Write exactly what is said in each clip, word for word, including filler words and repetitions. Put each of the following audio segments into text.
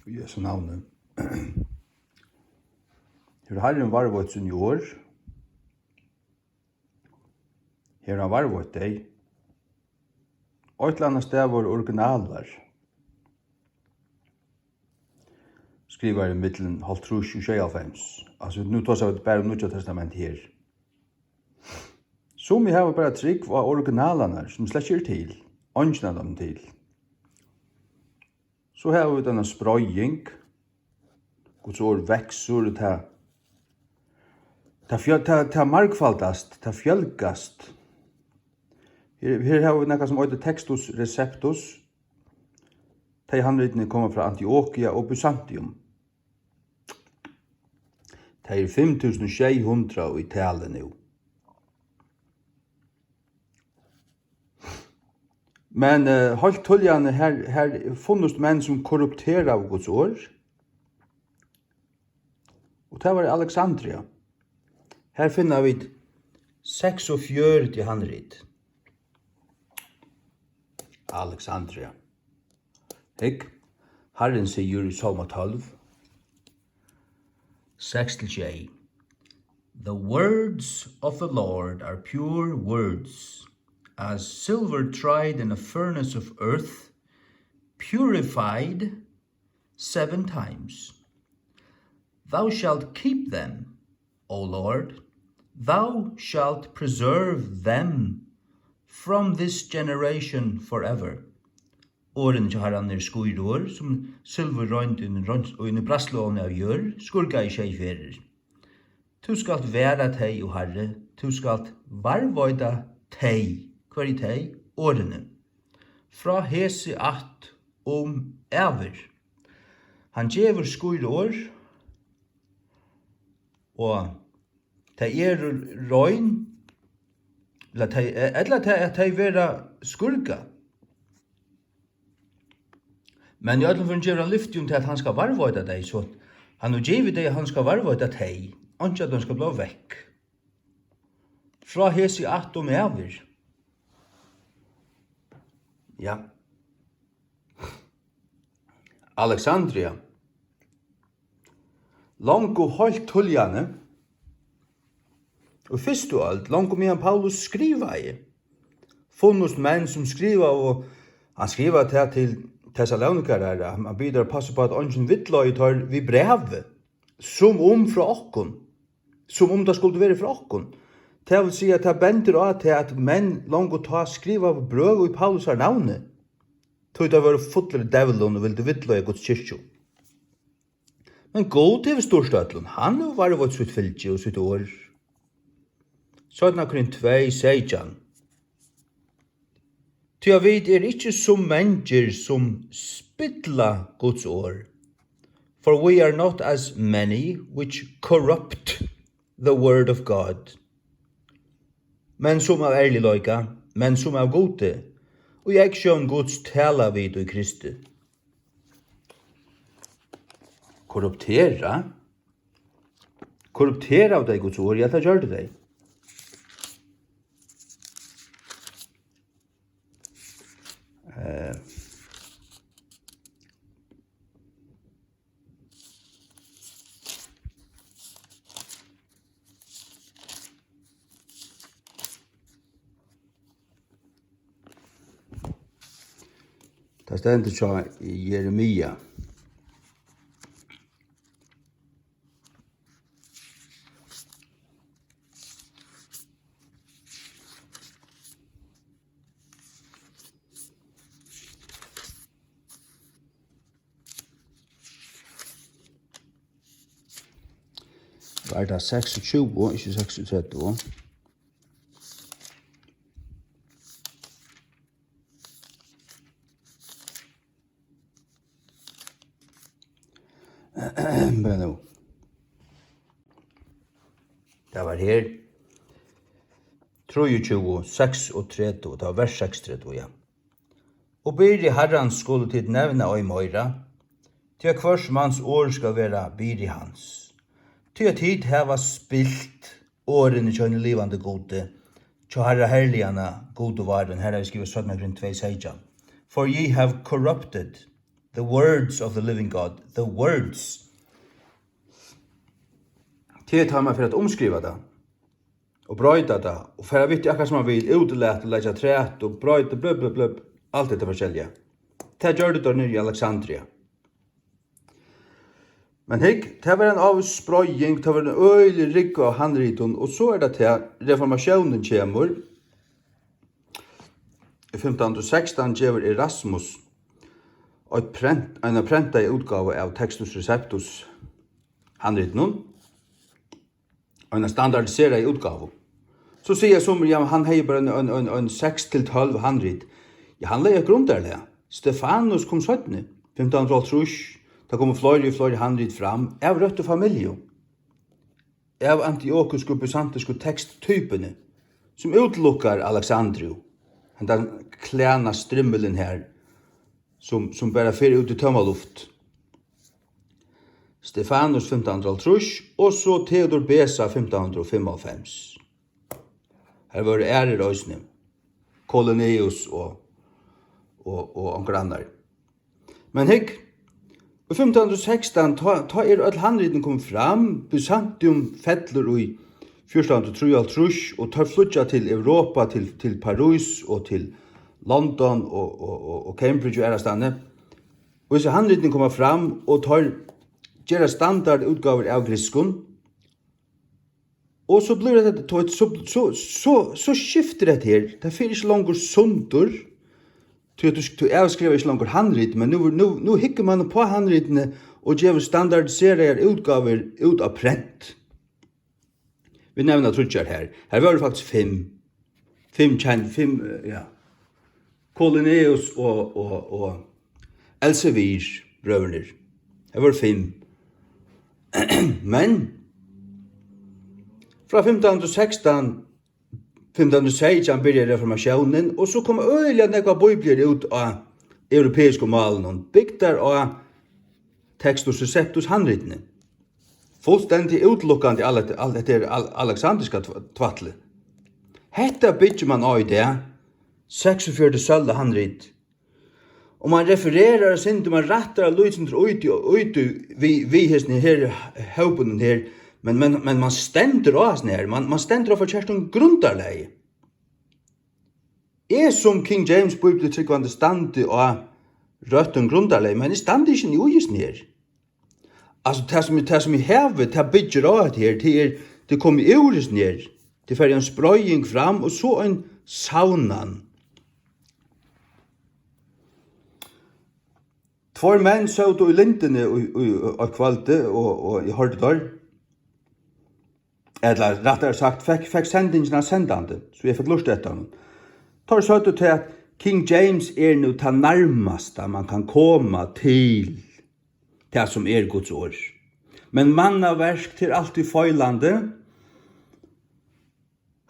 Í Jesu navni. Hevur Harrin varðveitt síni orð? Hevur hann varðveitt tey? Eitt ella annað stað vóru originalar skrivaðir millum hálvtrýss og sjeyoghálvfems. Altso, nú tosa vit bara um Nýggja Testamentið her. Summi hava bara trúgv á originalarnar, sum slett ikki eru til. Eingin av teimum til. So hava vit eina spreiðing. Guds orð veksur, og tað, tað fjøl-, tað, tað margfaldast, tað fjølgast. Her, her hava vit nakað, sum eitur Textus Receptus. Tey handritini koma frá Antiokia og Byzantium. Tað er fimm túsund sjey hundrað í tali nú. Men, eh, heilt tíðliga, her, her funnust menn, sum korrupteraðu Guds orð. Og tað var Alexandria. Her finna vit seksogfjøruti handrit. Alexandria. Hygg, Harrin sigur í Sálma tólv, seks til sjey: "The words of the Lord are pure words, as silver tried in a furnace of earth, purified seven times. Thou shalt keep them, O Lord, thou shalt preserve them from this generation forever." Orðini hjá Harranum eru skír orð, sum silvur roynd í eini roynd-, í eini bræðsluovni av jørð, skurkað í sjey ferðir. Tú skalt vara tey, O Harri, tú skalt varðveita tey. Hvørji tey? Orðini. Frá hesi ætt um ævir. Hann gevur skír orð, og tey eru rein, ella tey, ella tey, at tey verða skurkað. Men í øllum førum gevur hann lyfti um tað, at hann skal varðveita tey, so hann hevur givið tey, at hann skal varðveita tey. Einki av teimum skal blíva vekk. Frá hesi ætt um ævir. Ja. Alexandria. Longu heilt tíðliga, í fyrstu øld, longu meðan Paulus skrivaði, funnust menn, sum skrivaðu, og hann skrivaði tað til Tessalonikarar, hann, hann biður teir passa upp á, at eingin villleiðir teir við brævi, sum um frá okkum, sum um tað skuldi verið frá okkum. Tað vil siga, at tað bendir á tað, at menn longu tá skrivaðu brøv í Paulusar navni, tí teir vóru fullir í djevlum og vildu villleiða Guds kirkju. Men Gud hevur stýrt øllum. Hann hevur varðveitt sítt fylgi og sítt orð. Seinna Korint tvey seytjan. Tí at vit eru ikki so mangir, sum spilla Guds orð. For we are not as many which corrupt the word of God. Men sum av ærligleika, men sum av Gudi. Og í eygsjón Guds tala vit í Kristi. Korruptera? Korrupteraðu tey Guds orð? Ja, tað gjørdu tey. Eh. Tað stendur hjá Jeremia. Var tað seksogtjúgu, ikki seksogtretivu? Bara nú. Tað var her. Trýogtjúgu, seksogtretivu, tað var vers seksogtretivu, ja. Og byrði Harrans skulu tit nevna ei meira, tí at hvørs mans orð skal vera byrði hans. Tí at tit hava spilt orðini hjá hinum livandi Gudi, hjá Harra herliganna, Gudi várum, her havi eg skrivað seinna Korint tvey seytjan. For ye have corrupted The words of the living God. The words. Tað er tá, man fer at umskriva tað og broyta tað og fara við tí, akkurát sum man vil, útlata og leggja afturat og broyta, bløb, bløb, bløb, alt hetta forskelliga. Tað gjørdu teir niðri í Alexandria. Men hygg, tað var ein ávís spreiðing, tað var ein øgilig rúgva av handritum, og so er tað tað, reformatiónin kemur. Í fimtan hundrað og sekstan gevur Erasmus eitt prent, eina prentaða útgávu av Textus Receptus handritinum, eina standardiseraða útgávu. So siga summi, ja, men hann hevði bara ein, ein, ein, ein seks til tólv handrit. Ja, hann legði eitt grundarlag. Stefanus kom seinni, fimtan hundrað og hálvtrýss. Tað komu fleiri og fleiri handrit fram av røttu familju, av antiokusku bysantisku teksttypuni, sum útilukkar Alexandriu, hendan klæna strimmilin her, sum, sum bara fer út í tóma luft. Stefanus fimtan hundrað og hálvtrýss, og so Theodor Beza fimtan hundrað og fimmoghálvfems. Har vóru aðrir eisini, Kolinæus og, og, og onkur annar. Men hygg, í fimtan hundrað og sekstan, tá, tá eru øll handritini komin fram, Byzantium fellur í fjúrtan hundrað og trýoghálvtrýss, og teir flýggja til Europa, til, til París og til London og, og, og, og Cambridge og aðrastaðni. Og hesi handritini koma fram, og teir gera standardútgávur av grikskum. Og so blívur hetta, so, so, so, so skiftir hetta her. Tað fer ikki longur sundur. Tí at tú, tú avskrivar ikki longur handrit, men nú, nú, nú hyggur man upp á handritini og gevur standardiseraðar útgávur út á prent. Vit nevna tríggjar her. Her vóru faktiskt fimm. Fimm kend, fimm, eh, ja. Kolinæus og, og, og Elsevier brøðurnir. Her vóru fimm. Men frá fimtan hundrað og sekstan, fimtan hundrað og seytjan byrjar reformatiónin, og so koma øgiliga nógvar bíbliur út á europeiskum málum, bygdar á Textus Receptus handritini. Fullstendig útilukkandi al-, al-, hetta er al-, alexandriska tv-, tvætlið. Hetta byggir man á í dag, seksogfjøruti sølda handrit. Og man refererar eitt sindur, man rættar eitt lítið sindur í tí, í tí við, við hesum her hópunum her, men, men, men man stendur á hasum her, man, man stendur á forkertum grundarlagi. Eg sum King James bíbliutrúgvandi standi á røttum grundarlagi, men eg standi ikki nú í hesum her. Altso, tað sum, tað sum eg havi, tað byggir á hetta her, tað er, tað er komið úr hesum her. Tað fer ein spreiðing fram, og so ein savnan. Tveir menn sótu í lindini í, í, í kvøldið, og, og eg hoyrdi teir. Ella rættari sagt, fekk, fekk sendingina sendandi, so eg fekk lurta eftir honum. Teir søgdu tað, at King James er nú tað nærmasta, man kann koma til tað, sum er Guds orð. Men mannaverk, tað er altíð feilandi.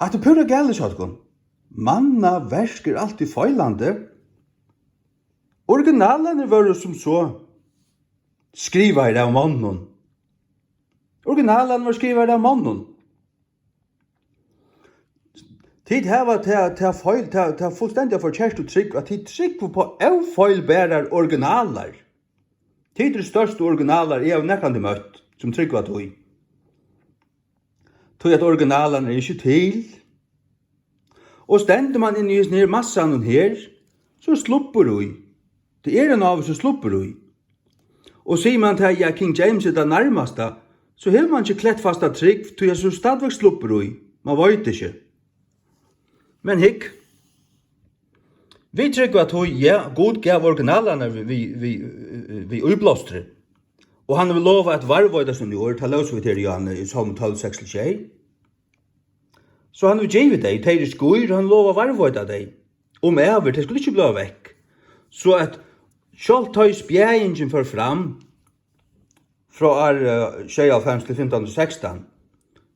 Hatta er púra galið hjá tykkum. Mannaverk er altíð feilandi. Originalarnir vóru sum so skrivaðir av monnum. Originalarnir vóru skrivaðir av monnum. Tit hava tað, tað feil, tað, tað fullstendiga forkertu trúgv, at tit trúgva upp á ófeilbarar originalar. Tit eru størstu originalar, eg havi nakrantíð møtt, sum trúgva tí. Tí at originalarnir eru ikki til. Og stendur mann inni í hesum her massanum her, so er slubbur í. Tað er ein ávís slubbur í. Og sigur mann tað, ja, King James er tað nærmasta, so hevur mann ikki klettfasta trúgv, tí at so er stadigvæk slubbur í. Mann veit ikki. Men hygg, vit trúgva tí, ja, Gud gav originalarnar við, við, við, við íblástri. Og hann hevur lovað at varðveita síni orð, tað lósu vit her í Johanne í Sálm tólv, seks til sjey. So hann hevur givið tey, tey eru skýr, og hann lovar at varðveita tey. Um ævir, tey skulu ikki blíva vekk. So at sjálvt tá ið spjaðingin fór fram, frá ár, eh, sjeyoghálvfems til fimtan hundrað og sekstan,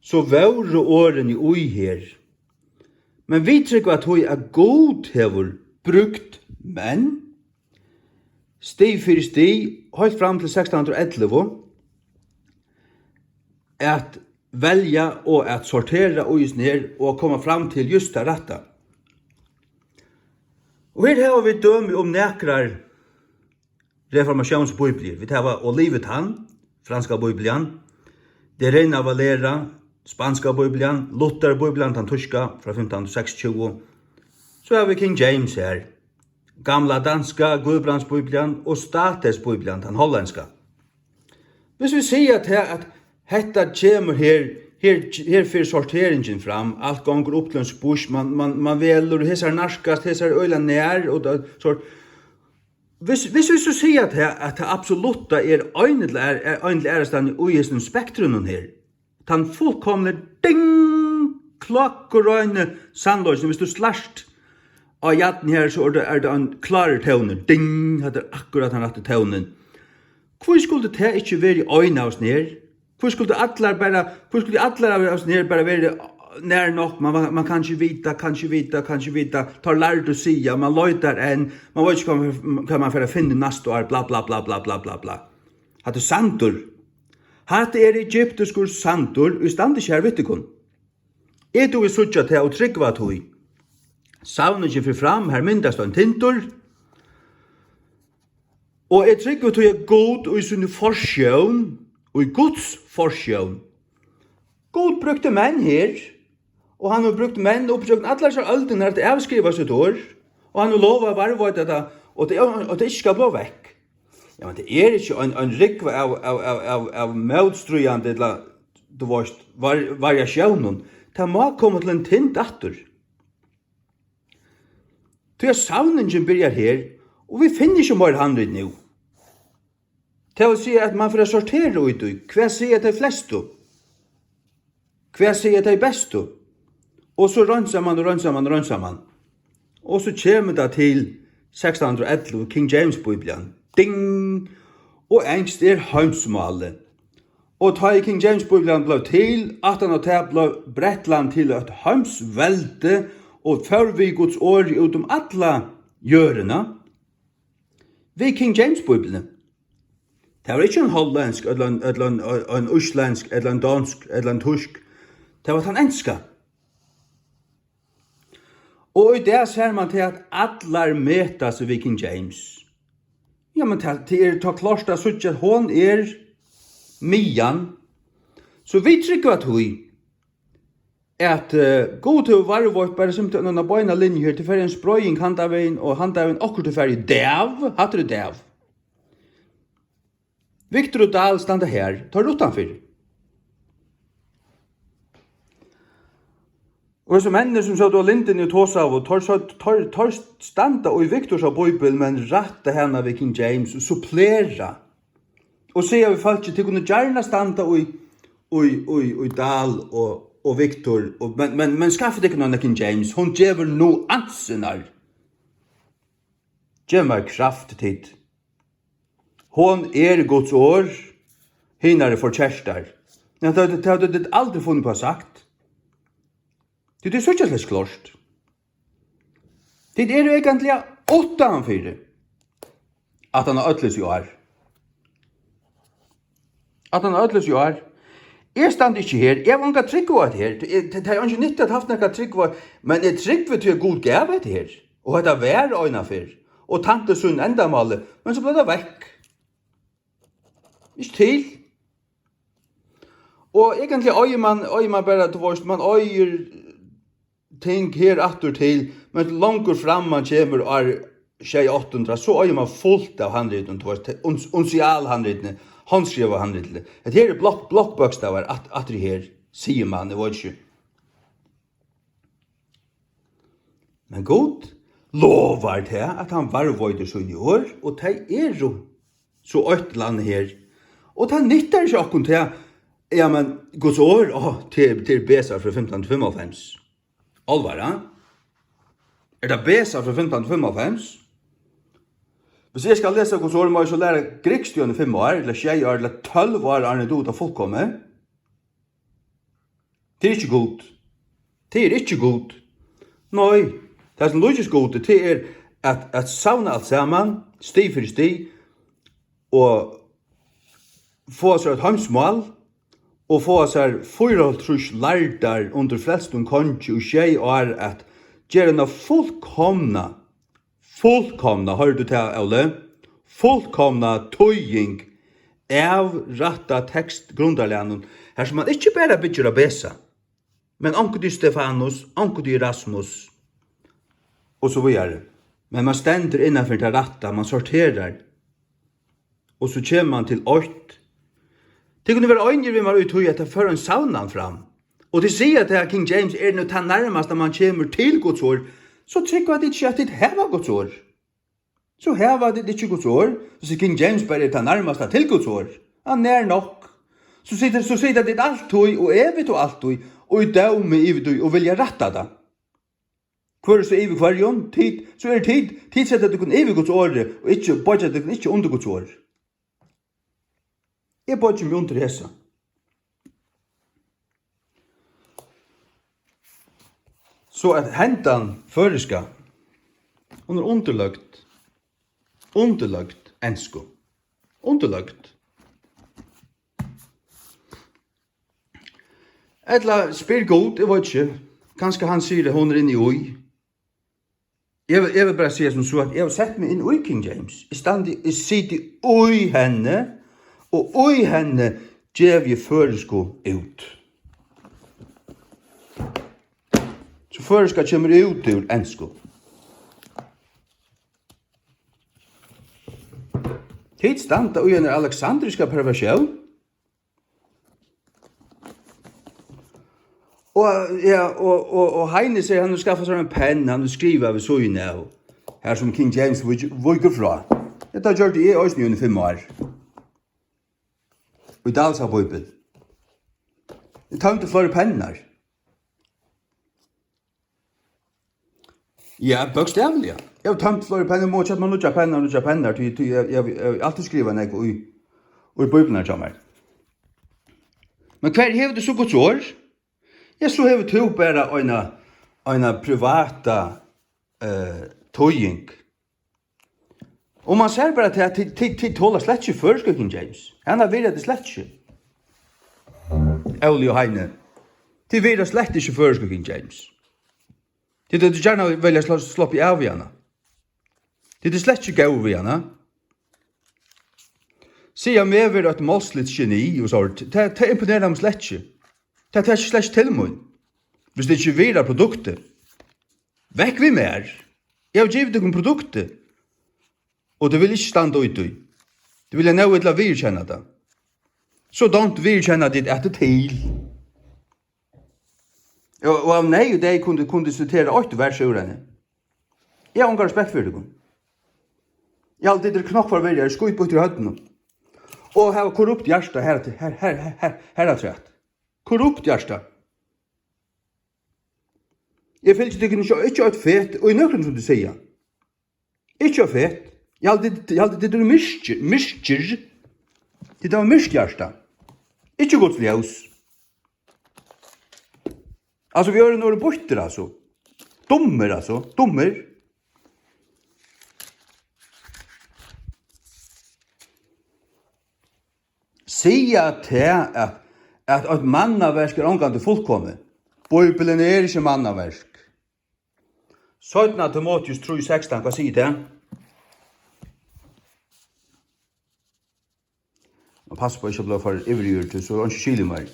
so vóru orðini í her. Men vit trúgva tí, at Gud hevur brúkt menn, stig fyri stig, heilt fram til sekstan hundrað og ellivu, at velja og at sortera í hesum her og koma fram til júst tað rætta. Og her hava vit dømi um nakrar reformatiónsbíbliur. Vit hava Olivetan, franska bíblian, De Reina Valera, spanska bíblian, Lutherbíblian, tann týska frá fimtan hundrað og seksogtjúgu. So hava vit King James her. Gamla danska Guðbrandsbíblian og States-bíblian, tann hollendska. Hvis vit siga tað, at hetta kemur her, her, her fer sorteringin fram, alt gongur upp til ein spíggj, man, man, man velur, hesar nærkast, hesar øgiliga nær, og tað, sort. Hvis, hvis vit so siga tað, at tað absolutta er ein ella er, er ein ella aðrastaðni í hesum spektrinum her, tann fullkomni ding, klokkureini sannleikin, hvis tú slært á jarn her, so er tað, er tað ein klárur tónur. Ding, hatta er akkurát tann rætti tónin. Hví skuldi tað ikki verið ein av oss her? Hví skuldu allar bara, hví skuldu allar av oss her bara verið nær nokk? Man, man, man kann ikki vita, kann ikki vita, kann ikki vita. Teir lærdu siga, man leitar enn, man veit ikki, hvat man, hvat man fer at finna næsta ár, bla, bla, bla. Hatta er sandur. Hatta er egyptiskur sandur, ið stendur ikki her við tykkum. Eg dugi síggja tað og trúgva tí. Savningin fer fram, har myndast ein tindur. Og eg trúgvi tí, at Gud í síni forsjón, í Guds forsjón, Gud brúkti menn her, og hann hevur brúkt menn upp gjøgnum allar hesar øldirnar at avskriva sítt orð, og hann hevur lovað at varðveita tað, og tað, og tað ikki skal blíva vekk. Ja, men tað er ikki ein, ein rúgva av, av, av, av, av mótstríðandi, ella, tú veist, var-, variatiónum. Tað má koma til ein tind aftur. Tí at savningin byrjar her, og vit finna ikki meira handrit nú. Tað vil siga, at man fer at sortera í tí. Hvat siga tey flestu? Hvat siga tey bestu? Og so reinsar man og reinsar man og reinsar man. Og so kemur tað til sekstan hundrað og ellivu, King James Bíblian. Ding! Og enskt er heimsmálið. Og tá ið King James Bíblian bleiv til, aftan á tað bleiv Bretland til eitt heimsveldi og fór við Guds orði út um alla jørðina. Við King James Bíbliuni. Tað var ikki ein hollendsk, ella ein, ella ein, ein íslendsk, ella ein donsk, ella ein týsk. Tað var tann enska. Og í dag sær man til, at allar meta seg við King James. Ja, men tað, tað er tá klárt at síggja, at hon er miðjan. So vit trúgva tí, at, eh, Gud hevur varðveitt bara simpelthen eina beina linju her, til fari ein spreiðing handan vegin, og handan vegin okkurt til fari í dav, hatta er í dav. Victor og Dahl standa her, teir eru uttanfyri. Og hesir menninir, sum sótu á lindini og tosaðu, teir søgdu, teir, teir standa í Victorsa bíbel, men rætta hana við King James og supplera. Og siga við fólkið, tit kunnu gjarna standa í, í, í, í Dahl og, og Victor, og, men, men, men skaffið tykkum eina King James, hon gevur nuansirnar. Gev mær kraft, tit. Hon er Guds orð, hinar eru forkertar. Men tað, tað, tað, tað er aldri funnið på at sagt. Tit, tit síggja slett klárt. Tit eru eigentliga uttanfyri. At hann er øll hesi ár. At hann er øll hesi ár. Eg standi ikki her. Eg havi onga trúgv á hetta her. Tað, tað, tað er eingin nytta at havt nakra trúgv á, men eg trúgvi tí, at Gud gav hetta her. Og hetta var einaferð. Og tænti sínum endamáli. Men so bleiv tað vekk. Ikki til. Og eigentliga eigur man, eigur man bara, tú veist, man eigur ting her aftur til, men longur fram man kemur ár sjey átta hundrað, so eigur man fult av handritum, tú veist, uns-, unsial handritini, handskriva handritini. Hetta her er blokk-, blokkbókstavar at-, aftur her, sigur man, eg veit ikki. Men Gud lovar tað, at hann varðveitir síni orð, og tey eru so eitt land her. Og tað nyttar ikki okkum tað, ja, men Guds orð, á, tað er, tað er besar frá fimtan fimmoghálvfems. Álvara? Er tað besar frá fimtan fimmoghálvfems? Hvis eg skal lesa Guds orð, má eg so læra grikskt í eini fimm ár, ella sjey ár, ella tólv ár, áðrenn eg dugi tað fullkomið? Tað er ikki Gud. Tað er ikki Gud. Nei, tað sum líkist Gudi, tað er at, at savna alt saman, stig fyri stig, og fáa sær eitt heimsmál, og fáa sær fýraoghálvtrýss lærdar undir frelstum kongi í sjey ár at gera eina fullkomna, fullkomna, hoyrir tú tað, Óli? fullkomna týðing av rætta tekstgrundarlagnum, har sum mann ikki bara byggir á Besa, men onkuntíð Stefanus, onkuntíð Erasmus, og so víðari. Men mann stendur innanfyri tað rætta, mann sorterar. Og so kemur mann til eitt. Tit kunnu vera einir við mær í tí, at tað fór ein savnan fram. Og tit siga, at King James er nú tað nærmasta, mann kemur til Guds orð, so trúgva tit ikki, at tit hava Guds orð. So hava tit ikki Guds orð, so sigur King James bara er tað nærmasta til Guds orð. Hann er nær nokk. So sita, so sita tit altíð og evigt og altíð og í dómi yvir tí og vilja rætta tað. Hvør er so yvir hvørjum? Tit, so er tit, tit seta tykkum yvir Guds orði og ikki, boyggja tykkum ikki undir Guds orð. Eg boyggi meg undir hesa. So at hendan føroyska, hon er undirløgd, undirløgd ensku. Undirløgd. Ella spyr Gud, eg veit ikki. Kanska hann sigur, at hon er inni í. Eg vil, eg vil bara siga sum so, at eg havi sett meg inn í King James. Eg standi, eg siti í henni, og í henni gevi eg føroysku út. So føroyska kemur út úr ensku. Tit standa í eini aleksandriska perversión. Og, ja, og, og, og Heini sigur, hann hevur skaffað sær ein penn, hann vil skriva við síðuna av, har sum King James vík-, víkur frá. Hetta gjørdi eg eisini í eini fimm ár. Í Dalsa Bíbel. Eg tømdi fleiri pennar. Ja, bókstavliga. Eg havi tømt fleiri pennur, eg má keypa mær nýggjar pennar, nýggjar pennar, tí, tí eg, eg, eg havi altíð skrivað nógv í, í bíbliuna hjá mær. Men hvar hevur tú so Guds orð? Ja, so hevur tú bara eina, eina privata, eh, týðing. Og mann sær bara til, at tit, tit, tit tola slett ikki føroysku King James. Hana virða tit slett ikki. Óli og Heini. Tit virða slett ikki føroysku King James. Tit høvdu gjarna viljað slá-, sloppið av við hana. Tit eru slett ikki góð við hana. Siga meg vera eitt málsligt geni og so, tað, tað imponerar meg slett ikki. Tað tekur slett ikki til mín. Viss tit ikki virða produktið. Vekk við mær. Eg havi givið tykkum produktið. Og tit vilja ikki standa í tí. Tit vilja nóg illa viðurkenna tað. So dámt viðurkenna tit, at tað er til. Og, og av neyð og deyð kunnu, kunnu sitera eitt vers úr henni. Eg havi ongan respekt fyri tykkum. Eg haldi, tit eru knoppar verri, eru skítbittir í høvdinum. Og hava korrupt hjarta her, her, her, her, her, her afturat. Korrupt hjarta. Eg fylgi tykkum ikki, ikki eitt fet í nøkrum, sum tit siga. Ikki eitt fet. Eg haldi, eg haldi, tit eru myrkir, myrkir. Tit hava myrkt hjarta. Ikki Guds ljós. Altso, vit eru nú býttir, altso. Dummir, altso. Dummir. Siga tað, at, at eitt mannaverk er ongantíð fullkomið. Bíblian er ikki mannaverk. Seinna Timoteus trý sekstan, hvat sigur tað? Og passa uppá ikki at blíva for yvirligur, tí so er einki skil í mær.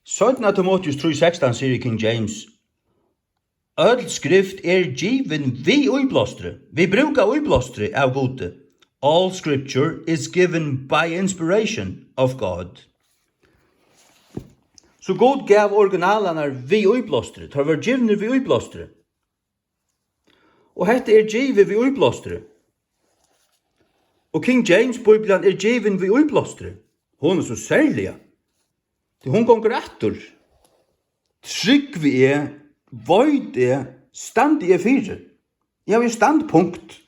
Seinna Timoteus trý sekstan sigur í King James: Øll skrift er givin við íblástri, við brúk av íblástri av Gudi. All scripture is given by inspiration of God. So Gud gav originalarnar við íblástri, teir vóru givnir við íblástri. Og hetta er givið við íblástri. Og King James Bíblian er givin við íblástri. Hon er so serliga. Tí hon gongur aftur. Trúgvi eg, veit eg, standi eg fyri. Eg havi standpunkt.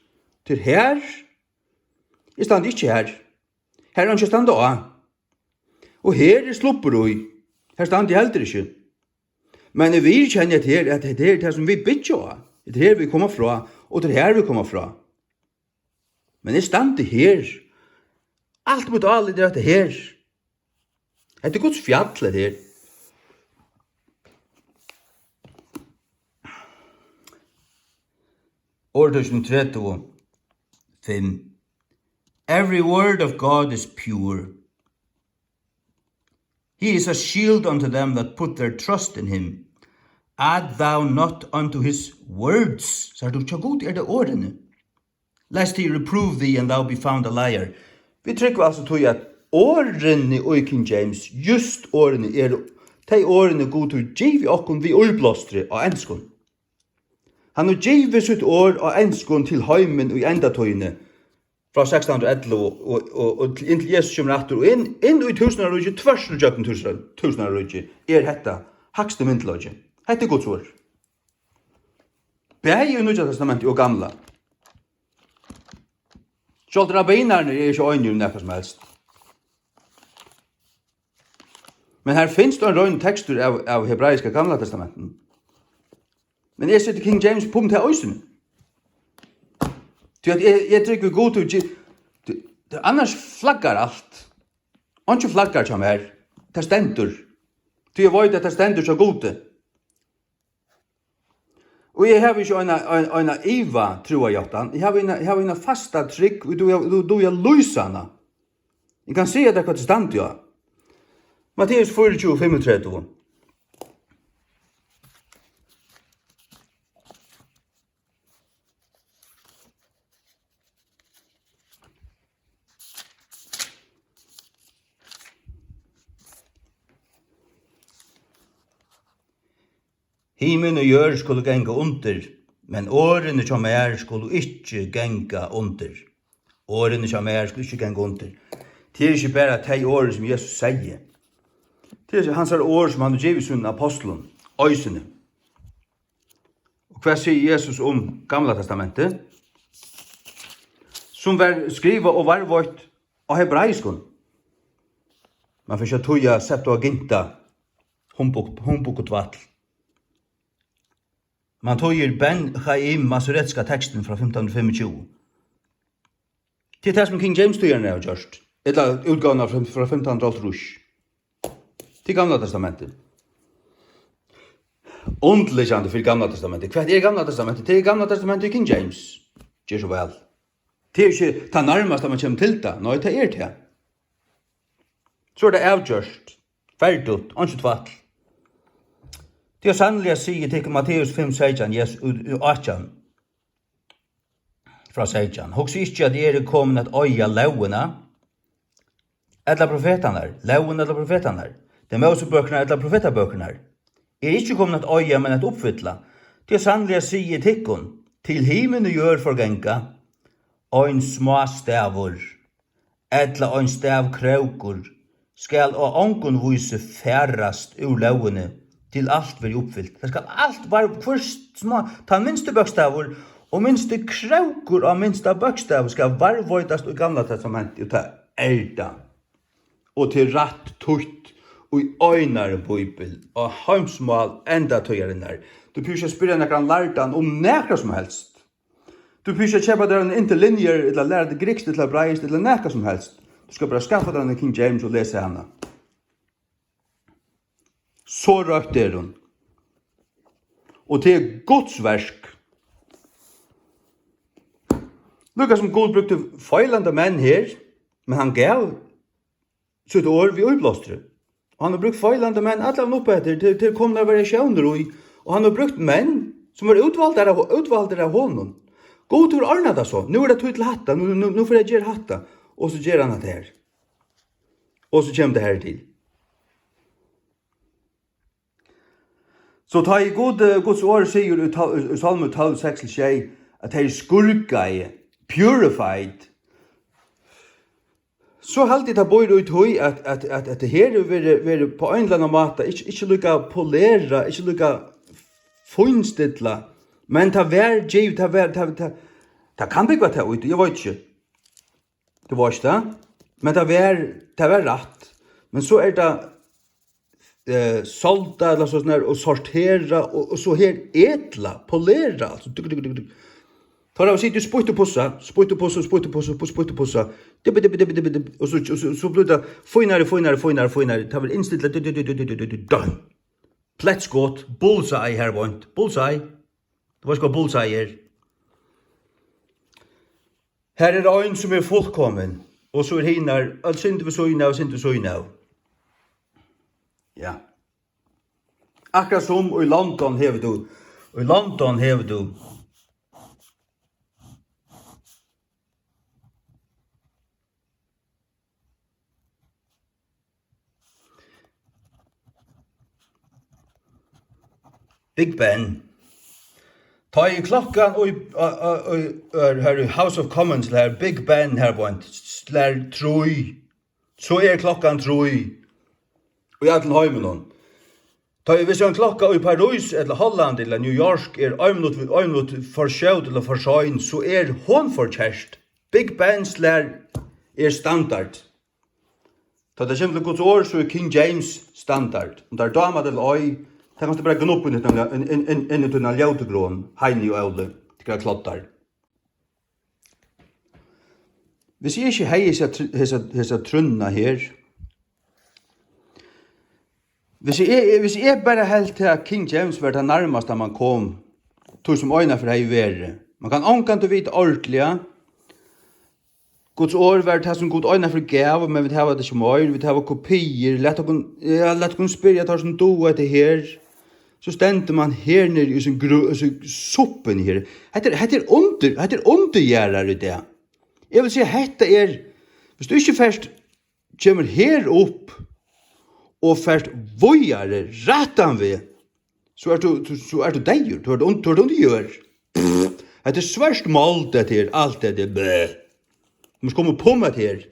Til her, eg standi ikki her. Her er einki at standa á. Og her er sluppur í. Her standi eg heldur ikki. Men eg viðurkenni, at her, at hetta her er tað, sum vit byggja á. Hetta er her, vit koma frá, og tað er her, vit koma frá. Men eg standi her. Alt mítt álit er hetta her. Hetta er Guds fjall, hetta her. Orðtøkin tretivu, fimm. Every word of God is pure. He is a shield unto them that put their trust in him. Add thou not unto his words. Sært tú, hjá Gud er tað orðini. Lest he reprove thee and thou be found a liar. Vit trúgva altso tí, at orðini í King James, júst orðini eru tey orðini, Gud hevur givið okkum við íblástri á enskum. Hann hevur givið sítt orð á enskum til heimin í endatíðini, frá sekstan hundrað og ellivu og, og, og til, inntil Jesus kemur aftur, og inn, inn í túsundáraríkið, tvørtur ígjøgnum túsund-, túsundáraríkið, er hetta hægsti myndugleiki. Hetta er Guds orð. Bæði í Nýggja Testamenti og Gamla. Sjálvt rabbinarnir eru ikki einir um nakað sum helst. Men her finst ein rein tekstur av, av hebraiska Gamla Testamentinum. Men eg seti King James upp um tað eisini. Tí at eg, eg trúgvi Gud, tú, tú, tú, annars flaggar alt. Einki flaggar hjá mær. Tað stendur. Tí eg veit, at tað stendur hjá Gudi. Og eg havi ikki eina, ein, eina iva trúarjáttan. Eg havi eina, eg havi eina fasta trúgv, og tú, tú, tú, eg lýsi hana. Eg kann siga tær, hvat tað stendur, ja. Matteus fýraogtjúgu, fimmogtretivu. Himin og jørð skulu ganga undir, men orðini hjá mær skulu ikki ganga undir. Orðini hjá mær skulu ikki ganga undir. Tað er ikki bara tey orðini, sum Jesus segði. Tað er hansara orð, sum hann hevur givið sínum ápostlum, eisini. Og hvat sigur Jesus um Gamla Testamentið, sum var skrivað og varðveitt á hebraiskum? Man fer ikki at týða Septuaginta, humbug, humbug og tvætl. Man týðir Ben Chaim, masoretiska tekstin frá fimtan hundrað og fimmogtjúgu. Tað er tað, sum King James týðarin hevur gjørt, ella útgávuna frá, frá fimtan hundrað og hálvtrýss. Tað er Gamla Testamentið. Undirliggjandi fyri Gamla Testamentið. Hvat er Gamla Testamentið? Tað er Gamla Testamentið í King James. Ger so væl. Tað er ikki tað nærmasta, man kemur til tað. Nei, tað er tað. So er tað avgjørt. Ferdigt. Einki tvætl. Tí sanniliga sigi eg tykkum, Matteus fimm seytjan, Jesus, átjan, frá seytjan: Hugsið ikki, at eg eri komin at oyða lógina ella profetarnar, lógina ella profetarnar, tær Mósebøkurnar ella profetabøkurnar. Eg eri ikki komin at oyða, men at uppfylla. Tí sanniliga sigi eg tykkum, til himin og jørð forganga, ein smástavur ella ein stavkrókur skal á ongum vísi farast úr lógini, til alt verður uppfylt. Tað skal alt var-, hvør smá, tann minsti bókstavur og minsti krókur á minsta bókstavi skal varðveitast í Gamla Testamenti, og tað er tað. Og tað er rætt týtt í einari bíbel, á heimsmál endatíðarinnar. Tú behøvir ikki at spyrja nakran lærdan um nakað sum helst. Tú behøvir ikki at keypa tær ein interlinear, ella læra teg grikskt, ella hebraiskt, ella nakað sum helst. Tú skal bara skaffa tær ein King James og lesa hana. So røtt er hon. Og tað er Guds verk. Líka sum Gud brúkti feilandi menn her, men hann gav sítt orð við íblástri. Og hann hevur brúkt feilandi menn allan upp eftir, til, til komnar variatiónir í, og hann hevur brúkt menn, sum eru útvaldir av, útvaldir av honum. Gud hevur ordnað tað so. Nú er tað tíð til hatta, nú, nú, nú fer eg at gera hatta. Og so ger hann hatta her. Og so kemur tað her til. So tá ið Gud, eh, Guds orð sigur í tal-, í Sálmi tólv, seks til sjey, at tey eru skírkaði, purified, so haldi eg, tað býr í tí, at, at, at, at tað her hevur verið, verið på ein ella annan máta, ikki, ikki líka polerað, ikki líka fínstillað, men tað var giv-, tað var, tað, tað, tað kann búgva tað í tí, eg veit ikki. Tú veitst tað? Men tað var, tað var rætt. Men so er tað, eh, soldað, ella so sånn her, og sorterað, og, og so her etla, polerað, altso, duk, duk, duk, duk. Teir hava sitið og spýtt og pussað, spýtt og pussað, spýtt og pussað, spýtt, spýtt og pussað. Dibbi, dibbi, dibbi, dibbi, dibbi. Og so, og so, so blívur tað fínari, fínari, fínari, fínari. Tað verður innstillað, du, du, du. Done. Pletskot, bullseye her beint, bullseye. Tú veitst, hvat bullseye er? Her er ein, sum er fullkomin, og so er hinar, øll synd við síðuna av, synd við síðuna av. Ja. Akkurát sum í London hevur tú, í London hevur tú Big Ben. Tá ið klokkan í, á, á, í, er, her í House of Commons, her Big Ben her beint, slær trý, so er klokkan trý í øllum heiminum. Tá ið viss ein klokka í París, ella Holland, ella New York, er ein minutt, ein minutt for skjót ella for sein, so er hon for kert. Big Ben slær er standard. Tá tað kemur til Guds orð, so er King James standard. Um tær dámar tað ella ei, tað kanst tú bara gnubba inn í tína, inn, inn, inn, inn í tína ljótu grøn, Heini og Óli, tykkara kloddar. Hvis eg ikki hevði hesa tr-, hesa, hesa trúnna her, hvis eg, hvis eg bara helt til, at King James var tað nærmasta, man kom tí, sum einaferð hevði verið. Man kann ongantíð vita ordiliga, Guds orð var tað, sum Gud einaferð gav, men vit hava tað ikki meir, vit hava kopiir, lat okkum, ja, lat okkum spyrja teir, sum duga hetta her. So stendur man her niðri í sín grø-, í sín suppuni her. Hetta er, hetta er undir-, hetta er undirjaðrar í dag. Eg vil siga, hetta er, viss tú ikki fert, kemur her upp og fert víðari, rættan veg, so ert tú, tú, so ert tú deyður, tú ert und-, tú ert undir jørð. Hetta er svørt mold, hetta her, alt hetta her, bleh. Tú mást koma upp um hetta her.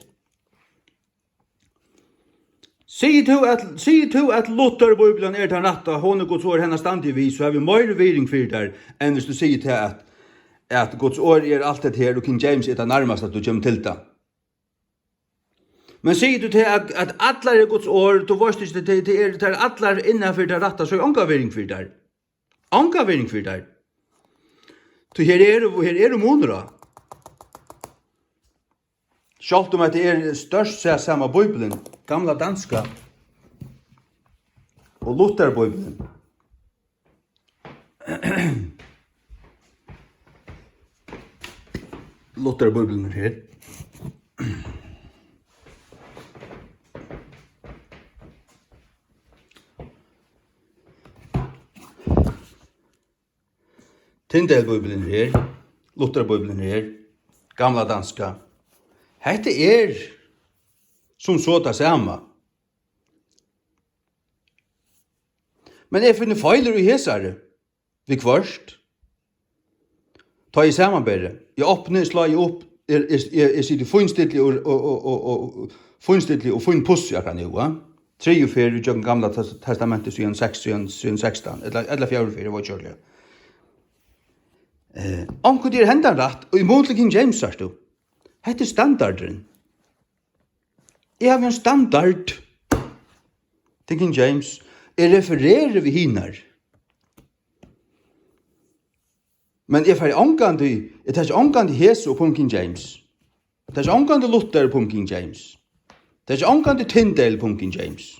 Sigur tú at, sigur tú at Lutherbíblian er tann rætta, hon er Guds orð, hana standi eg við, so havi eg meiri virðing fyri tær, enn viss tú sigur tað at, at Guds orð er alt hetta her, og King James er tað nærmasta, at tú kemur til tað. Men sigur tú tað at, at allar eru Guds orð, tú veitst ikki, tað, tað er, tað er allar innanfyri tað rætta, so er onga virðing fyri tær. Onga virðing fyri tær. Tí her eru, her eru munur á. Sjálvt um at tað er størst sett sama Bíblian, gamla danska, og Lutherbíblian. Lutherbíblian er her. Tyndalbíblian er her, Lutherbíblian er her, gamla danska. Hetta er sum so tað sama. Men eg finni feilir í hesari viðhvørt. Tá eg samanberi, eg opni, slái upp, eg, eg, eg, eg siti fínstilli og, og, og, og, og, fínstilli og fínpussi akkurát nú, ja. Triðju ferð ígjøgnum Gamla Tes-, Testamentið síðan seks, síðan, síðan sekstan, ella, ella fjórðu ferð, eg veit ikki ordiliga. Eh, onkuntíð er hendan rætt, og í mun til King James, sært tú. Hetta er standardurin. Eg havi ein standard til King James. Eg refereri við hinar. Men eg fari ongantíð, eg taki ongantíð hesi upp um King James. Eg taki ongantíð Luther upp um King James. Eg taki ongantíð Tyndale upp um King James.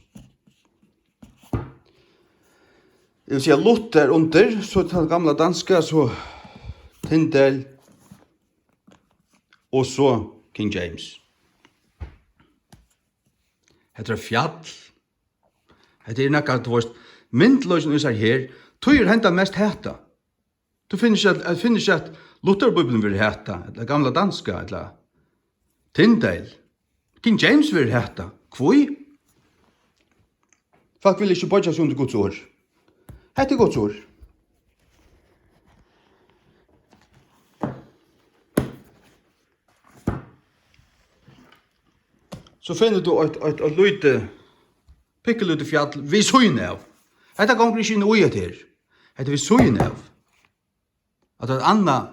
Eg vil siga Luther undir, so tað gamla danska, so Tyndale og so King James. Hetta er fjall. Hetta er nakað, tú veist, myndugleikin í sær her, tí er hendan mest hatað. Tú finnur ikki at, at finnur ikki at Lutherbíblian verður hatað, ella gamla danska, ella Tyndale. King James verður hatað. Hví? Fólk vilja ikki boyggja seg undir Guds orð. Hetta er Guds orð. So finnur tú eitt, eitt, eitt lítið, pikkulítið fjall við síðuna av. Hetta gongur ikki inn í hetta her. Hetta er við síðuna av. At eitt annað,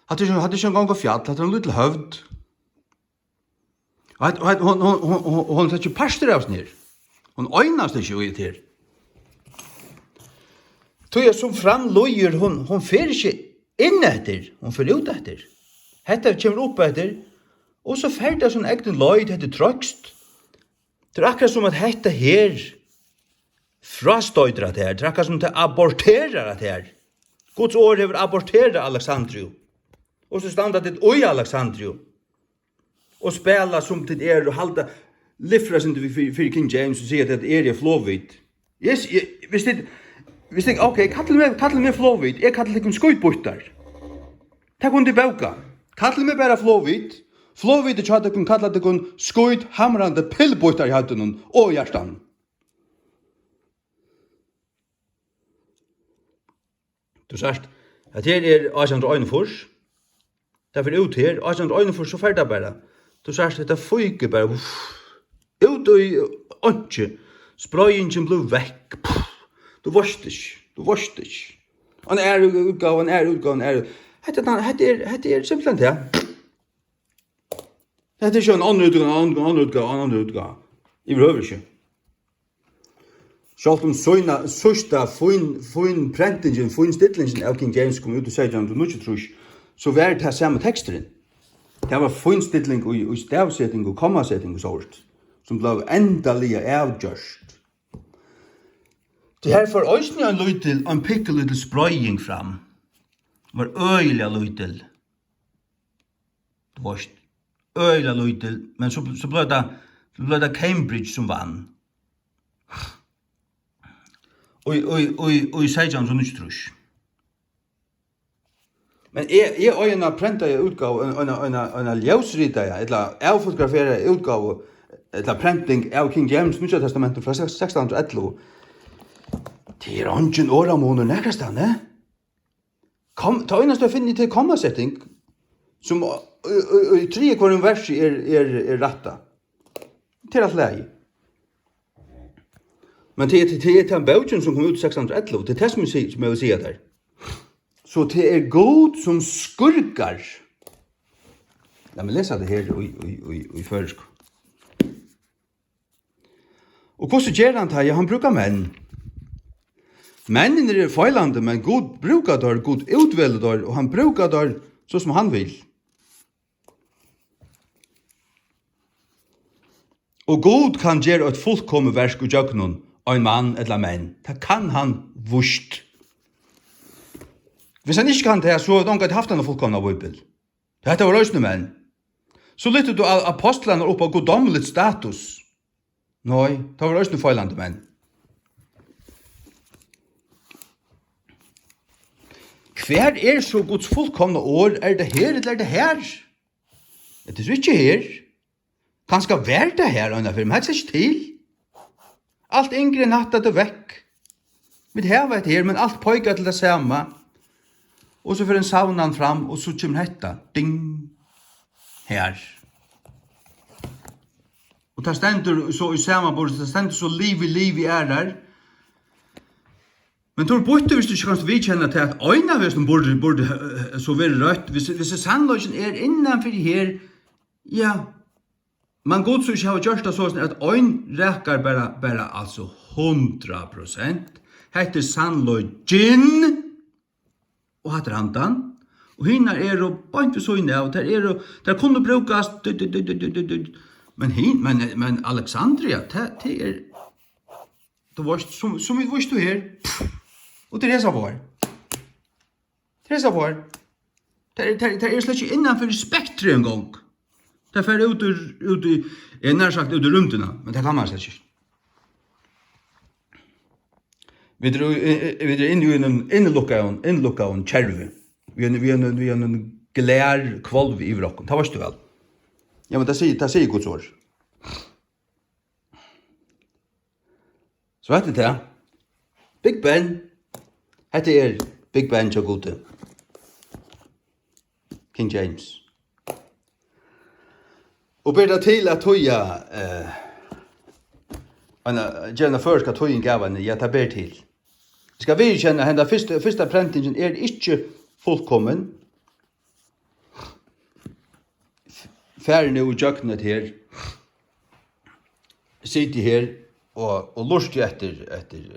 hatta er ikki, hatta er ikki eingong eitt fjall, hatta er ein lítil høvd. Og hetta, og hetta, hon, hon er ikki partur av hesum her. Hon einast ikki í hetta her. Tí at sum fram líður, hon, hon fer ikki inn eftir, hon fer út eftir. Hetta kemur upp eftir, og so fer tað sína egnu leið, hetta er troyskt. Tað er akkurát sum at hetta her frástoytir hetta her, tað er akkurát sum tað aborterar hetta her. Guds orð hevur aborterað Alexandriu. Og so standa tit í Alexandriu og spæla sum tit eru og halda, lifra sum tit fyri, fyri King James og siga, at tit eru Flogvit. Yes, eg, hvis tit, hvis tit, ok, kallið meg, kallið meg Flogvit, eg kalli tykkum skítbýttar. Tað kunnu tit bóka. Kallið meg bara Flogvit. Flogvit hjá tykkum kalla tykkum skíthamrandi pillbýttar í høvdinum og í hjartanum. Tú sært, at her er átjan hundrað og einogfýrs. Tað fer út her, átjan hundrað og einogfýrs, so fer tað bara. Tú sært, hetta fýkur bara, uff, út í einki. Sproyingin blívur vekk. Puff. Tú veitst ikki, tú veitst ikki. Ein aðrari útgáva, ein aðrari útgáva, ein aðrari. Hetta er, hetta er, hetta er simpelthen tað. Hetta er ikki ein onnur útgáva, ein onnur útgáva, ein onnur útgáva. Yvirhøvur ikki. Sjálvt um síðsta fín, fín prentingin, fín stillingin av King James kom út í seytjan hundrað og níggjuogtrýss, so var tað sami teksturin. Tað var fín stilling í, í stavseting og kommaseting og sovorðið, sum bleiv endaliga avgjørt. Tí her fór eisini ein lítil, ein pikkulítil sproying fram. Var øgiliga lítil. Tú veitst, øgiliga lítil, men so, so bleiv tað, so bleiv tað Cambridge sum vann. Í, í, í, í seytjan hundrað og níggjuogtrýss. Men eg, eg eigi eina prentaða útgávu, ein, eina, eina, eina ljósritaða, ella avfotograferaða útgávu, ella prenting av King James, Nýggja Testamentum frá seks-, sekstan hundrað og ellivu. Tað er eingin orðamunur nakrastaðni. Kom, tað einasta eg finni, tað er kommaseting, sum í, í, í triðja hvørjum versi er, er, er rætta. Tað er alt í lagi. Men tað er, tað er tann bókin, sum kom út í sekstan hundrað og ellivu, tað er tað, sum eg sigi, sum eg vil siga tær. So tað er Gud, sum skurkar. Lat meg lesa tað her í, í, í, í føroyskum. Og hvussu ger hann tað? Ja, hann brúkar menn. Menninir eru feilandi, men Gud brúkar teir, Gud útvelur teir, og hann brúkar teir, so sum hann vil. Og Gud kann gera eitt fullkomið verk í gjøgnum ein mann ella menn. Tað kann hann víst. Hvis hann ikki kann tað, so hevði ongantíð havt eina fullkomna bíbel. Hetta var eisini menn. So lyftir tú a-, apostlarnar upp á guddommeligt status. Nei, tað var eisini feilandi menn. Hvar er so Guds fullkomna orð? Er tað her, ella er tað har? Tað er so ikki her. Kanska var tað har einaferð, men hetta er ikki til. Alt yngri enn hatta, tað er vekk. Vit hava hetta her, men alt peikar til tað sama. Og so fer ein savnan fram, og so kemur hetta. Ding. Har. Og tað stendur so í samanburði, tað stendur so livi, livi aðrar. Men tú ert býttur, hvis tú ikki kanst viðkenna tað, at ein av hesum burdi, burdi, eh, so verið røtt. Hvis, hvis sannleikin er innanfyri her, ja, men Gud so ikki hava gjørt tað soleiðis, at ein rakar bara, bara, altso, hundrað prosent. Hetta er sannleikin, og hatta er handan. Og hinar eru beint við síðuna av, tær eru, tær kunnu brúkast, du, du, du. Men hin, men, men Alexandria, tað, tað er, tú veitst, sum, sum vit vístu her, og tað er hesa vár. Tað er hesa vár. Tað er, tað er, tað er slett ikki innanfyri spektrið eingong. Tað fer út úr, út í, eg nær sagt út í rúmdina, men tað kann man slett ikki. Vit eru, eh, eh, vit eru inni í einum innlukkaðum, innlukkaðum kervi. Við einum, við einum, við einum glærhvølvi yvir okkum. Tað veitst tú væl. Ja, men tað sigur, tað sigur Guds orð. So hetta er tað. Big Ben. Hetta er Big Ben hjá Gudi. King James. Og ber tað til at týða, eh, eina, gera eina føroyska týðing av henni? Ja, tað ber til. Eg skal viðurkenna, at henda fyrsta, fyrsta prentingin er ikki fullkomin. Fari nú ígjøgnum hetta her, siti her og, og lurti eftir, eftir,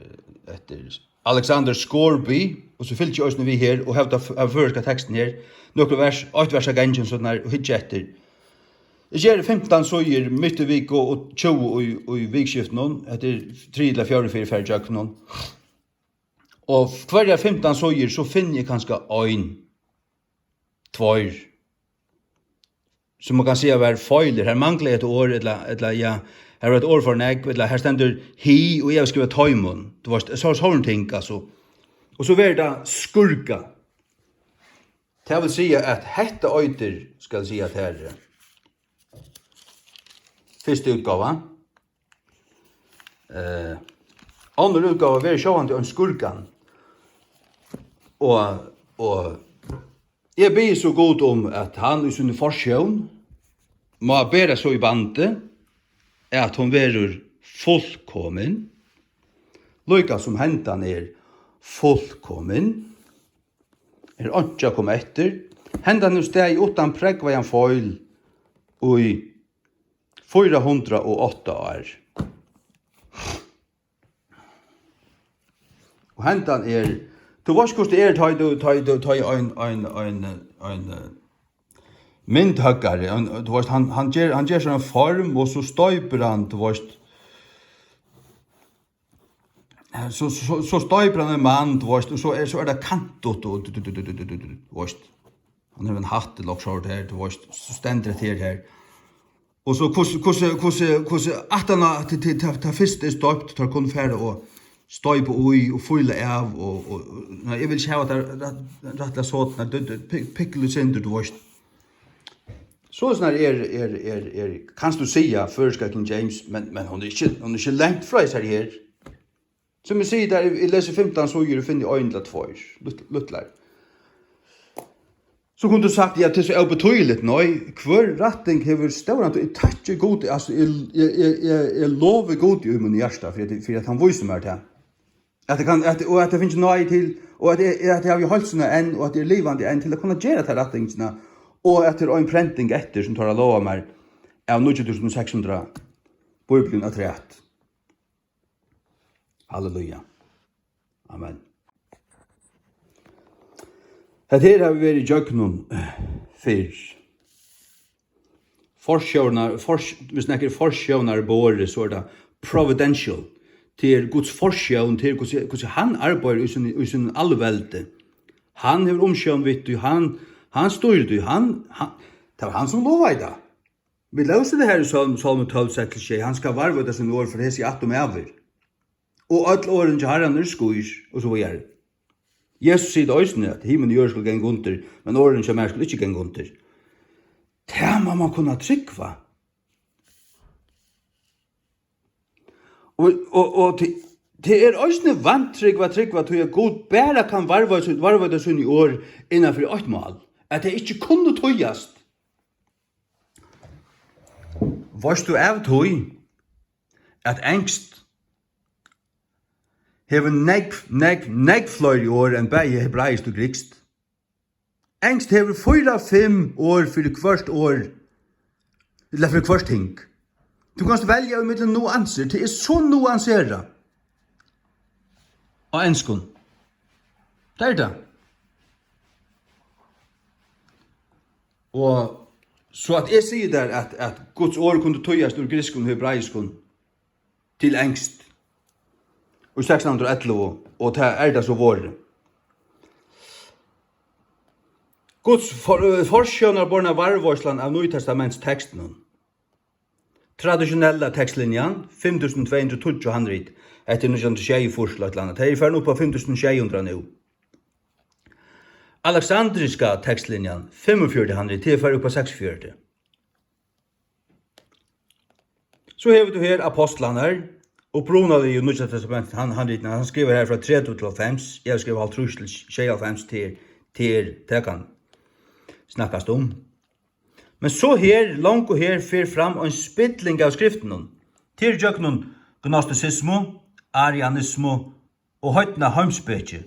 eftir Alexander Scourby, og so fylgi eg eisini við her og havi tað f-, havi føroyska tekstin her, nøkur vers, eitt vers av gangi, soleiðis, og hyggi eftir. Eg geri fimtan síður mitt í viku og tjúgu í, í vikuskiftinum. Hetta er triðju ella fjórðu ferð eg fari ígjøgnum. Og hvørjar fimtan síður, so finni eg kanska ein, tveir, sum man kann siga var feilir. Har manglaði eitt orð, ella, ella, ja, har var eitt orð for nógv, ella har stendur hi, og eg havi skrivað teimum. Tú veist, so, sovorðin ting, altso. Og so verður tað skurka. Tað vil siga, at hetta eitur, skal eg siga tær, fyrsta útgáva. Eh, onnur útgáva verður sjálvandi ein skurkan. Og, og eg biði so Gud um, at hann í síni forsjón má bera so í bandi, at hon verður fullkomin, líka sum hendan er fullkomin. Er einki at koma eftir. Hendan hevur staðið uttan prógvaðan feil í fýra hundrað og átta ár. Og hendan er, tú veitst, hvussu tað er, tá ið tú, tá ið tú, tá ið ein, ein, ein, ein, eh, myndhøggari, ein, tú veitst, hann, hann ger, hann ger so eina form, og so stoypir hann, tú veitst, eh, so, so, so stoypir hann ein mann, tú veitst, og so er, so er tað kantut, og, tú veitst, hann hevur ein hatt ella okkurt sovorðið her, tú veitst, so stendur hetta her, her. Og so hvussu, hvussu, hvussu, hvussu aftan á, til, til, til, til fyrst er stoypt, teir kunnu fara og stoypa í og fíla av, og, og, og, nei, eg vil ikki hava tað rætt, rættiliga sodna, dø-, dø-, pik-, pikkulítið sindur, tú veitst. So snar er, er, er, er, kanst tú siga, føroyska King James, men, men hon er ikki, hon er ikki langt frá hesari her. Sum eg sigi, tá eg, eg lesi fimtan síður, eg finni ein ella tveir lítl-, lítlar. So kundi tú sagt, ja, tað er so óbetýðiligt. Nei, hvør rætting hevur stóran týdning. Eg takki Gudi, altso, eg, eg, eg, eg, eg lovi Gudi í mínum hjarta, fyri at, fyri at hann vísir mær tað. At eg kann, at, og at eg fingi náði til, og at eg, at eg havi heilsuna enn, og at eg er livandi enn til at kunna gera ta rættingina, og at tað er ein prenting eftir, sum teir hava lovað mær, av níggju túsund seks hundrað bíblium afturat. Halleluja. Amen. Hetta her hava vit verið ígjøgnum, eh, fyrr. Forsjónar-, fors-, hvis nakar forsjónar borið, so er tað providential. Tað er Guds forsjón, tað er hvussu, hvussu hann arbeiðir í sín, í sín alveldi. Hann hevur umsjón við tí, hann, hann stýrir tí, hann, hann, tað var hann, sum lovaði tað. Vit lósu tað her í Sálm-, Sálmi tólv, seks til sjey, hann skal varðveita síni orð fyri hesi ættum ævir. Og øll orðini hjá Harranum eru skýr, og so víðari. Jesus sigur tað eisini, at himin og jørð skulu ganga undir, men orðini hjá mær skulu ikki ganga undir. Tað má mann kunna trúgva. Og, og, og tað, tað er eisini vantrúgv at trúgva, tí at Gud bara kann varðveita sín, varðveita síni orð innan fyri eitt mál, at tey ikki kunnu týðast. Veitst tú av tí, at enskt hevur nógv, nógv, nógv fleiri orð enn bæði hebraiskt og grikskt? Enskt hevur fýra, fimm orð fyri hvørt orð, ella fyri hvørt ting. Tú kanst velja ímillum nuansir, tað er so nuanserað á enskum. Tað er tað. Og so at eg sigi tær, at, at Guds orð kundi týðast úr grikskum og hebraiskum til enskt í sekstan hundrað og ellivu, og tað er tað so vorðið. Guds for-, forsjónarborna varðveitslan av Nýtestamentstekstinum. Traditionella tekstlinjan, fimm túsund tvey hundrað og tíggju handrit, eftir nítjan hundrað og sjeyogfýrs ella eitt ella annað. Tey eru farin upp á fimm túsund sjey hundrað nú. Aleksandriska tekstlinjan, fimmogfjøruti handrit, tey eru farin upp á seksogfjøruti. So hevur tú her apostlarnar, upprunaligu Nýggja Testament, hann, hann, hann skrivar her frá tretivu til hálvfems, eg havi skrivað hálvtrýss til sjeyoghálvfems, til, til, tað kann snakkast um. Men so her, longu her, fer fram ein spilling av skriftunum. Tað er gjøgnum gnostisismu, arianismu og heidna heimspeki.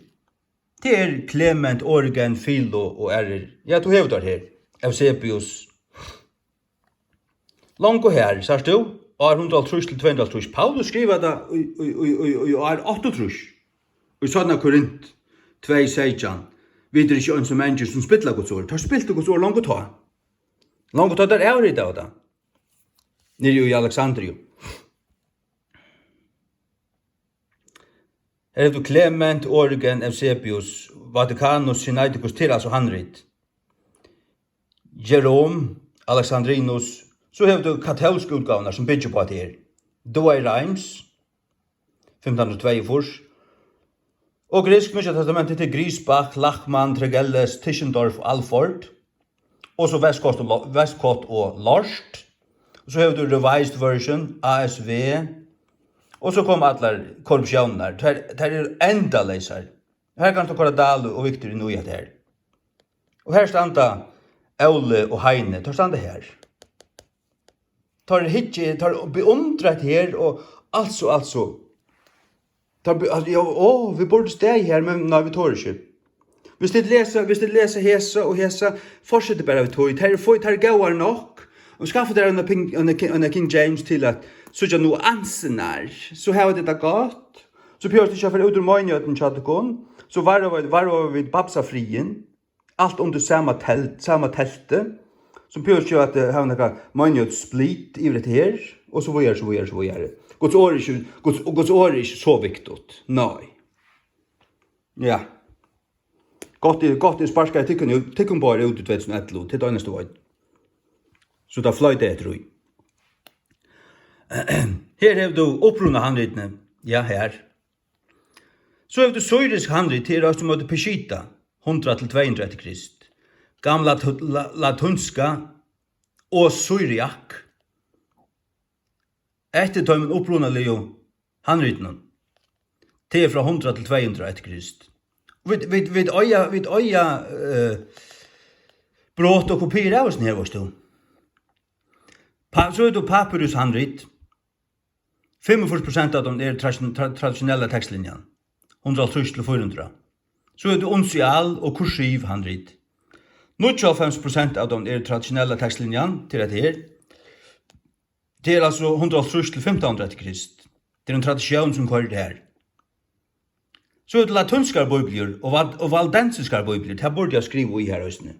Tað er Klement, Origen, Philo og aðrir. Ja, tú hevur teir her. Eusebius. Longu her, sært tú? Ár hundrað og hálvtrýss til tvey hundrað og hálvtrýss. Paulus skrivar tað í, í, í, í, í ár áttaogtrýss. Í seinna Korint tvey seytjan. Vit eru ikki eins og menniskju sum spilla Guds orð. Teir spiltu Guds orð longu tá. Longu tá teir avritaðu tað. Niðri í Alexandriu. Her hevur tú Klement, Origen, Eusebius, Vaticanus, Sinaiticus, tað er altso handrit. Jerome, Alexandrinus. So hevur tú katólsku útgávurnar, sum byggja upp á hetta her. Douay-Rheims, fimtan hundrað og tveyogfýrs. Og griksk Nýggja Testamentið til Griesbach, Lachmann, Tregelles, Tischendorf og Alford. Og so Westcott og Lo-, Westcott og Lorst. Og so hevur tú Revised Version, A S V. Og so koma allar korruptiónirnar. Tær, tær eru endaleysar. Her kanst tú koyra Dahl og Victor inn í hetta her. Og her standa Óli og Heini, teir standa her. Teir hyggja, teir beundra hetta her og altso, altso. Teir be-, altso, ja, ó, vit burdu staðið her, men nei, vit tora ikki. Viss tit lesa, viss tit lesa hesa og hesa, fortsett bara við tí. Teir eru fí-, teir eru góðar nokk. Og skaffa tær eina ping-, eina Ki-, eina King James til at síggja nuansirnar. So hava tit tað gott. So behøvast tit ikki at fara út úr meinigheitunum hjá tykkum. So varðveita, varðveita vit babsafriðin. Alt undir sama tel-, sama telti, sum behøvist ikki at, eh, hava nakað meinhøgt split yvir hetta her, og so víðari, so víðari, so víðari. Guds orð er ikki, Guds, Guds orð er ikki so viktigt. Nei. Ja. Gott er, gott er sparkaði tykkum út, tykkum báðar út í tvey túsund og ellivu, tað er tað einasta veit. So tað floytaði eftir í. Her hevur tú upprunahandritini. Ja, her. So hevur tú syrisk handrit, tað er eisini móti Peshitta, hundrað til tvey hundrað eftir Krist. Gamla tu-, la-, latínska og syriak. Eftir teimum upprunaligu handritunum. Tað er frá hundrað til tvey hundrað eftir Krist. Vit, vit, vit eiga, vit eiga, eh, brot og kopiir av hesum her, veitst tú. Pa-, so hevur tú papyrushandrit. Fimmogfýrs prosent av teimum er tra-, tra-, traditionella tekstlinjan, hundrað og hálvtrýss til fýra hundrað. So er tað unsial og kursiv handrit. Níggjuoghálvfems prosent av teimum er traditionella tekstlinjan, til hetta her. Tað er altso hundrað og hálvtrýss til fimtan hundrað eftir Krist. Tað er ein traditión, sum koyrir tað her. So er tað latínskar bíbliur og val-, og valdensiskar bíbliur. Tað burdi eg skriva í her eisini.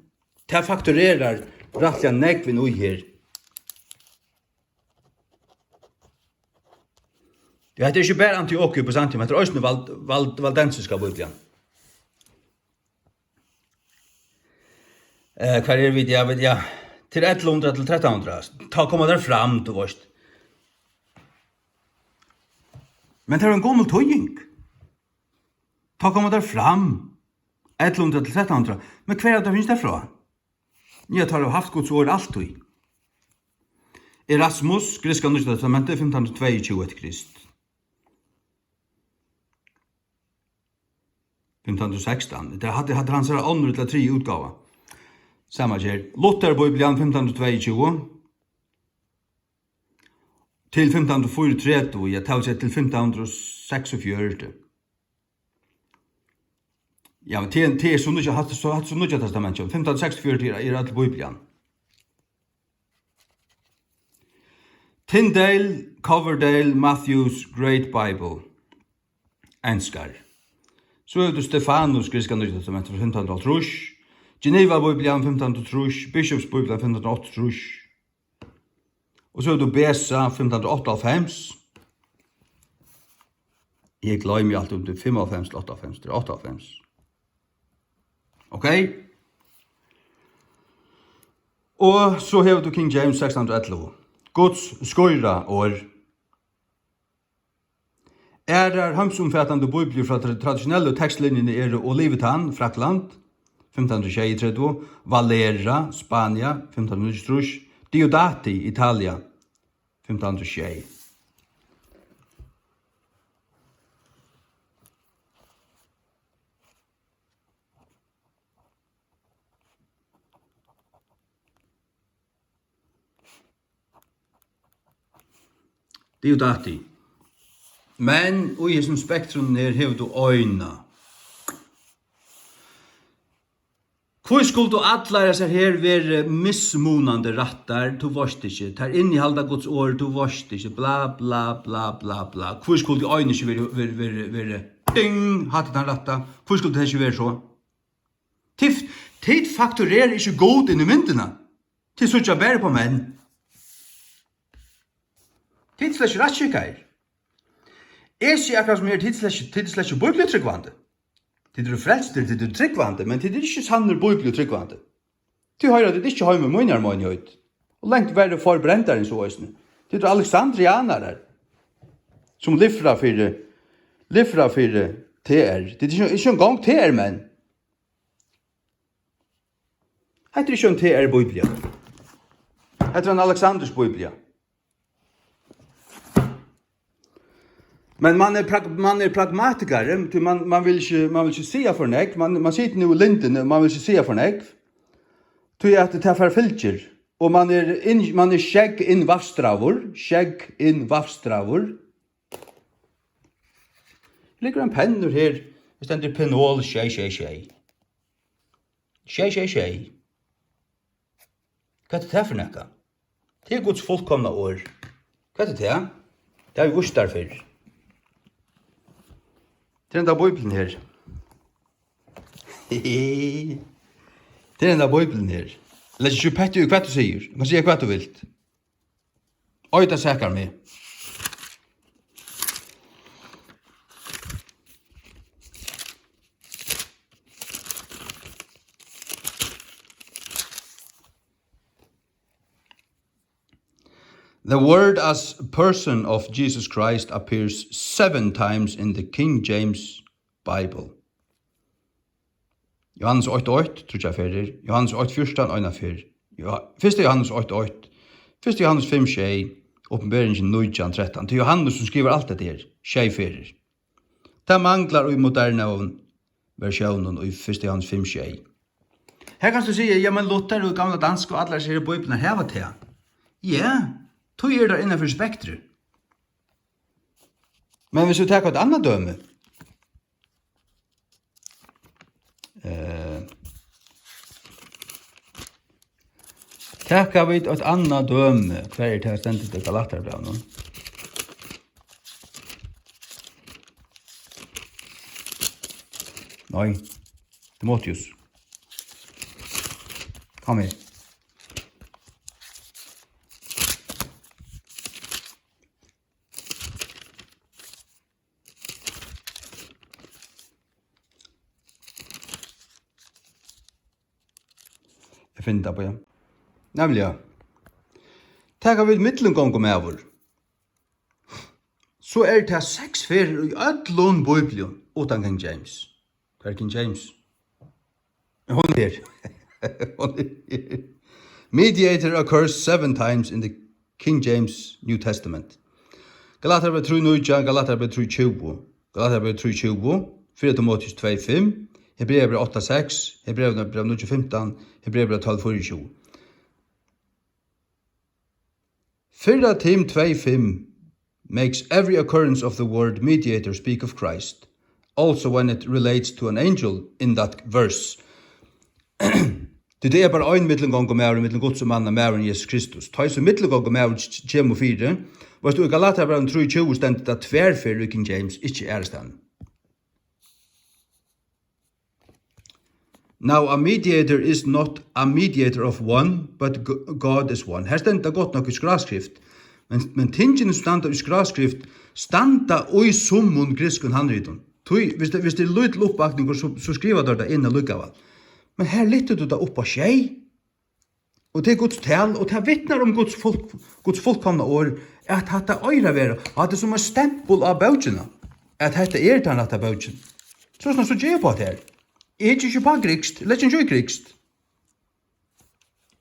Tað fakturerar rættiliga nógv inn í her. Ja, hetta er ikki bara Antiokia og Byzantium, hetta er eisini val-, val-, valdensiska bíblian. Eh, hvar eru vit? Ja, vit, ja. Til ellivu hundrað til trettan hundrað. Tá koma teir fram, tú veist. Men tað er ein gomul týðing. Tá koma teir fram. Ellivu hundrað til trettan hundrað. Men hvar hava teir fingið tað frá? Ja, teir hava havt Guds orð altíð. Erasmus, grikska Nýggja Testamentið, fimtan hundrað og tveyogtjúgu eftir Krist. Fimtan hundrað og sekstan. Tað er hatta, hatta er hansara onnur ella triðja útgáva. Sama ger. Luther-bíblian, fimtan hundrað og tveyogtjúgu. Til fimtan hundrað og fýraogtretivu, ja, tað vil siga til fimtan hundrað og seksogfjøruti. Ja, men tað er, tað er so nýggja, hatta er so, hatta er so Nýggja Testamentið. Fimtan hundrað og seksogfjøruti er, er øll Bíblian. Tyndale, Coverdale, Matthews Great Bible. Enskar. So hevur tú Stefanus, grikska Nýggja Testamentið frá fimtan hundrað og hálvtrýss, Geneva-bíblian fimtan hundrað og trýss, Bishopsbíblian fimtan hundrað og áttaogtrýss. Og so hevur tú Beza, fimtan hundrað og áttaoghálvfems. Eg gloymi altíð um tað er fimmoghálvfems ella áttaoghálvfems, tað er áttaoghálvfems. Ok? Og so hevur tú King James sekstan hundrað og ellivu. Guds skíra orð. Aðrar heimsumfatandi bíbliur frá tra-, traditionellu tekstlinjuni eru Olivetan, Frakland, fimtan hundrað og sjeyogtretivu, Valera, Spania, fimtan hundrað og níggjuogtrýss, Diodati, Italia, fimtan hundrað og sjey. Diodati. Men í hesum spektrum her hevur tú eina. Hví skuldu allar hesar her verið mismunandi rættar? Tú veitst ikki. Tær innihalda Guds orð, tú veitst ikki. Bla, bla, bla, bla, bla. Hví skuldi ein ikki verið, verið, verið, verið, ding, hatta er tann rætta? Hví skuldi tað ikki verið so? Tit, tit fakturera ikki Gud inn í myndina. Tit síggja bara upp á menn. Tit eru slett ikki rættskikkaðir. Eg sigi akkurát sum er, tit eru slett ikki, tit eru slett ikki bíbliutrúgvandi. Tit eru frelstir, tit eru trúgvandi, men tit eru ikki sannir bíbliutrúgvandi. Tí hoyra tit ikki heima í mínari meinigheit. Og langt verri forbrendar enn so eisini. Tit eru alexandrianarar, sum lifra fyri, lifra fyri T R. Tit eru ikki, ikki eingong T R-menn. Hetta er ikki ein T R-biblia. Hetta er ein Alexanders biblia. Men man er prag-, man er pragmatikari, tí man, man vil ikki, man vil ikki siga for nógv. Man, man situr nú í lindini, og man vil ikki siga for nógv. Tí at tað fær fylgjur, og man er inn-, man er skegginnvafstraður, skegginnvafstraður. Liggur ein pennur her, har stendur Phenol sjey sjey sjey. Sjey sjey sjey. Hvat er tað fyri nakað? Tað er Guds fullkomna orð. Hvat er tað? Tað havi eg víst tær fyrr. Tað er henda Bíblian her. Tað er henda Bíblian her. Legg ikki petti í, hvat tú sigur. Tú kanst siga, hvat tú vilt. Oj, tað sakar meg. The word as person of Jesus Christ appears seven times in the King James Bible. Johannes eitt eitt, tríggjar ferðir. Johannes eitt fjúrtan, eina ferð. Joha-, fyrsta Johannes eitt eitt, fyrsta Johannes fimm sjey, Opinberingin nítjan trettan. Tað er Johannes, sum skrivar alt hetta her, sjey ferðir. Tað manglar í modernaðu versjónum í fyrsta Johannes fimm sjey. Her kanst tú siga, ja, men Luther og gamla danska og allar hesar her bíbliurnar hava tað. Ja, tí eru tær innanfyri spektrið. Men viss tú tekur eitt annað dømi, Eh, taka vit eitt annað dømi. Hvar er tað, stendur tað í Galatarabrævinum? Nei, Timoteus. Kom her. Eg finni tað, bíða. Nemliga, taka vit millumgongumaður, so er tað seks ferðir í øllum Bíblium uttan King James. Hvar er King James? Hon er her. Hon er her. Mediator occurs seven times in the King James New Testament. Galatarabrævið trý nítjan, Galatarabrævið trý tjúgu, Galatarabrævið trý tjúgu, fyrra Timoteus tvey fimm, Hebrearabrævið átta seks, Hebrearabrævið níggju fimtan, Hebrearabrævið tólv fýraogtjúgu. Fyrra Tim tvey fimm makes every occurrence of the word mediator speak of Christ, also when it relates to an angel in that verse. Tí tað er bara ein millumgongumaður millum Guds og manna, maðurin Jesus Kristus. Tá ið so millumgongumaður k-, kemur fyri, veitst tú, í Galatarabrævinum trý tjúgu stendur tað tvær ferðir í King James, ikki aðrastaðni. Now a mediator is not a mediator of one, but G-, God is one. Her stendur tað gott nokk í skráskrift, men, men tingini sum standa í skráskrift, standa í summum grikskum handritum. Tí, viss tað, viss tað er lítil uppvakningur, so, so skriva teir tað inn allíkavæl. Men her lyftir tú tað upp á sjey. Og tað er Guds tal, og tað vitnar um Guds fólk, Guds fullkomna orð, at hatta eigur at vera, og hatta er sum eitt stempul á bókina, at hetta er tann rætta bókin. So, so, so ger eg upp á tað her. Eg hyggi ikki upp á grikskt, eg leggi ikki í grikskt.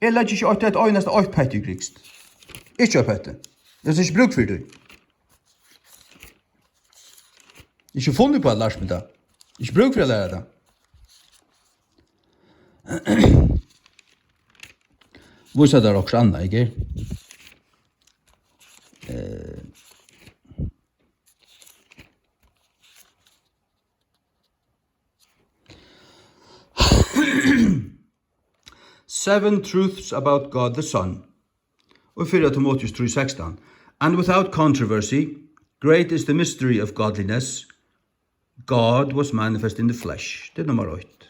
Eg leggi ikki eitt, eitt einasta eitt petti í grikskt. Ikki eitt petti. Eg havi ikki brúk fyri tí. Ikki funnið upp á at lært meg tað. Ikki brúk fyri at læra tað. Vísa tær okkurt annað, ikki? Eh. Seven truths about God the Son. Og fyrra Timoteus trý sekstan. And without controversy, great is the mystery of godliness. God was manifest in the flesh. Tað er nummar eitt.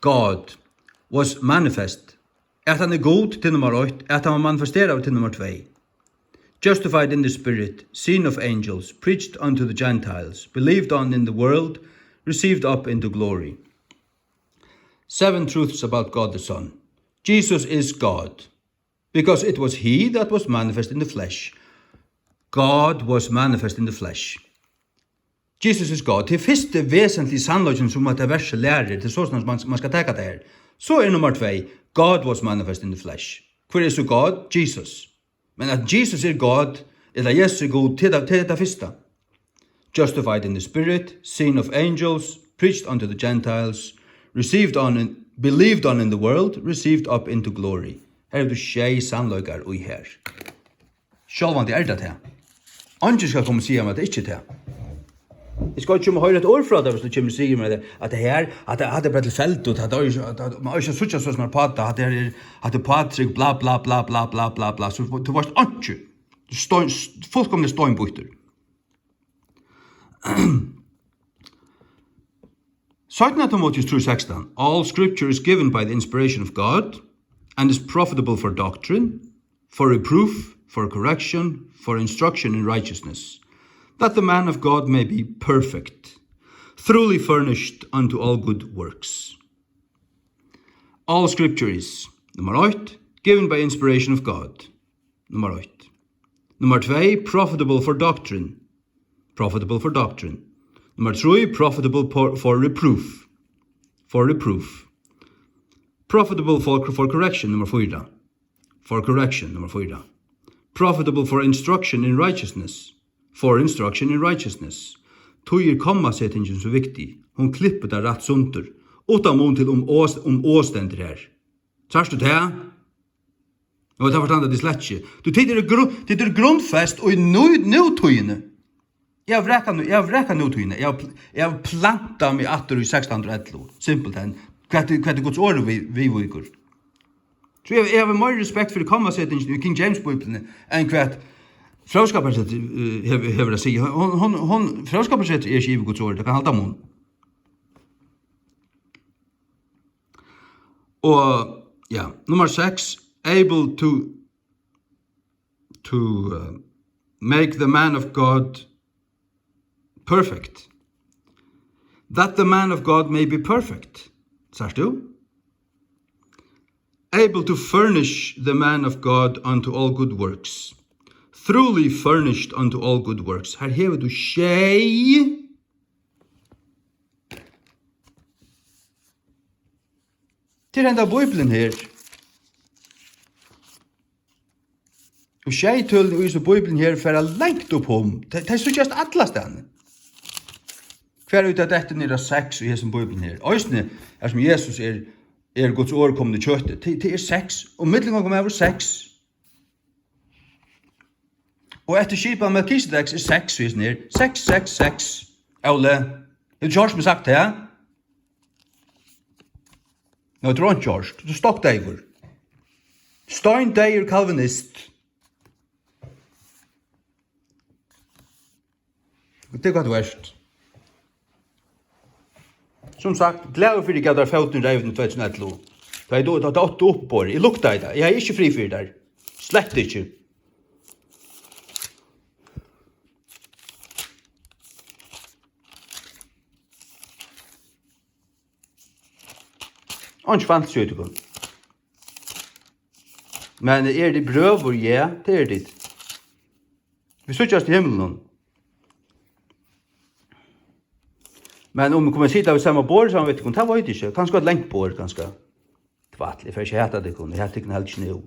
God was manifest. At hann er Gud, tað er nummar eitt. At hann var manifesteraður, tað er nummar tvey. Justified in the Spirit, seen of angels, preached unto the Gentiles, believed on in the world, received up into glory. Seven truths about God the Son. Jesus is God, because it was he that was manifest in the flesh. God was manifest in the flesh. Jesus is God. Tað er fyrsti vesentligur sannleikin, sum at tað versið lærir, tað er sostatt, man, man skal taka tað her. So er nummar tvey, God was manifest in the flesh. Hvør er so God? Jesus. Men at Jesus er God, ella Jesus er Gud, tað er tað, tað er tað fyrsta. Justified in the Spirit, seen of angels, preached unto the Gentiles, received on in, believed on in the world, received up into glory. Her hevur tú sjey sannleikar í her. Sjálvandi er tað tað. Eingin skal koma og siga mær, at tað ikki er tað. Eg skal ikki koma og hoyra eitt orð frá tær, viss tú kemur og sigur mær, at tað her, at tað, at tað er bara tilfeldigt, at tað er, at, at, man er ikki at síggja so snar pá, at tað her er, at tað er Patrik, bla, bla, bla. So tú veitst einki. Tú stein, fullkomiliga steinbýttur. Seinna Timoteus trý sekstan, "All scripture is given by the inspiration of God and is profitable for doctrine, for reproof, for correction, for instruction in righteousness, that the man of God may be perfect, truly furnished unto all good works." All scripture is, nummar eitt, given by inspiration of God. Nummar eitt. Nummar tvey, profitable for doctrine. Profitable for doctrine. Nummar trý, profitable for, for reproof. For reproof. Profitable for, for correction, nummar fýra. For correction, nummar fýra. Profitable for instruction in righteousness. For instruction in righteousness. Tí er kommasetingin so viktig. Hon klippir tað rætt sundur. Uttan mun til um os-, um o stendur her. Sært tú tað? Og tað forstanda tit slett ikki. Tú, tit eru gru-, tit eru grundfest í nú-, nútíðini. Eg havi vrakað nú, eg havi vrakað nútíðina. Eg havi pl-, eg havi plantað meg aftur í sekstan hundrað og ellivu. Simpelthen. Hvat er, hvat er Guds orð við, viðvíkur? So eg, eg havi meiri respekt fyri kommasetingini í King James Bíbliuni enn hvat Fróðskaparsetrið, eh, hevur, hevur at siga. Hon, hon, hon, Fróðskaparsetrið er ikki yvir Guds orð, tað kann halda mun. Og, ja, nummar seks, able to, to, uh, make the man of God perfect. That the man of God may be perfect. Sært tú? Able to furnish the man of God unto all good works. Truly furnished unto all good works. Her hevur tú sjey. Til henda Bíblian her. Og sjey tølini í hesum Bíblian her fara langt upp um. Tey, tey síggjast allastaðni. Hvar er tað dettur niður á seks í hesum Bíblian her? Eisini, har sum Jesus er, er Guds orð komin í kjøtið. Tað, tað er seks. Og millumgongumaður seks. Og eftir skipan Melkisedeks er seks, og hesin er seks, seks, seks. Óli, hevur tú hoyrt meg sagt tað? Nei, tú hevur ikki hoyrt. Tú ert stokkdeyvur. Steindeyður kalvinist. Tað er hvat tú ert. Sum sagt, glaður fyri, eg gav tær fótin í reyvina í tvey túsund og ellivu. Tá ið tú, tá, tá átti uppiborið. Eg luktaði tað. Eg hevði ikki frið fyri tær. Slett ikki. Einki fantasi í tykkum. Men eru tit brøður? Ja, tað eru tit. Vit síggjast í himlinum. Men um vit koma at sita við sama borð saman við tykkum, tað veit eg ikki. Kanska eitt langt borð, kanska. Tvætl, eg fari ikki at hata tykkum, eg hati tykkum helst ikki nú.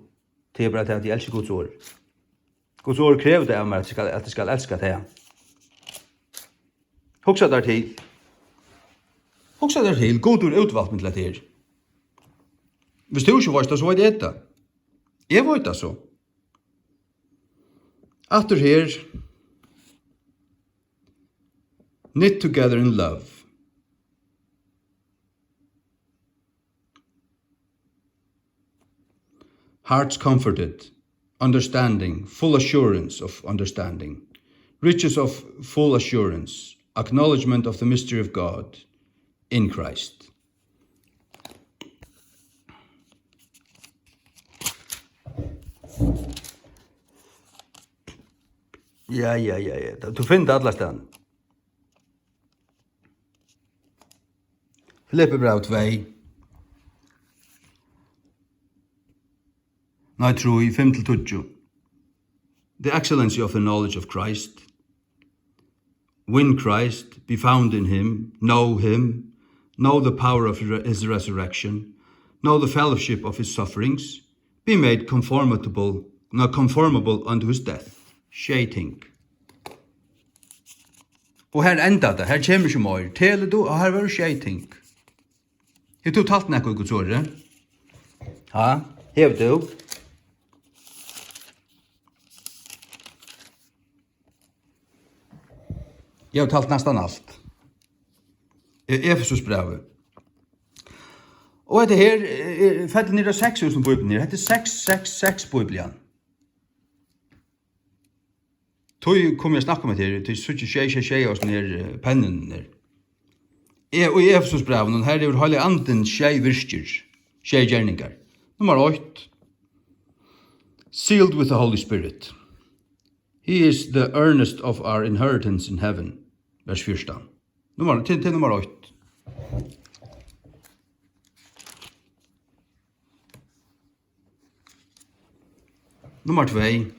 Tað er bara tað, at eg elski Guds orð. Guds orð krevur tað av mær, at eg skal, at eg skal elska tað. Hugsa tær til. Hugsa tær til, Gud hevur útvalt meg til hetta her. Viss tú ikki veitst tað, so veit eg tað. Eg veit tað so. Aftur her. Knit together in love. Hearts comforted, understanding, full assurance of understanding, riches of full assurance, acknowledgement of the mystery of God in Christ. Ja, ja, ja, ja. Tú finnur tað allastaðni. Filippibræv tvey. nei, trý, fimm til tíggju. The excellency of the knowledge of Christ. Win Christ, be found in him, know him, know the power of re-, his resurrection, know the fellowship of his sufferings, be made conformable, not conformable unto his death. Sjey ting. Og her endar tað, her kemur ikki meir. Telur tú, og her verður sjey ting. Hevur tú talt nakað í Guds orði? Ha? Hevur tú? Eg havi talt næstan alt. E-, Efesusbrævið. Og hetta her, eh, eh, fellur niður á seks túsund Bíblian her. Hetta er seks seks seks Bíblian. Tí kom eg at snakka um hetta her, tí síggi sjey sjey sjey og sånn her, eh, pennun her. E-, og í Efesusbrævinum, her hevur Heilagi Andin sjey virkir, sjey gerningar. Nummar eitt, sealed with the Holy Spirit. He is the earnest of our inheritance in heaven. Vers fjúrtan. Nummar, til, til nummar eitt. Nummar tvey.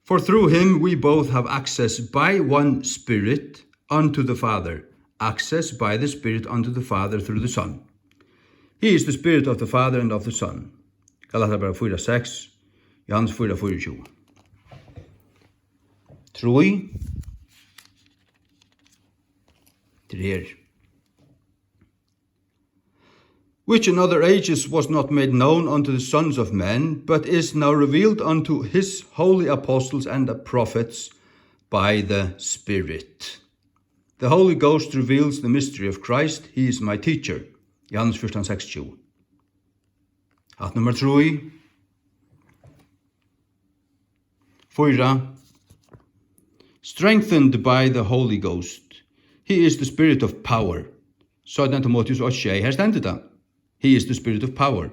For through him we both have access by one Spirit unto the Father. Access by the Spirit unto the Father through the Son. He is the Spirit of the Father and of the Son. Galatiabrævið fýra seks, Johannes fýra fýraogtjúgu. Trý. Tað er her. Which in other ages was not made known unto the sons of men, but is now revealed unto his holy apostles and the prophets by the Spirit. The Holy Ghost reveals the mystery of Christ, he is my teacher. Johannes fjúrtan seksogtjúgu. Hatt nummar trý. Fýra. Strengthened by the Holy Ghost. He is the Spirit of power. Seinna Timoteus eitt sjey, her stendur tað. He is the Spirit of power.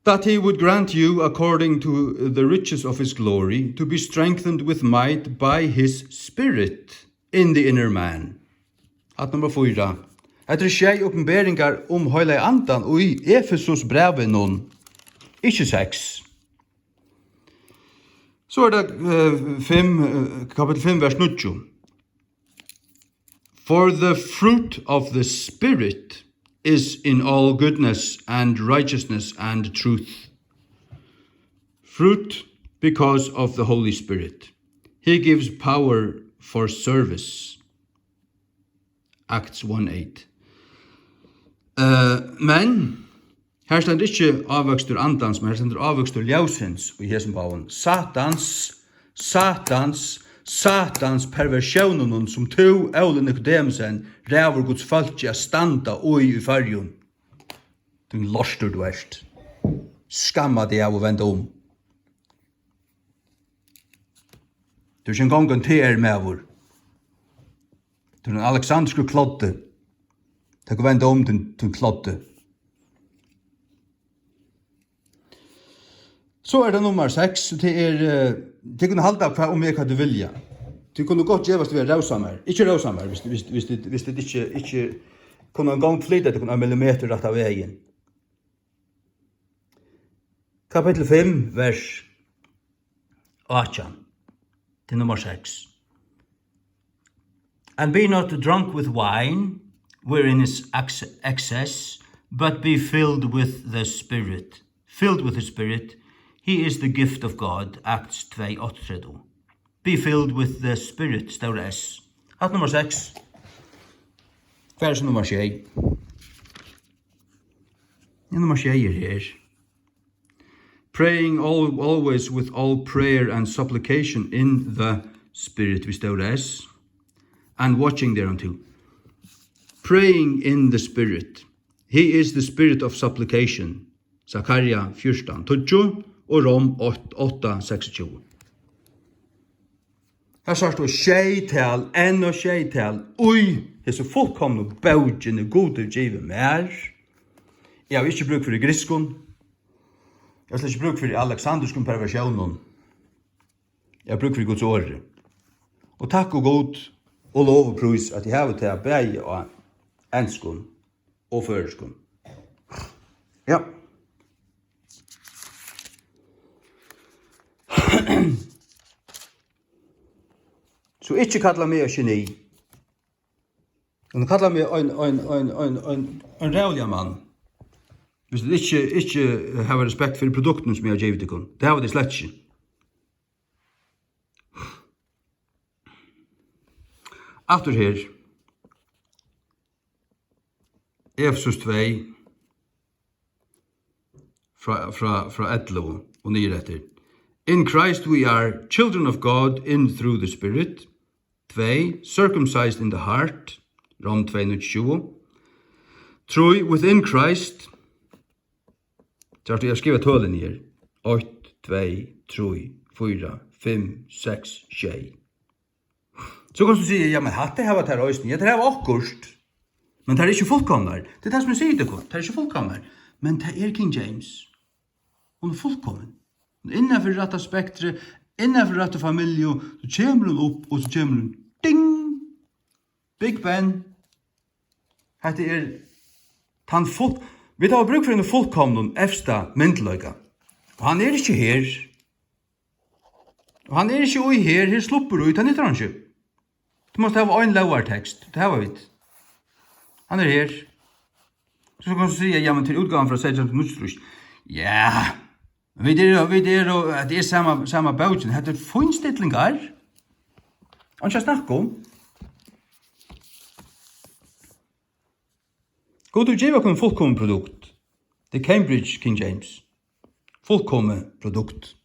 That he would grant you, according to the riches of his glory, to be strengthened with might by his Spirit in the inner man. Hatt nummar fýra. Hetta eru sjey opinberingar um Heilaga Andan í Efesusbrævinum, ikki seks. So er tað, eh, fimm, eh, kapittul fimm, vers níggju. For the fruit of the Spirit is in all goodness and righteousness and truth. Fruit because of the Holy Spirit. He gives power for service. Acts one eight. Eh, men her stendur ikki ávøkstur andans, men her stendur ávøkstur ljósins í hesum báðum. Satans, Satans, Satans perversjónunum, sum tú, Óli Nikodemussen, ræður Guds fólki at standa í, í Føroyum. Tín lortur tú ert. Skamma teg av og vend um. Tú ert ikki eingong ein T R-maður. Tú ert ein aleksandriskur kloddi. Tað kann venda um, tín, tín kloddi. So er tað nummar seks, tað er, eh, tit kunnu halda hvat um meg, hvat tit vilja. Tit kunnu gott gevast við at rósa mær. Ikki rósa mær, viss, viss, viss, viss, viss tit ikki, ikki kunnu eingong flyta tykkum ein millimetur rætta vegin. Kapittul fimm, vers átjan til nummar seks. And be not drunk with wine, wherein is acc-, excess, but be filled with the Spirit. Filled with the Spirit, he is the gift of God, Acts tvey áttaogtretivu. Be filled with the Spirit, stóra S. Hatt nummar seks. Hvar er so nummar sjey? Ja, nummar sjey er her. Praying al-, always with all prayer and supplication in the Spirit, við stóra S, and watching thereunto. Praying in the Spirit. He is the Spirit of supplication. Zakaria fjúrtan tíggju og Rom átta seksogtjúgu. Her sært tú sjey tal, enn og sjey tal, í hesi fullkomnu bókini Gud hevur givið mær. Eg havi ikki brúk fyri grikskum. Eg havi slett ikki brúk fyri aleksandriskum perversjónum. Eg havi brúk fyri Guds orði. Og takk og Gud og lov og prís, at eg havi tað bæði á enskum og føroyskum. Ja. So ikki kalla meg eitt geni. Hon kallar meg ein, ein, ein, ein, ein, ein ræðuligan mann. Hvis tit ikki, ikki hava respekt fyri produktunum, sum eg havi givið tykkum. Tað hava tit slett ikki. Aftur her. Efesus tvey, frá, frá, frá ellivu og niður eftir. In Christ we are children of God in through the Spirit. Tvey, circumcised in the heart. Rom tvey níggjuogtjúgu. Trý, within Christ. Sært tú, eg skrivi tølini her. Eitt, tvey, trý, fýra, fimm, seks, sjey. So kanst tú siga, ja, men hatta hava tær eisini. Ja, tær hava okkurt. Men tær eru ikki fullkomnar. Tað er tað, sum eg sigi tykkum. Tær eru ikki fullkomnar. Men tað er King James. Hon er fullkomin. Hon er innanfyri rætta spektrið, innanfyri rættu familju. So kemur hon upp, og so kemur hon, ding! Big Ben. Hetta er tann full-, vit hava brúk fyri einum fullkomnum evsta myndugleika. Og hann er ikki her. Og hann er ikki í her, her sluppur í, tað nyttar hann ikki. Tú mást hava ein lógartekst, tað hava vit. Hann er her. So kanst tú siga, ja, men til útgávan frá seytjan hundrað og níggjuogtrýss. Ja, vit eru, vit eru, at tað er sama, sama bókin. Hetta er fínstillingar. Einki at snakka um. Gud hevur givið okkum fullkomið produkt. The Cambridge King James. Fullkomið produkt.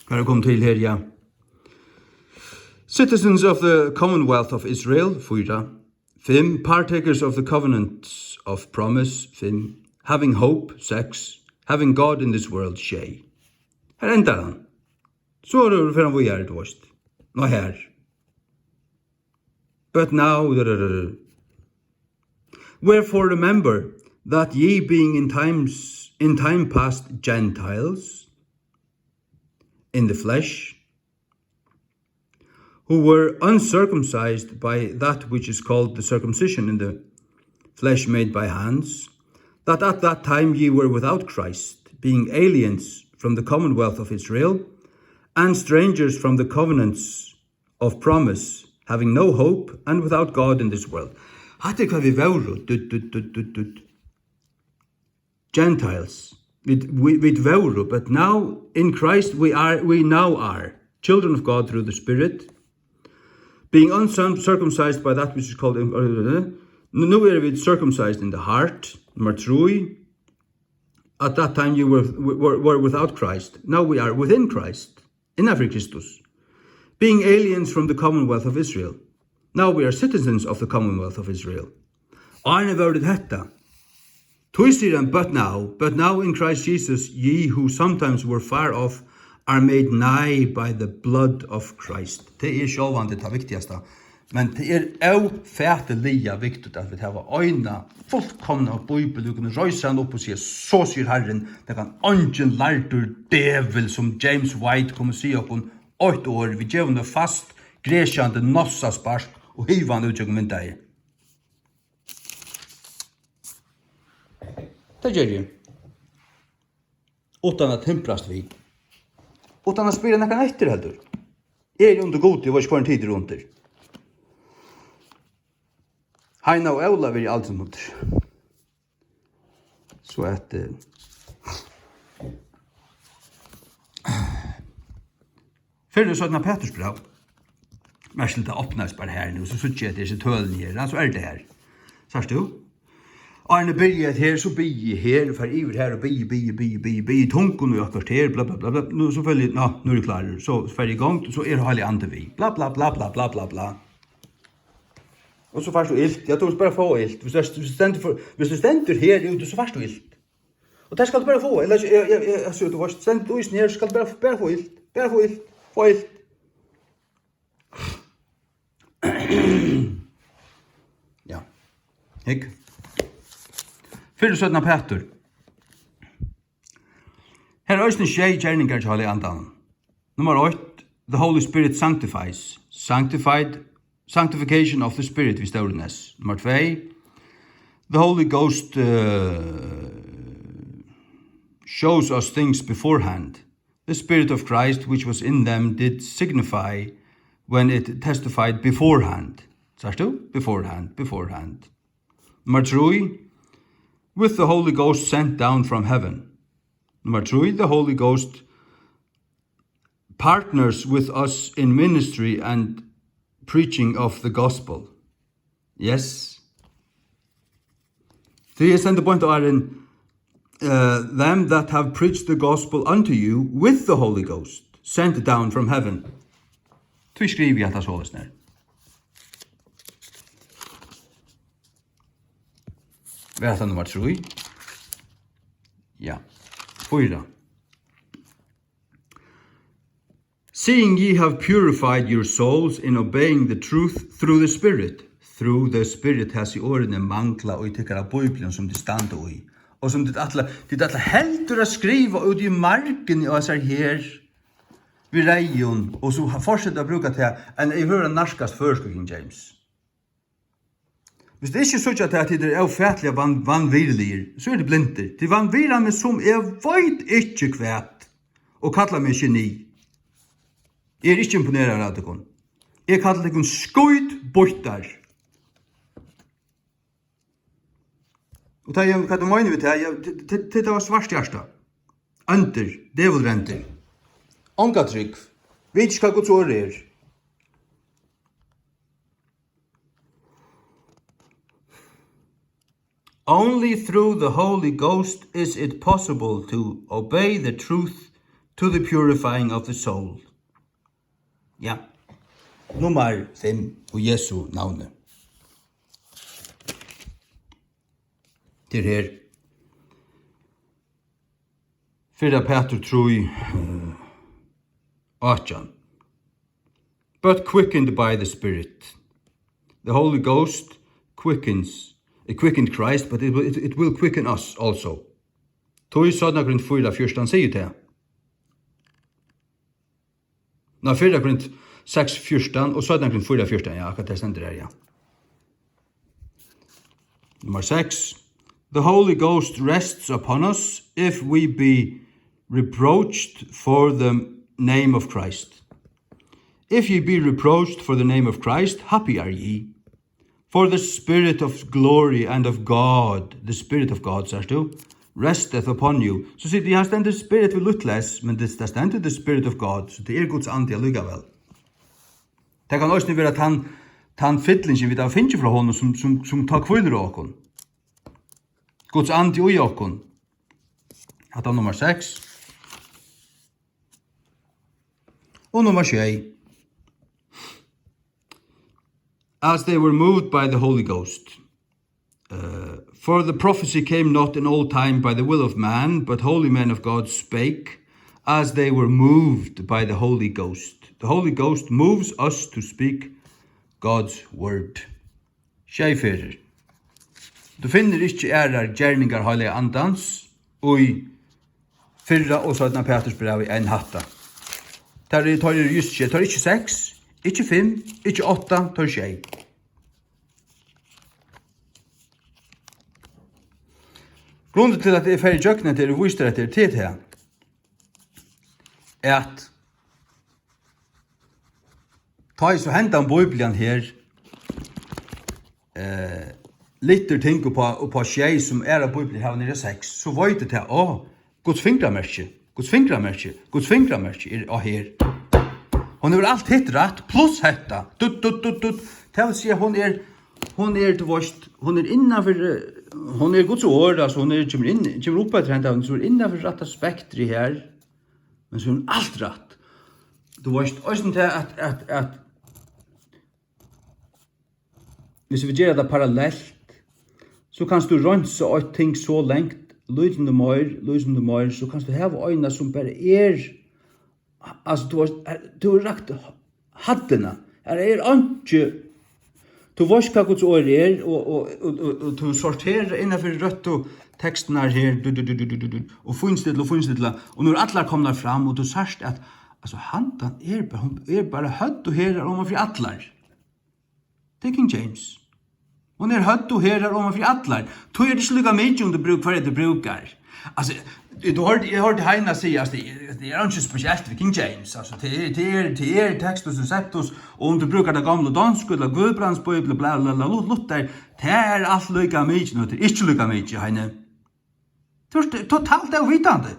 Hvat er komið til her, ja? Citizens of the Commonwealth of Israel, fýra. Fimm, partakers of the covenants of promise, fimm. Having hope, seks. Having God in this world, sjey. Her endar hann. So er, fer hann víðari, tú veist. Nå her. But now, da, da, da, da. Wherefore remember that ye being in times, in time past Gentiles, in the flesh, who were uncircumcised by that which is called the circumcision in the flesh made by hands, that at that time ye were without Christ, being aliens from the commonwealth of Israel, and strangers from the covenants of promise, having no hope and without God in this world. Hatta er hvat vit vóru, dutt, dutt, dutt, dutt, dutt. Gentiles. Vit, vit, vit vóru, but now in Christ we are, we now are children of God through the Spirit. Being uncircumcised by that which is called, nú eru vit circumcised in the heart. Nummer three. At that time you were, were, were without Christ. Now we are within Christ. Innanfyri Kristus. Being aliens from the commonwealth of Israel. Now we are citizens of the commonwealth of Israel. Áðrenn vóru vit hetta. Tí sigur hann, but now, but now in Christ Jesus, ye who sometimes were far off are made nigh by the blood of Christ. Tað er sjálvandi tað viktigasta. Men tað er ófatiliga viktigt, at vit hava eina fullkomna bíbel, tú kann reisa hann upp og siga, so sigur Harrin, tað kann eingin lærdur djevul sum James White koma og siga okkum eitt orð, vit geva honum fast, gresjandi nossaspark og hiva hann út gjøgnum vindeygað. Tað geri eg. Uttan at himprast við. Uttan at spyrja nakran eftir heldur. Eg eri undir Gudi, eg veit ikki, hvørjum tit eru undir. Heina og Óla verði eg aldrin undir. So at, eh, fyrr og seinna Peturs bræv. Merkiligt, tað opnaðist bara her nú, so síggi eg, at tað er tølini her, ja, so er tað her. Sært tú? Áðrenn eg byrjaði her, so biði eg her, og fari yvir her, og biði, biði, biði, biði, biði í tungum í eitt korter, bla, bla, bla, bla. Nú, so føli eg, ná, nú eri eg klárur. So fari eg í gongd, og so er Heilagi Andi við. Bla, bla, bla. Og so fært tú ilt. Ja, tú skalt bara fáa ilt. Hvis tú, hvis tú stendur for, hvis tú stendur her úti, so fært tú ilt. Og tað skalt tú bara fáa. Ella, ja, ja, ja, so tú veitst, stendur tú í her, so skalt tú bara, bara fáa ilt. Bara fáa ilt. Fáa ilt. Ja. Hygg. Fyrr og seinna Pætur. Her eru eisini sjey gerningar hjá Heilaga Andanum. Nummar eitt, the Holy Spirit sanctifies. Sanctified, sanctification of the Spirit við stórum S. Nummar tvey, the Holy Ghost, uh, shows us things beforehand. the Spirit of Christ which was in them did signify when it testified beforehand. Sært tú? Beforehand, beforehand. Nummer three, with the Holy Ghost sent down from heaven. Nummer three, the Holy Ghost partners with us in ministry and preaching of the gospel. Yes. Tí eg sendi beint áðrenn, uh, them that have preached the gospel unto you with the Holy Ghost, sent down from heaven. Tí skrivi eg hetta soleiðis nær. Var hetta nummer three? Ja. Fýra. Seeing ye have purified your souls in obeying the truth through the Spirit. Through the Spirit, hasi orðini mangla í tykkara bíblium, sum tit standa í, og sum tit ætla, tit ætla heldur at skriva út í margin á hesar her við reyðum, og so fortseta at brúka tað, enn yvirhøvur at nærkast føroysku King James. Hvis tit ikki síggja tað, at tit eru ófatiliga van-, vanvirðiligir, so eru tit blindir. Tit vanvirða meg sum eg veit ikki hvat, og kalla meg geni. Eg eri ikki imponeraður av tykkum. Eg kalli tykkum skítbýttar. Og tað er, hvat tú meinar við tað? Ja, t-, t-, t-, tað var svart hjarta. Óndir, djevulrendir. Onga trúgv. Vita ikki, hvat Guds orð er. Only through the Holy Ghost is it possible to obey the truth to the purifying of the soul. Ja. Nummar fimm, í Jesu navni. Tað er her. Fyrra Pætur trý, eh, átjan. But quickened by the Spirit. The Holy Ghost quickens, it quickened Christ, but it will, it, it will quicken us also. Tí seinna Korint fýra fjúrtan sigur tað. Nei, fyrra Korint seks fjúrtan og seinna Korint fýra fjúrtan, ja, akkurát tað stendur her, ja. Nummer seks. The Holy Ghost rests upon us if we be reproached for the name of Christ. If ye be reproached for the name of Christ, happy are ye. For the Spirit of glory and of God, the Spirit of God, sært tú, resteth upon you. So sigur, her stendur Spirit við lítla s, men tað, tað stendur the Spirit of God, so tað er Guds andi allíkavæl. Tað kann eisini vera tann, tann fyllingin, vit hava fingið frá honum, sum, sum, sum tá hvílir á okkum. Guds andi í okkum. Hatta er nummar seks. Og nummar sjey. As they were moved by the Holy Ghost. Uh, for the prophecy came not in old time by the will of man, but holy men of God spake as they were moved by the Holy Ghost. The Holy Ghost moves us to speak God's word. Sjey ferðir. Tú finnur ikki aðrar gerningar Heilaga Andans í fyrra og seinna Pætursbrævi enn hatta. Teir eru, teir eru júst sjey, teir eru ikki seks, ikki fimm, ikki átta, teir eru sjey. Grundin til, at eg fari ígjøgnum hetta, eg vísi tær hetta, tað er tað, at tá eg so hendan Bíblian her, eh, lyftir ting upp á, upp á sjey, sum aðrar Bíbliur hava niðri á seks, so veit eg tað, á, Guds fingramerki, Guds fingramerki, Guds fingramerki er á her. Hon hevur alt hitt rætt, pluss hetta. Dutt, dutt, dutt, dutt. Tað vil siga, hon er, hon er, tú veist, hon er innanfyri, eh, hon er Guds orð, altso, hon er, kemur inn, kemur upp eftir henda, hon er innanfyri rætta spektrið her. Men so hevur hon alt rætt. Tú veist, eisini tað at, at, at Hvis vit gera tað parallelt, so kanst tú reinsa eitt ting so langt, lítið meir, lítið meir, so kanst tú hava eina, sum bara er, altso, tú veist, tú hevur rakt hæddina. Her er einki, tú veist, hvat Guds orð er, og, og, og, og, og tú sorterar innanfyri røttu tekstirnar her, du, du, og fínstilla og fínstilla, og nú eru allar komnar fram, og tú sært, at, altso, handan er bara, hon er bara høvd og herðar oman fyri allar. Tað er King James. Hon er høvd og herðar oman fyri allar. Tí er tað ikki líka mikið, um tú brúk-, hvørja tú brúkar. Altso, eg hoyrdi, eg hoyrdi Heina siga, altso, tað er, tað er ikki spesielt við King James, altso, tað er, tað er, tað er Textus Receptus, og um tú brúkar ta gomlu donsku, ella Guðbrandsbíbliu, bla, bla, bla, Lu-, Luther, tað er alt líka mikið, nú, tað er ikki líka mikið, Heini. Tú ert totalt óvitandi.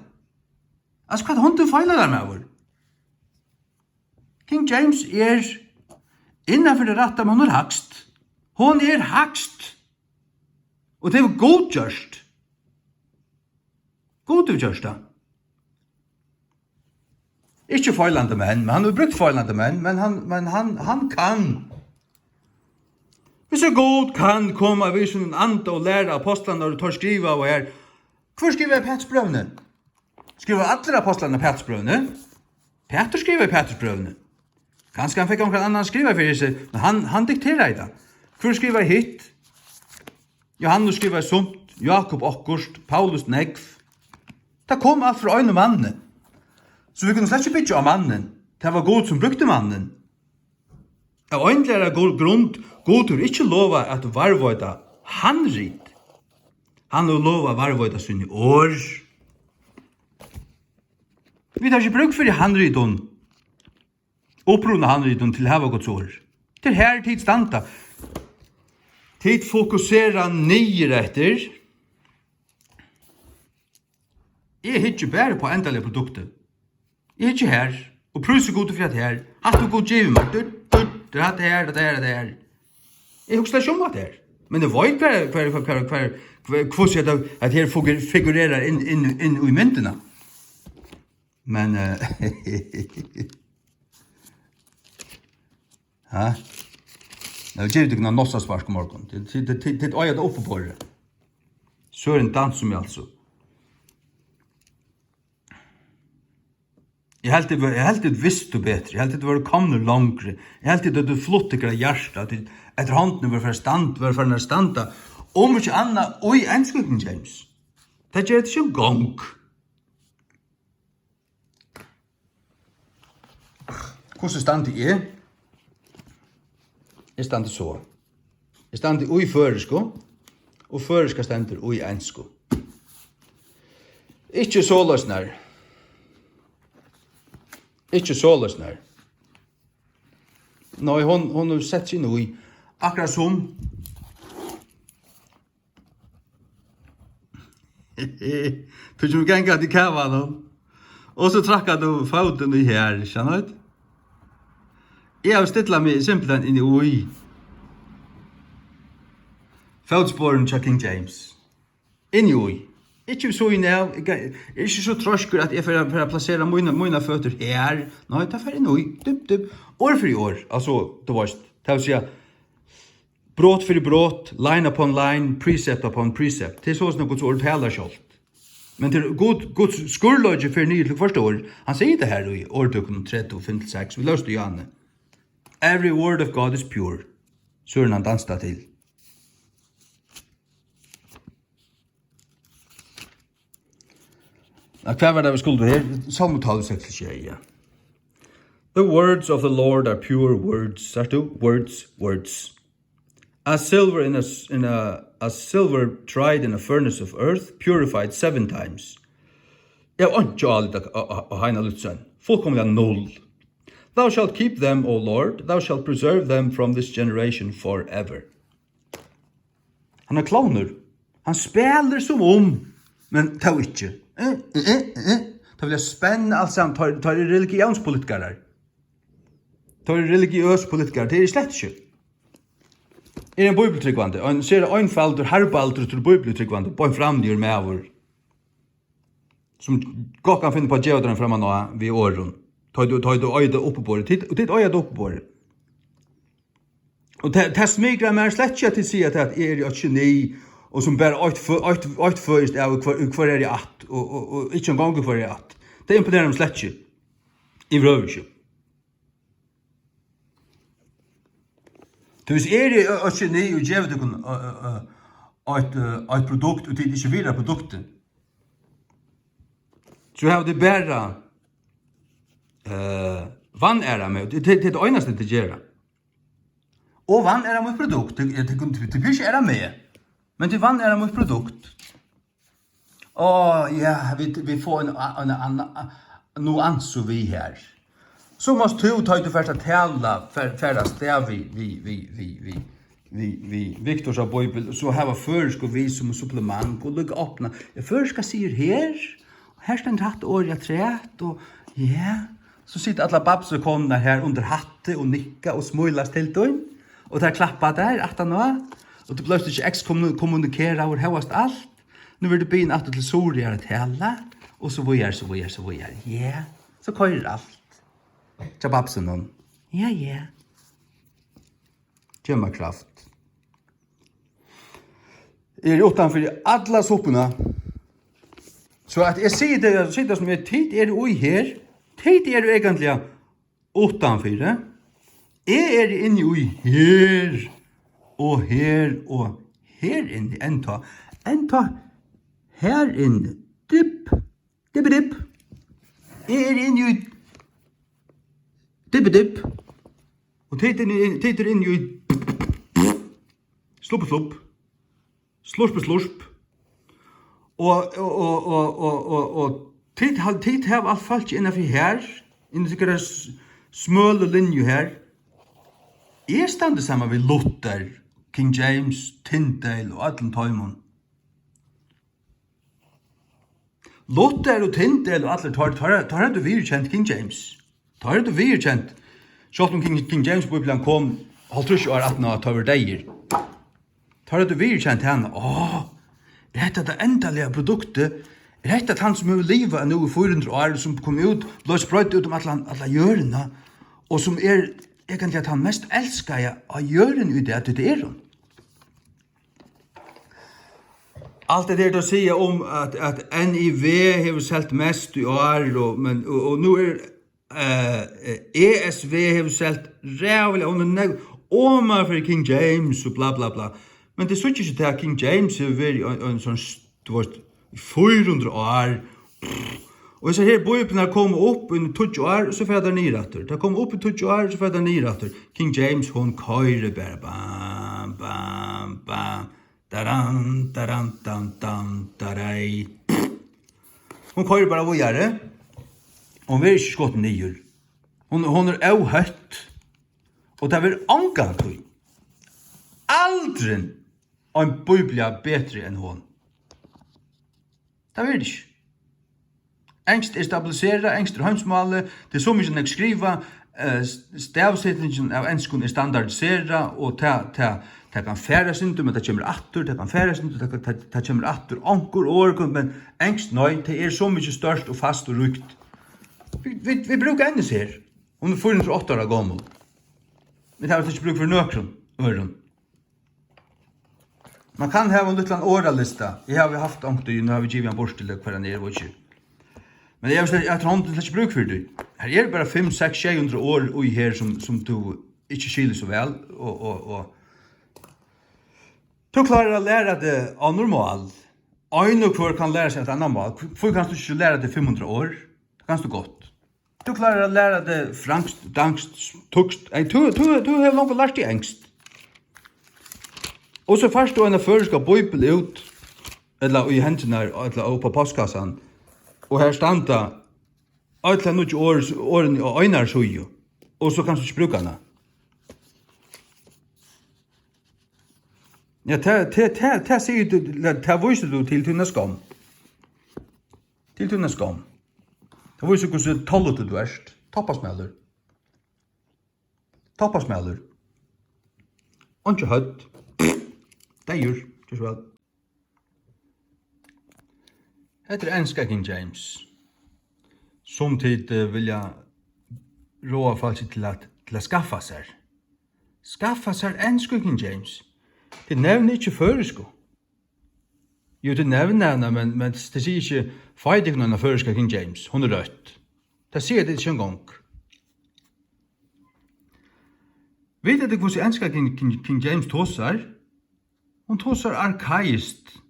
Altso, hvat hundin feilar tær, maður? King James er innan fyri tað rætta, men hon er hægst. Hon er hægst. Og tað hevur Gud gjørt. Gud hevur gjørt tað. Ikki feilandi menn, men hann hevur brúkt feilandi menn, men hann, men hann, hann kann. Hvis Gud kann koma við sínum anda og læra apostlarnar, og teir skriva og er, hvør skrivaði Pætursbrøvini? Skrivaðu allir apostlarnir Pætursbrøvini? Pætur skrivaði Pætursbrøvini. Kanska hann fekk onkran annan at skriva fyri seg, men hann, hann dikteraði tað. Hvør skrivaði hitt? Johannes skrivaði sumt, Jákup okkurt, Paulus nógv. Tað kom alt frá einum manni. So vit kunnu slett ikki byggja á mannin. Tað var Gud, sum brúkti mannin. Av einligari gru-, grund, Gud hevur ikki lovað at varðveita handrit. Hann hevur lovað at varðveita síni orð. Vit hava ikki brúk fyri handritum, upprunahandritum til at hava Guds orð. Tað er har tit standa. Tit fokusera niður eftir. Eg hyggi bara upp á endaliga produktið. Eg hyggi har, og prísi Gudi fyri hatta har. Hatta hevur Gud givið mær. Dur, dur, dur, hatta har, hatta har, hatta har. Eg hugsi slett ikki um hatta har. Men eg veit hvar, hvar, hvar, hvar, hvar, hvar, hvussu hetta, hetta her figur-, figurerar inn, inn, inn í myndina. Men, eh, ha? Eg vil geva tykkum eitt nossaspark í morgun. Tit, tit, tit, tit eiga tað uppiborið. Søren dans sum eg altso. Eg helt, tit vóru, eg helt, tit vistu betri. Eg helt, tit vóru komnir longri. Eg helt, tit høvdu flutt tykkara hjarta. Tit, eftir hondini vóru farin at standa, vóru farin at standa. Um ikki annað, í einskøkum, James. Tað ger tað ikki um gong. Hvussu standi eg? Eg standi so. Eg standi í føroysku, og føroyska stendur í ensku. Ikki soleiðis nær. Ikki soleiðis nær. Nei, hon, hon hevur sett seg inn í. Akkurát sum. Tú kemur gangandi í kavanum, og so traðkar tú fótin í har, skjønner du? Eg havi stillað meg simpelthen inn í fótsporini hjá King James. Inn í. Ikki við síðuna av, eg ga-, eg eri ikki so treiskur, at eg fer at, fer at plasera mínar, mínar føtur her. Nei, tað fer inn í. Dup, dup. Orð fyri orð. Altso, tú veitst, tað vil siga, brot fyri brot, line upon line, precept upon precept. Tað er soleiðis, Guds orð talar sjálvt. Men til Gud, Guds skurðleiki fer niður til hvørt orð. Hann sigur tað her í Orðtøkunum tretivu, fimm til seks. Vit lósu í áðni. Every word of God is pure. So er hann dansað til. Ja, hvat var tað, vit skuldu her? Sálmur tólv, seks til sjey, ja. The words of the Lord are pure words. Sært tú? Words, words. As silver in a, s-, in a, as silver tried in a furnace of earth, purified seven times. Eg havi einki álit á, á, á, á Heina Lúthsen. Fullkomiliga null. Thou shalt keep them, O Lord, thou shalt preserve them from this generation forever. Hann er klovnur. Hann spælir sum um, men tó ikki. Eh, eh, eh, eh. Teir vilja spenna alt saman. Teir, teir eru religiónspolitikarar. Teir eru religiøs politikarar. Tað eri eg slett ikki. Eg eri ein bíbliutrúgvandi, ein sera einfaldur, harðbaldur bíbliutrúgvandi, beint fram niður maður, sum gott kann finna upp á at geva teimum framman á við orðum. Tá ið tú, tá ið tú eigur tað uppiborið. Tit, og tit eiga tað uppiborið. Og tað, tað smikrar mær slett ikki, at tit siga, at eg eri eitt geni, og sum bara eitt fø-, eitt, eitt føðist av, og hvør, hvør eri eg at, og, og, og ikki eingong hvør eri eg at. Tað imponerar meg slett ikki. Yvirhøvur ikki. Tí hvis eg eri eitt geni og gevi tykkum, ø, ø, ø, eitt, ø, eitt produkt, og tit ikki virða produktið, so hava tit bara, eh, vanærað meg. Tað, tað, tað er tað einasta, tit gera. Og vanæra mítt produkt. Tað, tað, tað, tað blívur ikki ærað meg, men tit vanæra mítt produkt. Á, ja, vit, vit fáa ein, ein annan nuansu við her. So mást tú, tá ið tú fert at tala, fer, fer av stað við, við, við, við, við, við, við Viktors á Bíbel, so hava føroysku við sum supplement, og líka opna. Ja, føroyska sigur her, og her stendur hatta orðið afturat, og ja, so sita allar babsukonurnar her undir hatti og nikka og smílast til tín, og tær klappa tær aftaná, og tú bleivst ikki ekskommunikeraður hóast alt. Nú verður tú biðin aftur til Suðuroyar at tala, og so víðari, so víðari, so víðari. Ja, so koyrir alt. Hjá babsunum. Ja, ja. Gev mær kraft. Eg eri uttan fyri alla suppuna. So at eg sigi tað, sigi tað sum er, tit eru í her. Tit eru eigentliga uttanfyri. Eg eri inni í her og her og her inni enntá. Enntá her inni. Dipp, dippidipp. Eg eri inni í dippidipp. Og tit eru inni, tit eru inni í sluppuslupp. Slurpuslurp. Og, og, og, og, og, og, og tit ha-, tit hava alt fólkið innanfyri her, innan tykkara s-, smølu linju her. Eg standi saman við Luther, King James, Tyndale og øllum teimum. Luther og Tyndale og allir teir, teir, teir høvdu viðurkent King James. Teir høvdu viðurkent, sjálvt um King, King James Bíblian kom hálvtrýss ár aftan á, at teir vóru deyðir. Teir høvdu viðurkent hana. Á, er hetta tað endaliga produktið? Er hetta tann, sum hevur livað nú í fýra hundrað ár, sum kom út, bleiv spreidd út um allan, alla jørðina, og sum er eigentliga tann mest elskaða á jørðini í dag, tí tað er hon. Alt det der, at siga um, at, at N I V hevur selt mest í ár, og, men, og, og nú er, eh, E S V hevur selt ræðuliga, hon er nógv oman fyri King James og bla, bla, bla. Men tey síggja ikki tað, at King James hevur verið ein, ein sånn, s-, tú veist, í fýra hundrað ár. Og hesar her bíbliurnar koma upp í tíggju ár, og so fara tær niður aftur. Tær koma upp í tíggju ár, og so fara tær niður aftur. King James, hon koyrir bara bam, bam, bam. Daran, daran, dan, dan, darai. Hon koyrir bara víðari. Hon verður ikki skotin niður. Hon, hon er óhøtt. Og tað verður ongantíð, aldrin, ein bíblia betri enn hon. Tað verður tað ikki. Enskt er stabiliserað, enskt er heimsmálið, tað er so mikið nógv skrivað, eh, s-, stavsetingin av enskum er standardiserað, og tað, tað, tað kann fara eitt sindur, men tað kemur aftur, tað kann fara eitt sindur, tað, tað, tað kemur aftur, onkur orð, men enskt, nei, tað er so mikið stórt og fast og ríkt. Vit, vit, vit brúka enn hesi her. Hon er fýra hundrað og átta ára gomul. Vit hava ikki brúk fyri nøkrum øðrum. Man kann hava ein lítlan orðalista. Eg havi havt onkuntíð, nú havi eg givið hann burtur, ella hvar hann er, veit ikki. Men eg havi slett, eg havi eftir hondini slett ikki brúk fyri tí. Her eru bara fimm, seks, sjey hundrað orð í her, sum, sum tú ikki skilir so væl, og, og, og tú klárar at læra teg á normal. Ein og hvør kann læra seg eitt annað mál. Hví, hví kanst tú ikki læra teg fimm hundrað orð? Tað kanst tú gott. Tú klárar at læra teg franskt, danskt, týskt. Ey, tú, tú, tú hevur longu lært teg enskt. Og so fært tú eina føroyska bíbel út, ella í hendurnar, ella upp á postkassan, og her standa øll hesi nýggju orð, orðini á einari síðu, og so kanst tú ikki brúka hana. Ja, tað, tað, tað, tað sigur tú, tað vísir tú til tína skomm. Til tína skomm. Tað vísir, hvussu tollutur tú ert. Toppasmalur. Toppasmalur. Einki høvd. Deyður. Ger so væl. Hetta er enska King James, sum tit, eh, vilja ráða fólki til at, til at skaffa sær. Skaffa sær ensku King James. Tit nevna ikki føroysku. Jú, tað nevna hana, men, men tað sigur ikki, fáið tykkum eina føroyska King James, hon er røtt. Tað siga tey ikki eingong. Vita tit, hvussu enska King, King, King James tosar? Hon tosar arkaiskt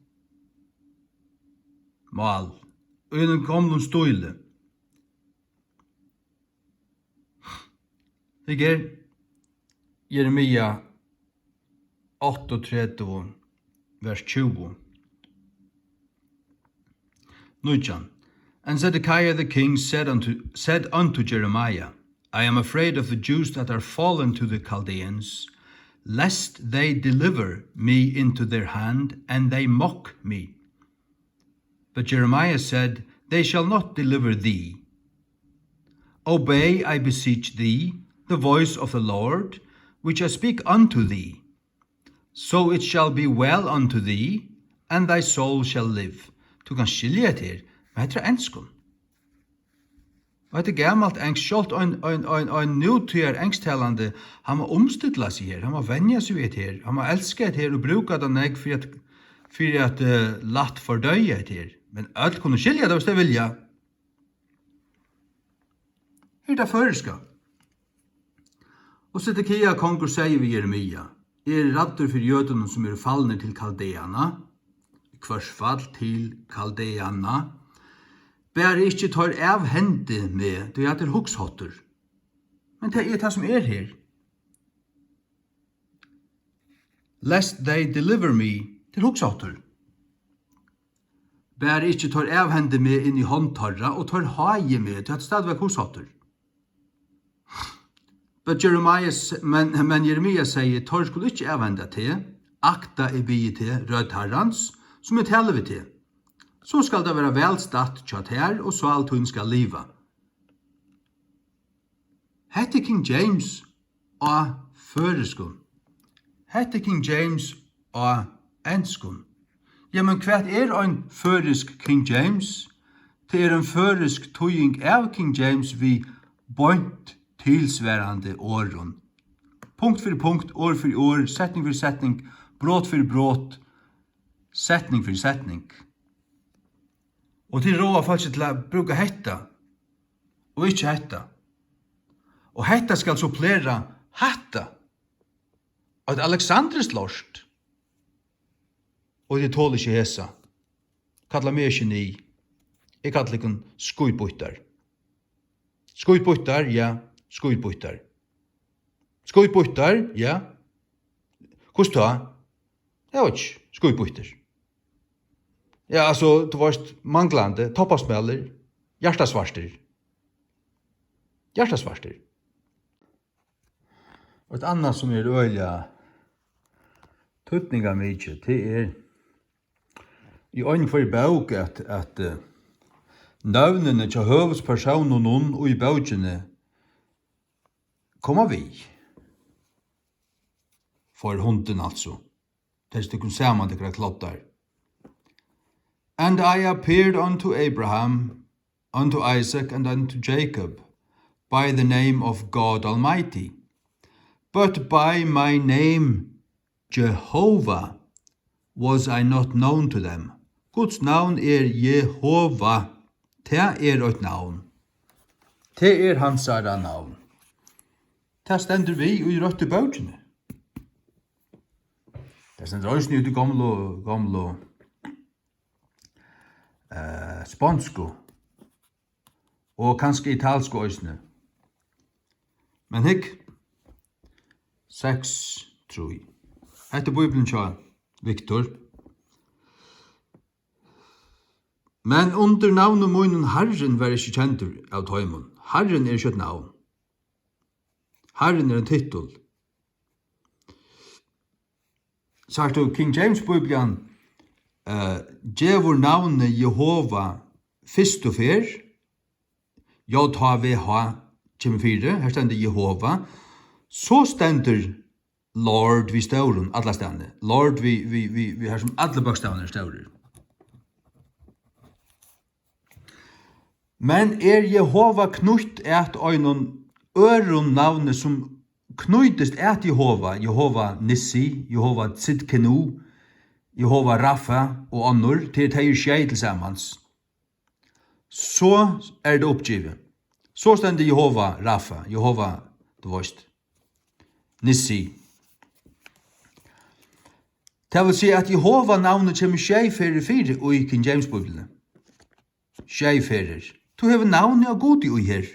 mál, í einum gomlum stíli. Hygg her, Jeremia áttaogtretivu, vers tjúgu. Nítjan. And Zedekiah the king said unto, said unto Jeremiah, I am afraid of the Jews that are fallen to the Chaldeans, lest they deliver me into their hand, and they mock me. But Jeremiah said, They shall not deliver thee. Obey, I beseech thee, the voice of the Lord, which I speak unto thee. So it shall be well unto thee, and thy soul shall live. Tú kanst skilja hetta her, men hetta er á enskum. Og hetta er gamalt enskt, sjálvt ein, ein, ein, ein nútíðar ensktalandi, hann má umstilla seg her, hann má venja seg við hetta her, hann má elska hetta her og brúka tað nógv fyri at, fyri at, eh, lætt fordøya hetta her. Men øll kunnu skilja tað, viss tey vilja. Her er tað føroyska. Og Sedekia kongur segði við Jeremia, Eg eri ræddur fyri jødunum, sum eru falnir til Kaldeana, í hvørs fall til Kaldeana, bara ikki teir avhendi meg, tí hatta er hugsaháttur. Men tað er tað, sum er her. Lest they deliver me, tað er hugsaháttur. Bara ikki teir avhendi meg inn í hond teirra, og teir háði meg, tí hatta er stadigvæk hugsaháttur. But Jeremiah, s-, men, men Jeremia segði, Teir skulu ikki avhenda teg, akta eg biði teg, rødd Harrans, sum eg tali við teg. So skal tað vera væl statt hjá tær, og sál tín skal liva. Hetta er King James á føroyskum. Hetta er King James á enskum. Jamen, hvat er ein føroysk King James? Tað er ein føroysk týðing av King James við beint tilsvarandi orðum. Punkt fyri punkt, orð fyri orð, setning fyri setning, brot fyri brot, setning fyri setning. Og tit ráða fólki til at brúka hetta og ikki hetta. Og hetta skal supplera hatta. Eitt alexandriskt lort. Og tit tola ikki hesa. Kalla meg ikki geni. Eg kalli tykkum skítbýttar. Skítbýttar, ja, skítbýttar. Skítbýttar, ja. Hvussu tá? Eg veit ikki, skítbýttir. Ja, altso, tú veitst, manglandi, toppasmalur, hjartasvartur. Hjartasvartur. Og eitt annað, sum er øgiliga týdningarmikið, tað er í ein hvørja bók, at, at, eh, nøvnini hjá høvuðspersónunum í bókini koma við. Fáir hundin, altso. Tey stikku saman, tykkara kloddar. And I appeared unto Abraham, unto Isaac, and unto Jacob by the name of God Almighty. But by my name, Jehovah, was I not known to them. Guds navn er Jehova. Tað er eitt navn. Tað er hansara navn. Tað stendur við í røttu bókini. Tað stendur eisini í tí gomlu, gomlu, eh, sponsku og kanska italsku eisini. Men hygg, seks trý. Hetta er Bíblian hjá Viktor. Men undir navni mínum Harrin var ikki kendur av teimum. Harrin er ikki eitt navn. Harrin er ein tittul. Sært tú, King James Bíblian, eh, gevur navnið Jehova fyrstu ferð, J H V H kemur fyri, her stendur Jehova, so stendur Lord við stórum allastaðni. Lord við, við, við, við, har sum allir bókstavarnir eru stórir. Men er Jehova knýtt at einum øðrum navni, sum knýtist at Jehova, Jehova Nissi, Jehova Tsidkenu, Jehova Rafa og onnur, til tey eru sjey til samans, so er tað uppgivið. So stendur Jehova Rafa, Jehova, tú veitst, Nissi. Tað vil siga, at Jehova navnið kemur sjey ferðir fyri í King James Bíbliuni. Sjey ferðir. Tú hevur navnið á Gudi í her.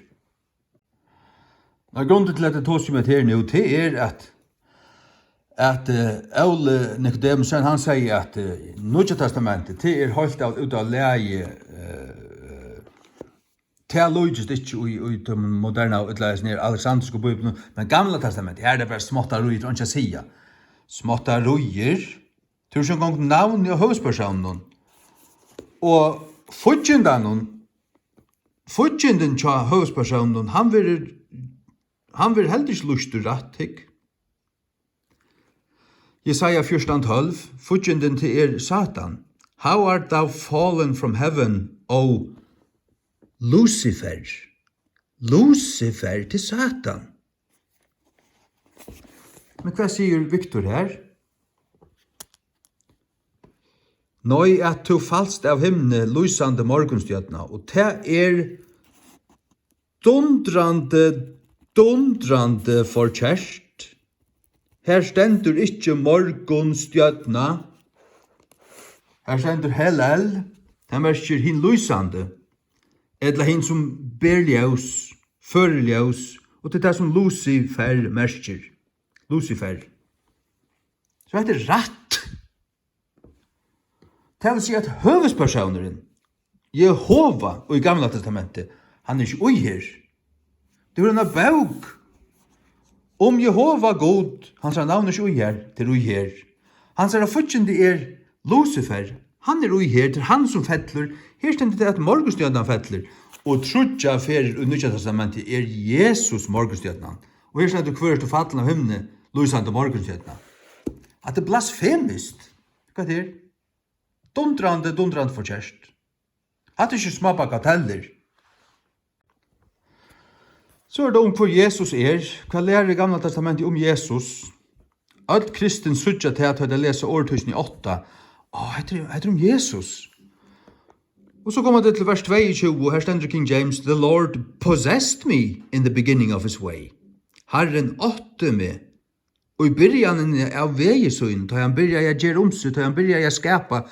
Nei, grundin til, at eg tosi um hetta her nú, tað er, at, at, eh, Óli Nikodemussen, hann segði, at, eh, Nýggja Testamentið, tað er heilt av, út av lagi, eh, eh, tað líkist ikki í, í teimum moderna, ella hesum her aleksandrisku bíbliunum, men Gamla Testamentið, har er tað bara smáttaríir, einki at siga. Smáttaríir. Tú hevur ikki eingong navnið á høvuðspersóninum. Og fíggindanum, fíggindin hjá høvuðspersóninum, hann verður, hann verður heldur ikki lýstur rætt, hygg. Jesaja fjúrtan tólv, fíggindin, tað er Satan. "How art thou fallen from heaven, O Lucifer?" Lucifer, tað er Satan. Men hvat sigur Viktor her? "Nei, at tú falst av himni, lýsandi morgunstjørna." Og tað er dundrandi, dundrandi forkert. Her stendur ikki morgunstjørna. Her stendur Hallel. Tað merkir hin lýsandi, ella hin sum ber ljós, førir ljós, og tað er tað sum Lucifer merkir. Lucifer. So hetta er rætt. Tað vil siga, at høvuðspersónurin, Jehova í Gamla Testamenti, hann er ikki í her. Tú hevur eina bók um Jehova Gud, hansara navn er ikki í her, tað er í her. Hansara fíggindi er Lucifer, hann er í her, tað er hann sum fellur. Her stendur tað, at morgunstjørnan fellur, og tríggjar ferðir í Nýggja Testamenti er Jesus morgunstjørnan. Og her stendur: "Hvør ert tú fallin av himni, lýsandi morgunstjørna?" Hatta er blasfemiskt. Hvat er? Dundrandi, dundrandi forkert. Hatta er ikki smá bagatellir. So er tað um, hvør Jesus er. Hvat lærir Gamla Testamentið um Jesus? Øll kristin síggja tað, tá tey lesa Orðtøkini átta. Á, hetta er, hetta er um Jesus. Og so koma tey til vers tveyogtjúgu, og her stendur King James: "The Lord possessed me in the beginning of his way." Harrin átti meg í byrjanini av vegi sín, tá hann byrjaði at gera um seg, tá hann byrjaði at skapa,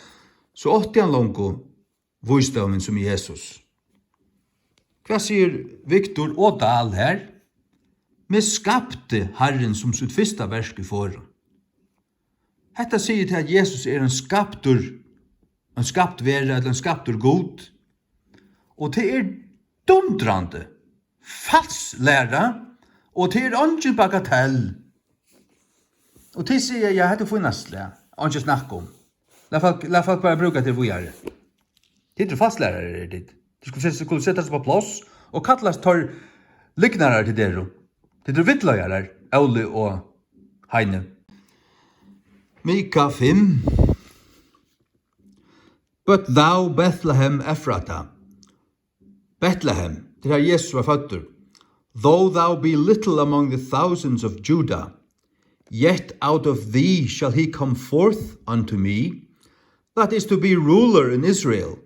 so átti hann longu vísdómin sum Jesus. Hvat sigur Viktor og Dahl her? "Meg skapti Harrin sum sítt fyrsta verk í forðum." Hetta sigur til, at Jesus er ein skaptur, ein skapt vera, ella ein skaptur Gud. Og tað er dundrandi, fals læra, og tað er eingin bagatell. Og tey siga: "Ja, hetta er fínasta slag, einki at snakka um. Lat fólk, lat fólk bara brúka tað víðari." Tit eru falslærarar, eru tit. Tit skulu seta, skulu seta seg upp á pláss og kallast teir lygnarar, tit eru. Tit eru villleiðarar, Óli og Heini. Mika fimm. "But thou, Bethlehem Ephratah." Betlehem, tað er har Jesus var føddur. "Though thou be little among the thousands of Judah, yet out of thee shall he come forth unto me, that is to be ruler in Israel,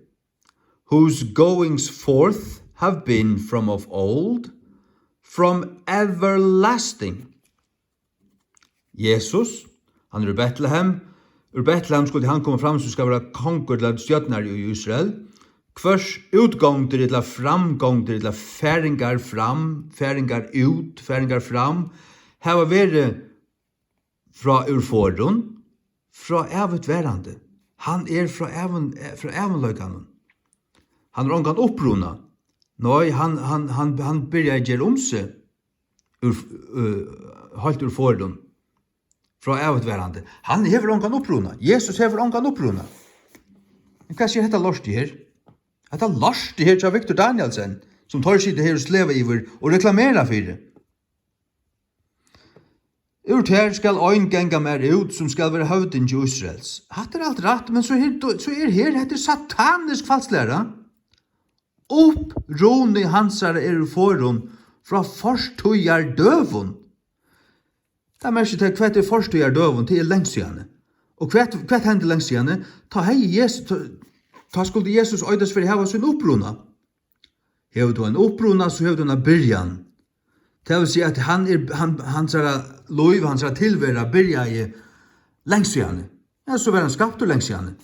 whose goings forth have been from of old, from everlasting." Jesus, hann er úr Betlehem. Úr Betlehem skuldi hann koma fram, sum skal vera kongur til stjórnar í Ísrael. Hvørs útgongdir ella framgongdir ella faringar fram, faringar út, faringar fram, hava verið frá úr forðum, frá ævigt verandi. Hann er frá ævin-, frá ævinleikanum. Hann hevur ongan uppruna. Nei, hann, hann, hann, hann byrjaði at gera um seg úr, øh, heilt úr forðum, frá ævigt verandi. Hann hevur ongan uppruna. Jesus hevur ongan uppruna. Men hvat sigur hetta lortið her? Hetta lortið her hjá Viktor Danielsen, sum teir sita her og sleva yvir og reklamera fyri. "Úr tær skal ein ganga mær út, sum skal vera høvdingi Ísraels." Hatta er alt rætt, men so her, so er her, hetta er satanisk falslæra. Uppruni hansara er úr forðum, frá fortíðardøgum. Tað merkir tað, hvat er fortíðardøgum? Tað er langt síðani. Og hvat, hvat hendi langt síðani? Tá hevði Jesus, tá, tá skuldi Jesus eitast fyri hava sín uppruna. Hevur tú ein uppruna, so hevur tú eina byrjan. Tað vil siga, at hann er, hann, hansara lív, hansara tilvera byrjaði langt síðani. Ja, so var hann skaptur langt síðani.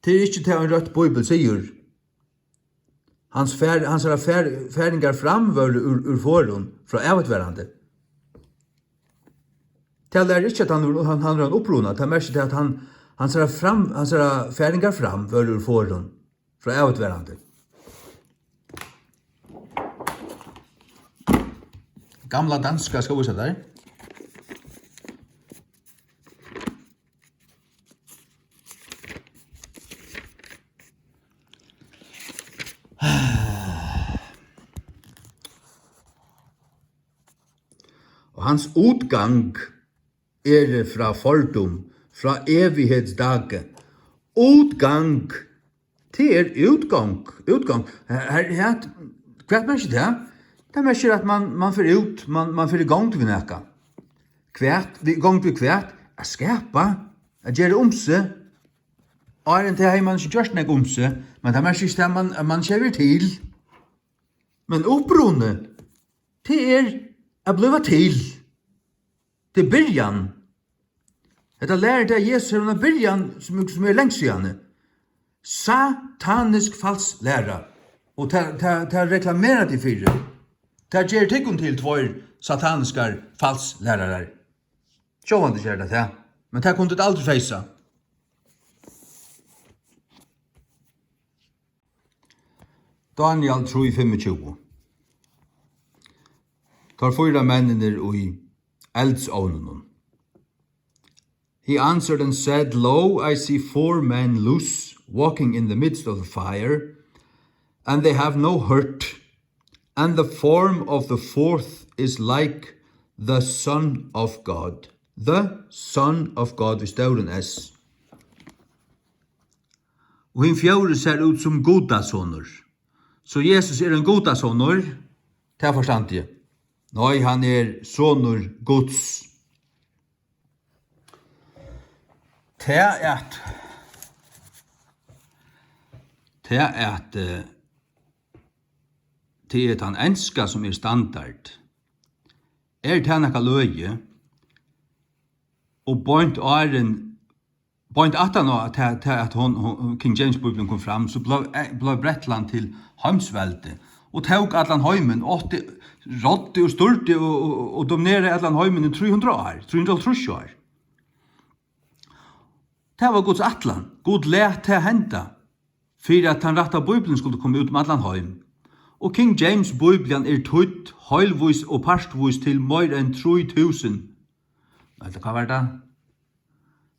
Tað er ikki tað, ein røtt Bíbel sigur. Hans far-, hansara far-, faringar fram vóru úr, úr forðum, frá ævigt verandi. Tað lærir ikki, at hann, hann, hann er ein uppruna. Tað merkir tað, at hann, hansara fram-, hansara faringar fram vóru úr forðum, frá ævigt verandi. gamla danska, skal vísa tær. Og hans udgang er fra fordum, fra evighedsdage. Udgang, tað er útgongd, útgongd. Her, her, her, hvat merkir tað? Tað merkir, at man, man fer út, man, man fer í gongd við nakað. Hvat? Við, gongd við hvat? At skapa, at gera um seg. Áðrenn tað hevði man ikki gjørt nakað um seg, men tað merkir ikki, at man, at man ikki hevur verið til. Men uppruni, tað er at blíva til. Tað er byrjan. Hetta lærir tað, at Jesus hevur eina byrjan, sum, sum er langt síðani. Satanisk falsk læra. Og tað, tað, tað reklamera tit fyri. Tað ger tykkum til tveir sataniskar falsklærarar. Sjálvandi ger tað tað. Men tað kunnu tit aldri feysa. Daniel trý fimmogtjúgu. Teir fýra menninir í eldsovninum. He answered and said, "Lo, I see four men loose, walking in the midst of the fire, and they have no hurt, and the form of the fourth is like the Son of God." The Son of God við stórum S. Og hin fjórði sær út sum Gudasonur. So Jesus er ein Gudasonur, tað forstandi eg. Nei, hann er sonur Guds. Tað at, tað at, eh, tað er tann enska sum er standard. Er tað nakað løgið? Og beint áðrenn Beint aftan á, at, at, at hon, hon, King James Bíblian kom fram, so bleiv, eh, bleiv Bretland til heimsveldi og tók allan heimin, átti, ráddi og stýrdi og, og, og domineraði allan heimin í trý hundrað ár, trý hundrað og hálvtrýss ár. Tað var Guds ætlan. Gud læt tað henda, fyri at tann rætta Bíblian skuldi koma út um allan heim. Og King James Bíblian er týdd heilvís og partvís til meira enn trý túsund. Nei, hvat var tað?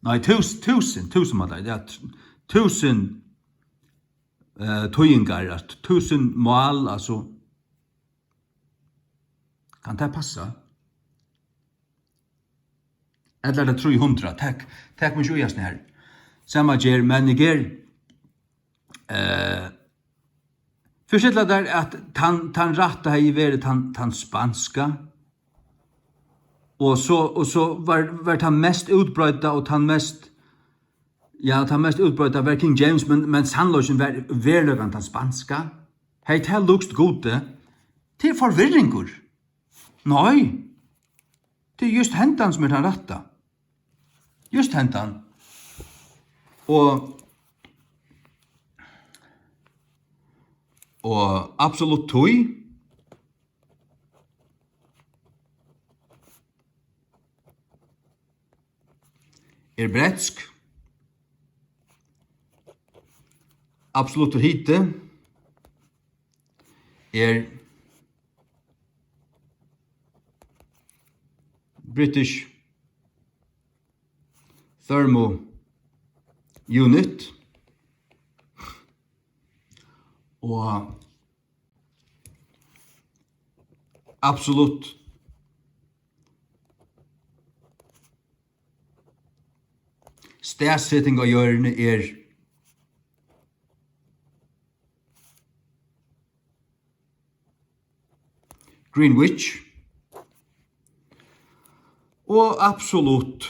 Nei, tús-, túsund, túsund, man, ja, t-, túsund, eh, týðingar, at túsund mál, altso, kann tað passa? Ella er tað trý hundrað? Tak, tak meg ikki í hasum her. Sama ger, men eg ger, eh, fyrst ella tað at tann, tann rætta hevði verið tann, tann spanska, og so, og so var, var tann mest útbreidda og tann mest, ja, tann mest útbreidda var King James, men, men sannleikin var veruligan tann spanska. Hevði tað lúkst Gudi? Tað er forvirringur. Nei, tað er júst hendan, sum er tann rætta. Júst hendan. Og, og absolutt tíð er bretsk. Absoluttur hiti er British Thermo Unit og absolutt staðseting á jørðini er Greenwich. Og absolutt,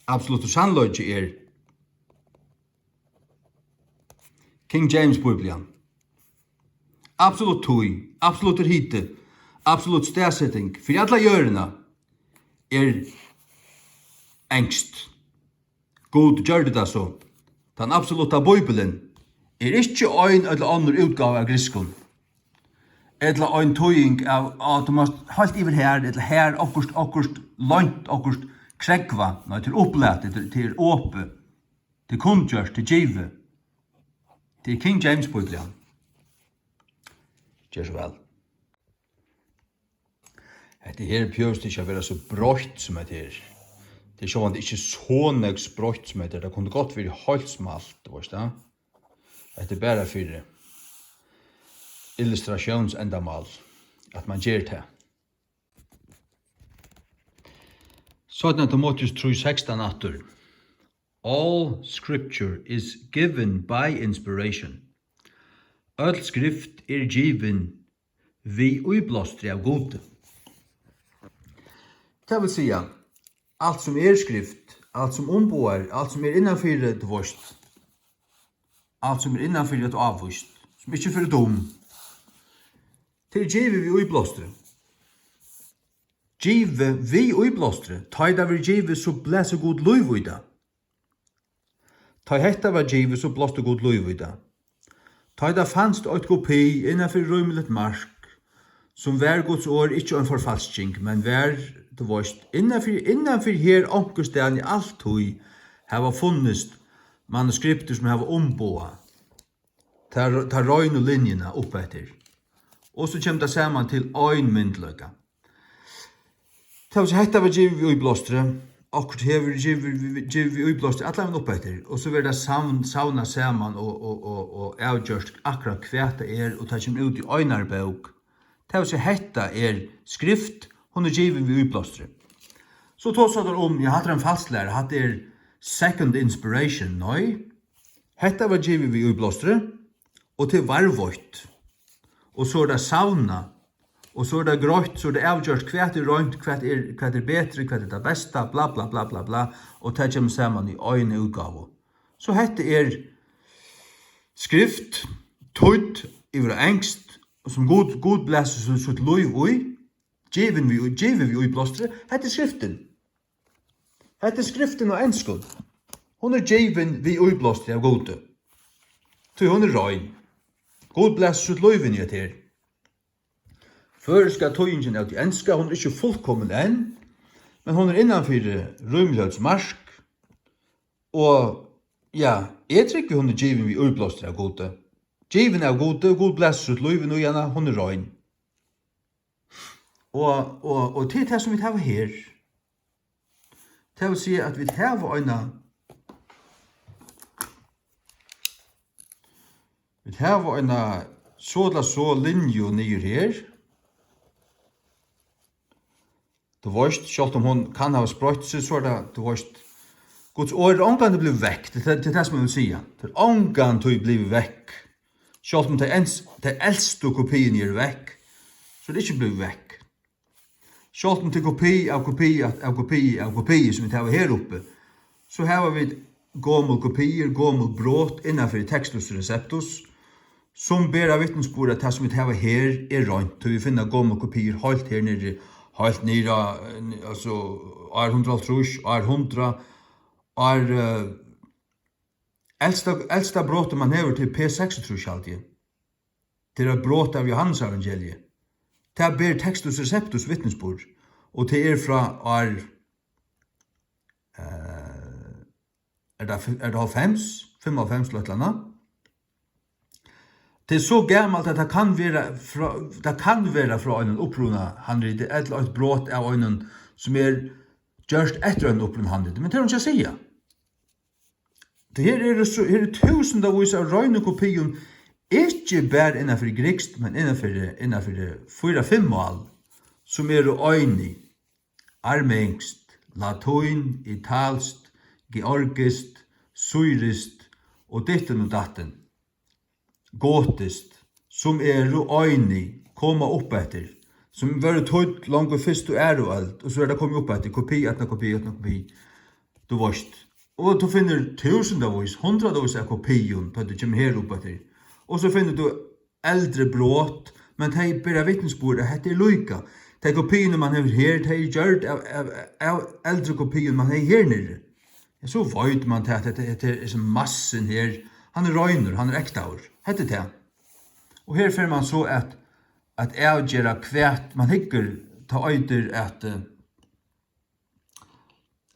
absoluttur sannleiki er King James Bíblian. Absolutt tíð, absoluttur hiti, absolutt staðseting fyri alla jørðina er enskt. Gud gjørdi tað so. Tann absolutta Bíblian er ikki ein ella onnur útgáva av grikskum, ella ein týðing av, at tú mást heilt yvir her, ella her, okkurt, okkurt loynt, okkurt krógvað. Nei, tað er upplatið, tað, tað er opið, tað er kunngjørt, tað er givið. Tað er King James Bíblian. Ger so væl. Hetta her behøvist ikki at vera so breitt sum hetta her. Tað er sjálvandi ikki so nógv breitt sum hetta her. Tað kundi gott verið heilt smalt, tú veist tað. Hetta er bara fyri illustratiónsendamál, at mann ger tað. Seinna Timoteus trý sekstan aftur. All scripture is given by inspiration. Øll skrift er givin við íblástri av Gudi. Tað vil siga, alt sum er skrift, alt sum umboðar, alt sum er innanfyri, tú veist, alt sum er innanfyri eitt ávíst, sum ikki fer dum, tað er givið við íblástri. Givið við íblástri, tá ið tað verður givið, so blæsir Gud lív í tað. Tá ið hetta var givið, so blásti Gud lív í tað. Tá ið tað fanst eitt kopi innan fyri rímiligt mark, sum var Guds orð, ikki ein forfalsking, men var, tú veist, innan fyri, innan fyri her onkustaðni altíð hava funnist manuskriptir, sum hava umboðað tær, tær reinu linjuna uppeftir. Og so kemur tað saman til ein myndugleika. Tað vil siga, hetta var givið við íblástri, okkurt hevur givið, givið við íblástri allan vegin uppeftir, og so verður tað savn-, savnað saman og, og, og, og avgjørt akkurát hvat tað er, og tað kemur út í einari bók. Tað vil siga, hetta er skrift, hon er givin við íblástri. So tosa teir um, ja, hatta er ein falsklæra, hatta er second inspiration, nei. Hetta var givið við íblástri, og tað er varðveitt. Og so er tað savnað, og so er tað greitt, so er tað avgjørt, hvat er reint, hvat er, hvat er betri, hvat er tað besta, bla, bla, bla, bla, bla, og tað kemur saman í eina útgávu. So hetta er skrift, týdd yvir á enskt, sum Gud, Gud blæsir sítt, sítt lív í, givin við, givið við íblástri. Hetta er skriftin. Hetta er skriftin á enskum. Hon er givin við íblástri av Gudi. Tí hon er rein. Gud blæsir sítt lív inn í hetta her. Føroyska týðingin av tí enska, hon er ikki fullkomin enn, men hon er innan fyri rímiligheitsmark. Og, ja, eg trúgvi, hon er givin við íblástri av Gudi. Givin av Gudi, Gud blæsir sítt lív inn í hana, hon er rein. Og, og, og tað er tað, sum vit hava her. Tað vil siga, at vit hava eina, vit hava eina so ella so linju niður her. Tú veist, sjálvt um hon kann hava spreitt seg, so er tað, tú veist, Guds orð er ongantíð blivið vekk. Tað er tað, tað er tað, sum eg vil siga. Tað er ongantíð blivið vekk. Sjálvt um tey ens-, tey elstu kopiini eru vekk, so er tað ikki blivið vekk. Sjálvt um tað er kopi av kopi av, av kopi av kopi, sum vit hava her uppi, so hava vit gomul kopiir, gomul brot innanfyri Textus Receptus, sum bera vitnisburð, at tað, sum vit hava her, er reint, tí vit finna gomul kopiir heilt her niðri, heilt niðri á, eh, altso, ár hundrað og hálvtrýss, ár hundrað, ár, eh, elsta, elsta brotið, man hevur, til P seksogtrýss, haldi eg. Tað er eitt brot av Jóhannesevangeliið. Tað ber Textus Receptus vitnisburð, og tað er frá ár, eh, er tað fi-, er tað hálvfems? Fimmoghálvfems ella eitt ella annað. Tað er so gamalt, at tað kann vera frá, tað kann vera frá einum upprunahandriti, ella eitt brot av einum, sum er gjørt eftir einum upprunahandriti, men tað er hon ikki at siga. Tað her eru so, her eru túsundavís av reinum kopium, ikki bara innan fyri grikskt, men innan fyri, innan fyri fýra, fimm mál, sum eru einig. Armenskt, latín, italskt, georgiskt, syriskt og dittin og dattin. Gotiskt, sum eru einig, koma upp eftir, sum vóru týdd longu fyrstu, aðru øld, og so er tað komið upp eftir, kopi, eftir kopi, eftir kopi, tú veist. Og tú finnur túsundavís, hundraðavís av kopium, tá tú kemur her upp eftir. Og so finnur tú eldri brot, men tey bera vitnisburð, at hetta er líka. Tey kopiini, man hevur her, tey eru gjørd av, av, av eldri kopium, man hevði her niðri. Ja, so veit man tað, at hetta, hetta er, hesin massin her, hann er reinur, hann er ektaður. Hetta er tað. Og her fer man so at, at avgera, hvat man hyggur, tá eitur at, eh,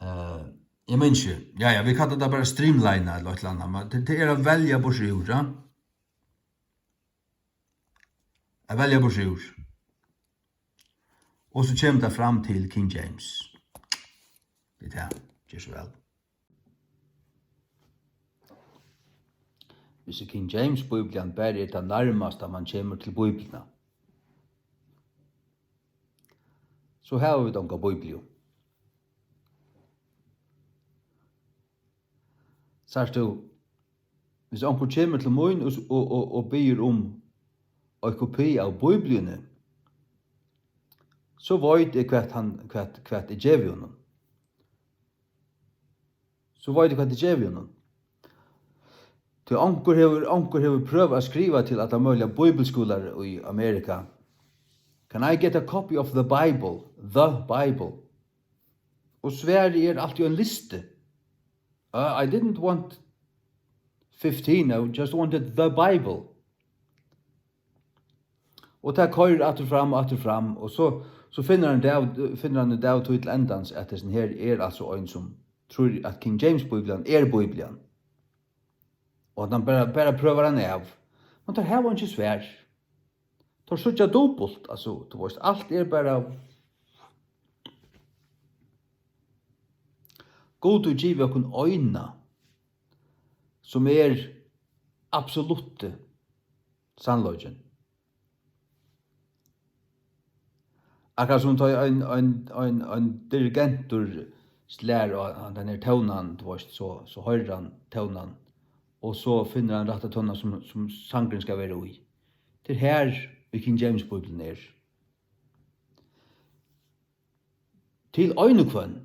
eh, eg minnist ikki. Ja, ja, vit kalla tað bara streamlina ella eitt ella annað, men tað, tað er at velja burtur úr, ja. at velja burturúr. Og so kemur tað fram til King James. Tað er tað. Ger so væl. Hvis King James Bíblian bara er tað nærmasta, man kemur til Bíbliuna, so hava vit onga Bíbliu. Sært tú, hvis onkur kemur til mín og, og, og, og biður um ein kopi av Bíbliuni, so veit eg, hvat hann, hvat, hvat eg gevi honum. So veit eg, hvat eg gevi honum. Tí onkur hevur, onkur hevur prøvað at skriva til allar møguligar bíbilskúlar í Amerika: "Can I get a copy of the Bible? The Bible?" Og svarið er altíð ein listi. Uh, I didn't want fifteen, I just wanted the Bible. Og tað koyrir aftur fram og aftur fram, og so, so finnur hann av, finnur hann út av tí til endans, at hesin her er altso ein, sum trýr, at King James Bíblian er Bíblian. Og at hann bara, bara prøvar hann av. Men teir hava einki svar. Teir síggja dupult, altso, tú veist, alt er bara, Gud hevur givið okkum eina, sum er absolutti sannleikin. Akkurát sum tá ein, ein, ein, ein dirigentur slær á, á tann her tónan, tú veist, so, so hoyrir hann tónan, og so finnur hann rætta tónan, sum, sum sangurin skal vera í. Tað er har, í King James Bíblian er. Til ein og hvønn,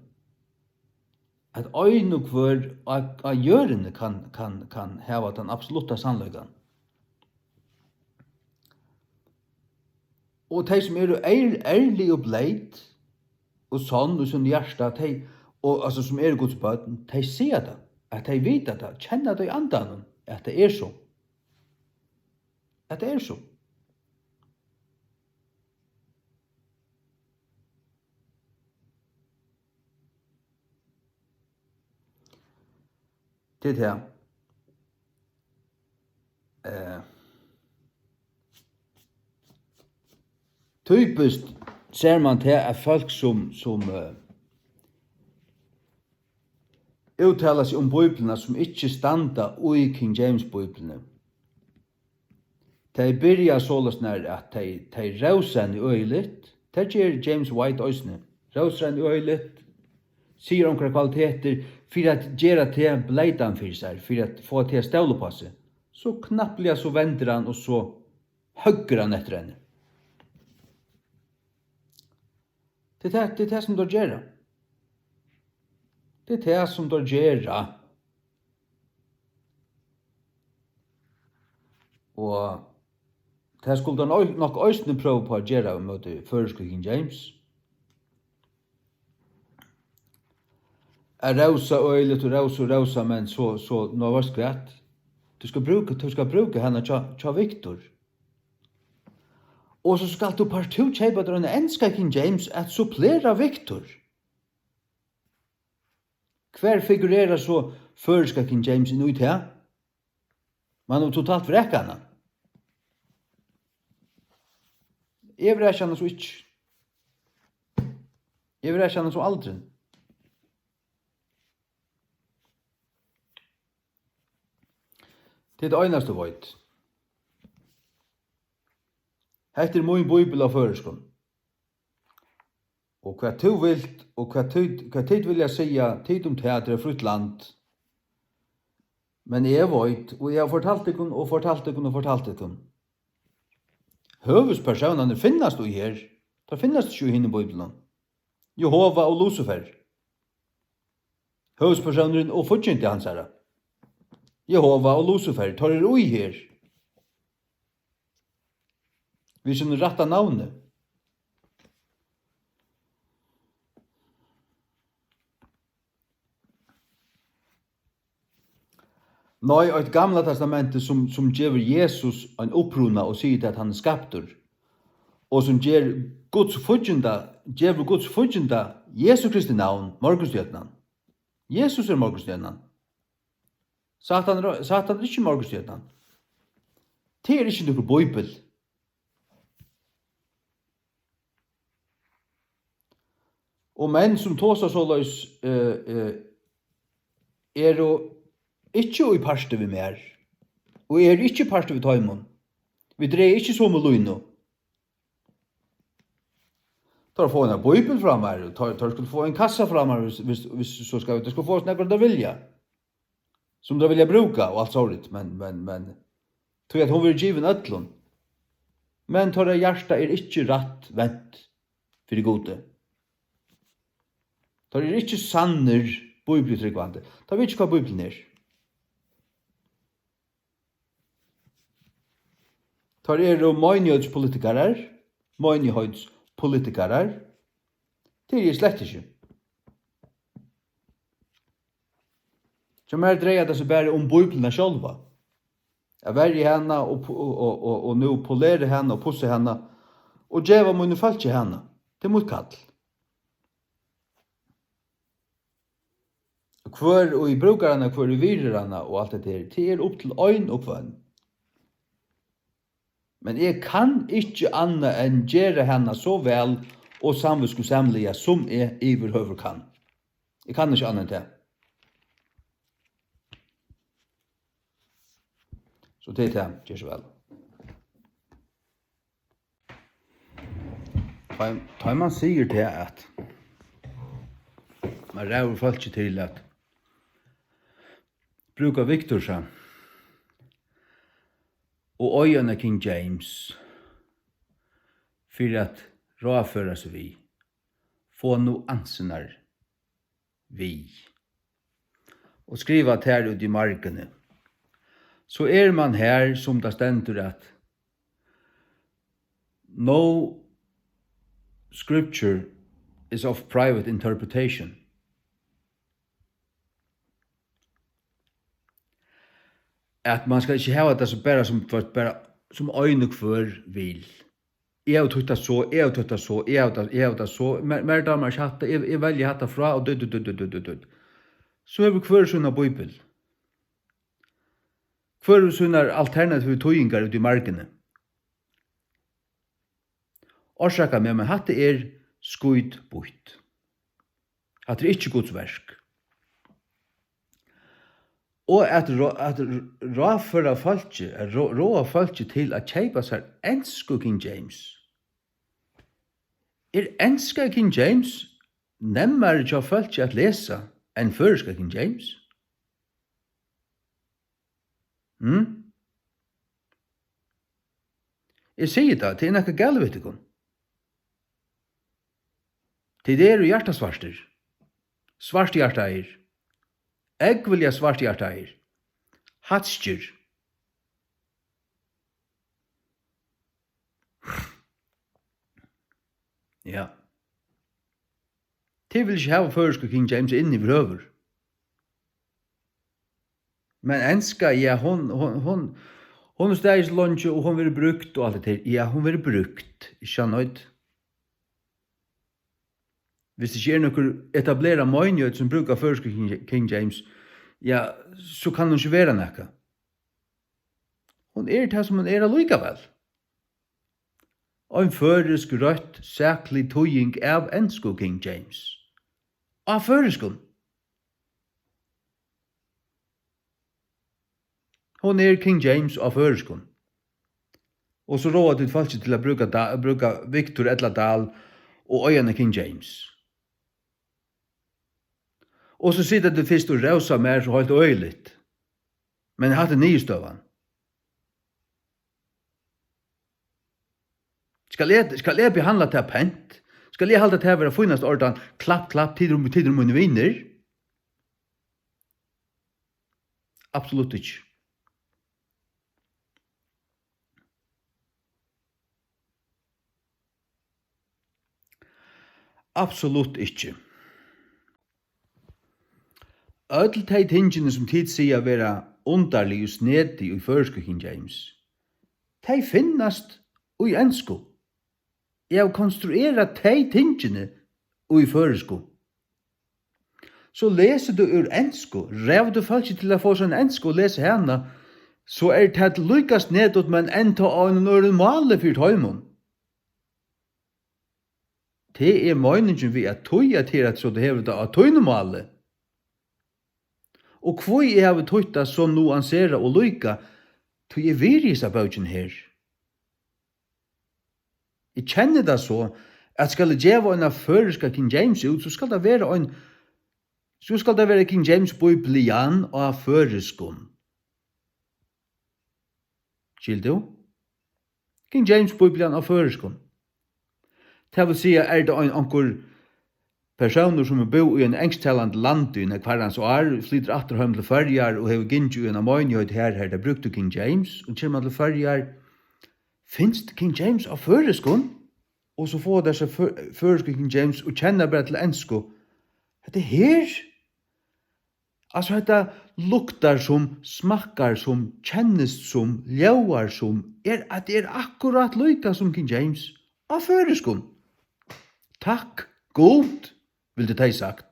at ein og hvør á, á jørðini kann, kann, kann hava tann absolutta sannleikan. Og tey, sum eru ær-, ærlig og bleyt og sonn í sínum hjarta, tey, og, altso, sum eru Guds børn, tey siga tað, at tey vita tað, kenna tað í andanum, at tað er so. At tað er so. Tað er tað. Eh, typiskt sær mann tað, at fólk, sum, sum, eh, úttala seg um Bíbliuna, sum ikki standa í King James Bíbliuni, tey byrja soleiðis, nær at tey, tey rósa henni øgiligt. Tað ger James White eisini. Rósar henni øgiligt, sigur onkrar kvalitetir fyri at gera teg bleytan fyri sær, fyri at fáa teg at stóla upp á seg. So knappliga so vendir hann, og so høggur hann eftir henni. Tað er tað, tað er tað, sum teir gera. Tað er tað, sum teir gera. Og tað skuldi hann ei-, nokk eisini prøva upp á at gera ímóti føroysku King James. At rósa øgiligt og rósa og rósa, men so, so, ná, veitst hvat? Tú skal brúka, tú skal brúka hana hjá, hjá Victor. Og so skalt tú partout keypa tær eina enska King James at supplera Victor. Hvar figurerar so føroyska King James inn í tað? Man hevur totalt vrakað hana. Eg vraki hana so ikki. Eg vraki hana so aldrin. Tað er tað einasta, eg veit. Hetta er mín bíbel á føroyskum. Og hvat tú vilt, og hvat tit, hvat tit vilja siga, tit um tað, tað er frítt land. Men eg veit, og eg havi fortalt tykkum, og fortalt tykkum, og fortalt tykkum. Høvuðspersónarnir finnast í her. Teir finnast ikki í hinum bíbliunum. Jehova og Lucifer. Høvuðspersónurin og fíggindi hansara. Jehova og Lucifer, teir eru í her. Við sínum rætta navni. Nei, eitt Gamla Testamenti, sum, sum gevur Jesus ein uppruna og sigur, at hann er skaptur, og sum ger Guds fígginda, gevur Guds fígginda Jesu Kristi navn, morgunstjørnan. Jesus er morgunstjørnan. Satan er, Satan er ikki morgunstjørnan. Tað er ikki nøkur bíbel. Og menn, sum tosa soleiðis, eh, eh, eru ikki í parti við mær, og eru ikki í parti við teimum. Vit draga ikki somu línu. Teir fáa eina bíbel frá mær, og teir, teir skulu fáa ein kassa frá mær, hvis, hvis, hvis so skal, teir skulu fáa nakað, teir vilja, sum teir vilja brúka og alt sovorðið, men, men, men, tí at hon verður givin øllum. Men teirra hjarta er ikki rætt vent fyri Gudi. Teir eru ikki sannir bíbliutrúgvandi. Teir vita ikki, hvat Bíblian er. Teir eru meinigheidspolitikarar, meinigheidspolitikarar. Tað eri eg slett ikki. Hjá mær dreiar tað seg bara um Bíbliuna sjálva. At verja hana og pu-, og, og, og, og nú polera hana og pussa hana og geva mínum fólki hana. Tað er mítt kall. Hvør ið brúkar hana, hvør ið virðir hana og alt hetta her, tað er upp til ein og hvønn. Men eg kann ikki annað enn gera hana so væl og samvitskusamliga, sum eg yvirhøvur kann. Eg kann ikki annað enn tað. So tað er tað. Ger so væl. Tá, tá man sigur tað, at man ræður fólki til at brúka Victorsa og eiga eina King James fyri at ráðføra seg við, fáa nuansirnar við. Og skriva tær út í markini. So er man har, sum tað stendur, at "No scripture is of private interpretation." At man skal ikki hava tað so bara sum, bara sum ein og hvør vil. Eg havi týtt tað so, eg havi týtt tað so, eg havi tað, eg havi tað so. Mær, mær dámar ikki hatta, eg, eg velji hatta frá, og dutt, dutt, dutt. So hevur hvør sína bíbel. Hvør hevur sínar alternativu týðingar úti í markini. Orsaka meg, men hatta er skítbýtt. Hatta er ikki Guds verk. Og at rá-, at r-, ráðføra fólki, at rá-, ráða fólki til at keypa sær ensku King James. Er enska King James nemmari hjá fólki at lesa enn føroyska King James? Hm? Eg sigi tað, tað er nakað galið við tykkum. Tit eru hjartasvartir. Svarthjartaðir. Ógvuliga svarthjartaðir. Hatskir. Ja. Tit vilja ikki hava føroysku King James inn yvirhøvur. Men enska, ja, hon, hon, hon, hon er staðið so leingi, og hon verður brúkt og alt hetta her. Ja, hon verður brúkt, ikki sant? Viss ikki er nøkur etablerað meinigheit sum brúkar føroysku King, King James, ja, so kann hon ikki vera nakað. Hon er tað, sum hon er allíkavæl. Ein føroysk røtt saklig týðing av ensku King James. Á føroyskum. Hon er King James á føroyskum. Og so ráða tit fólki til at brúka Da-, brúka Victor ella Dahl og eiga eina King James. Og so sita tit fyrst og rósa mær so heilt øgiligt. Men hatta er niðurstøðan. Skal eg, skal eg behandla tað pent? Skal eg halda tað vera fínasta ordan? Klapp, klapp, tit eru, tit eru mínir vinir? Absolutt ikki. Absolutt ikki. Øll tey tingini, sum tit siga vera undarlig og snedig í føroysku King James, tey finnast í ensku. Eg havi konstruerað tey tingini í føroysku. So lesur tú úr ensku, ræður tú fólki til at fáa sær eina ensku og lesa hana, so er tað líka snedigt, men enntá á einum øðrum máli fyri teimum. Tað er meiningin við at týða tað, at so tú hevur tað á tínum máli. Og hví eg havi týtt tað so nuanserað og líka, tí eg virði hesa bókina her. Eg kenni tað so, at skal eg geva eina føroyska King James út, so skal tað vera ein, so skal tað vera King James Bíblian á føroyskum. Skilur tú? King James Bíblian á føroyskum. Tað vil siga, er tað ein, onkur persónur, sum hevur búð í einum ensktalandi landi í nógv harrans ár, flytur aftur heim til Føroyar og hevur gingið í eina meinigheit her, har tey brúktu King James, og kemur til Føroyar, finst King James á føroyskum? Og so fáa tey seg før-, føroysku King James og kenna bara til ensku. Hetta her, altso, hetta luktar sum, smakkar sum, kennist sum, ljóðar sum, er, at er akkurát líka sum King James á føroyskum. Takk Gud, vildu tey sagt.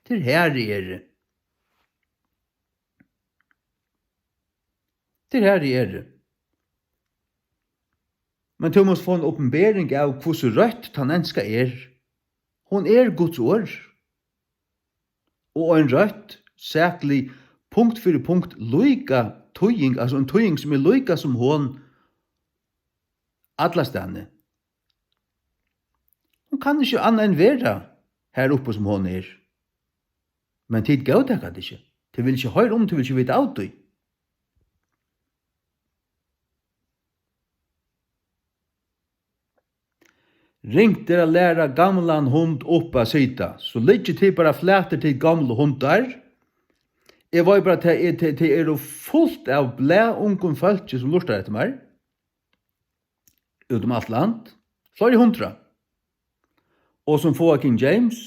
Tað er her eg eri. Tað er her eg eri. Men tú mást fáa eina opinbering av, hvussu røtt tann enska er. Hon er Guds orð. Og ein røtt, saklig, punkt fyri punkt, líka týðing, altso ein týðing, sum er líka sum hon allastaðni. Hon kann ikki annað enn vera har uppi, sum hon er. Men tit góðtaka tað ikki. Tit vilja ikki hoyra um, tit vilja ikki vita av tí. Ringt er at læra gamlan hund upp at sita, so liggið tit bara flatir, tit gomlu hundar. Eg veit bara, tað er, tað, tað eru fult av blaðungum fólki, sum lurtar eftir mær. Út um alt land, fleiri hundrað, og sum fáa King James,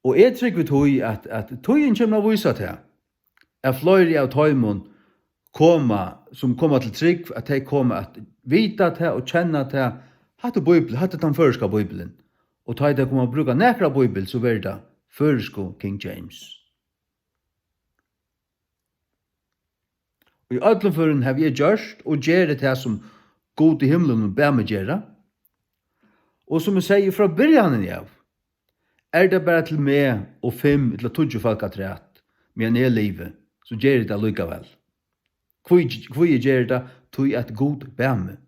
og eg trúgvi tí, at, at tíðin kemur at vísa tað, at fleiri av teimum koma, sum koma til trúgv, at tey koma at vita tað og kenna tað, hatta er Bíbel-, hatta er tann føroyska Bíbelin, og tá ið tey koma at brúka nakra bíbel, so verður tað føroysku King James. Í øllum førum havi eg gjørt og geri tað, sum Gud í himlunum bað meg gera, og sum eg segði frá byrjanini av, er tað bara til meg og fimm ella tíggju fólk afturat, meðan eg livi, so geri eg tað allíkavæl. Hví, hví eg geri tað? Tí at Gud bað meg.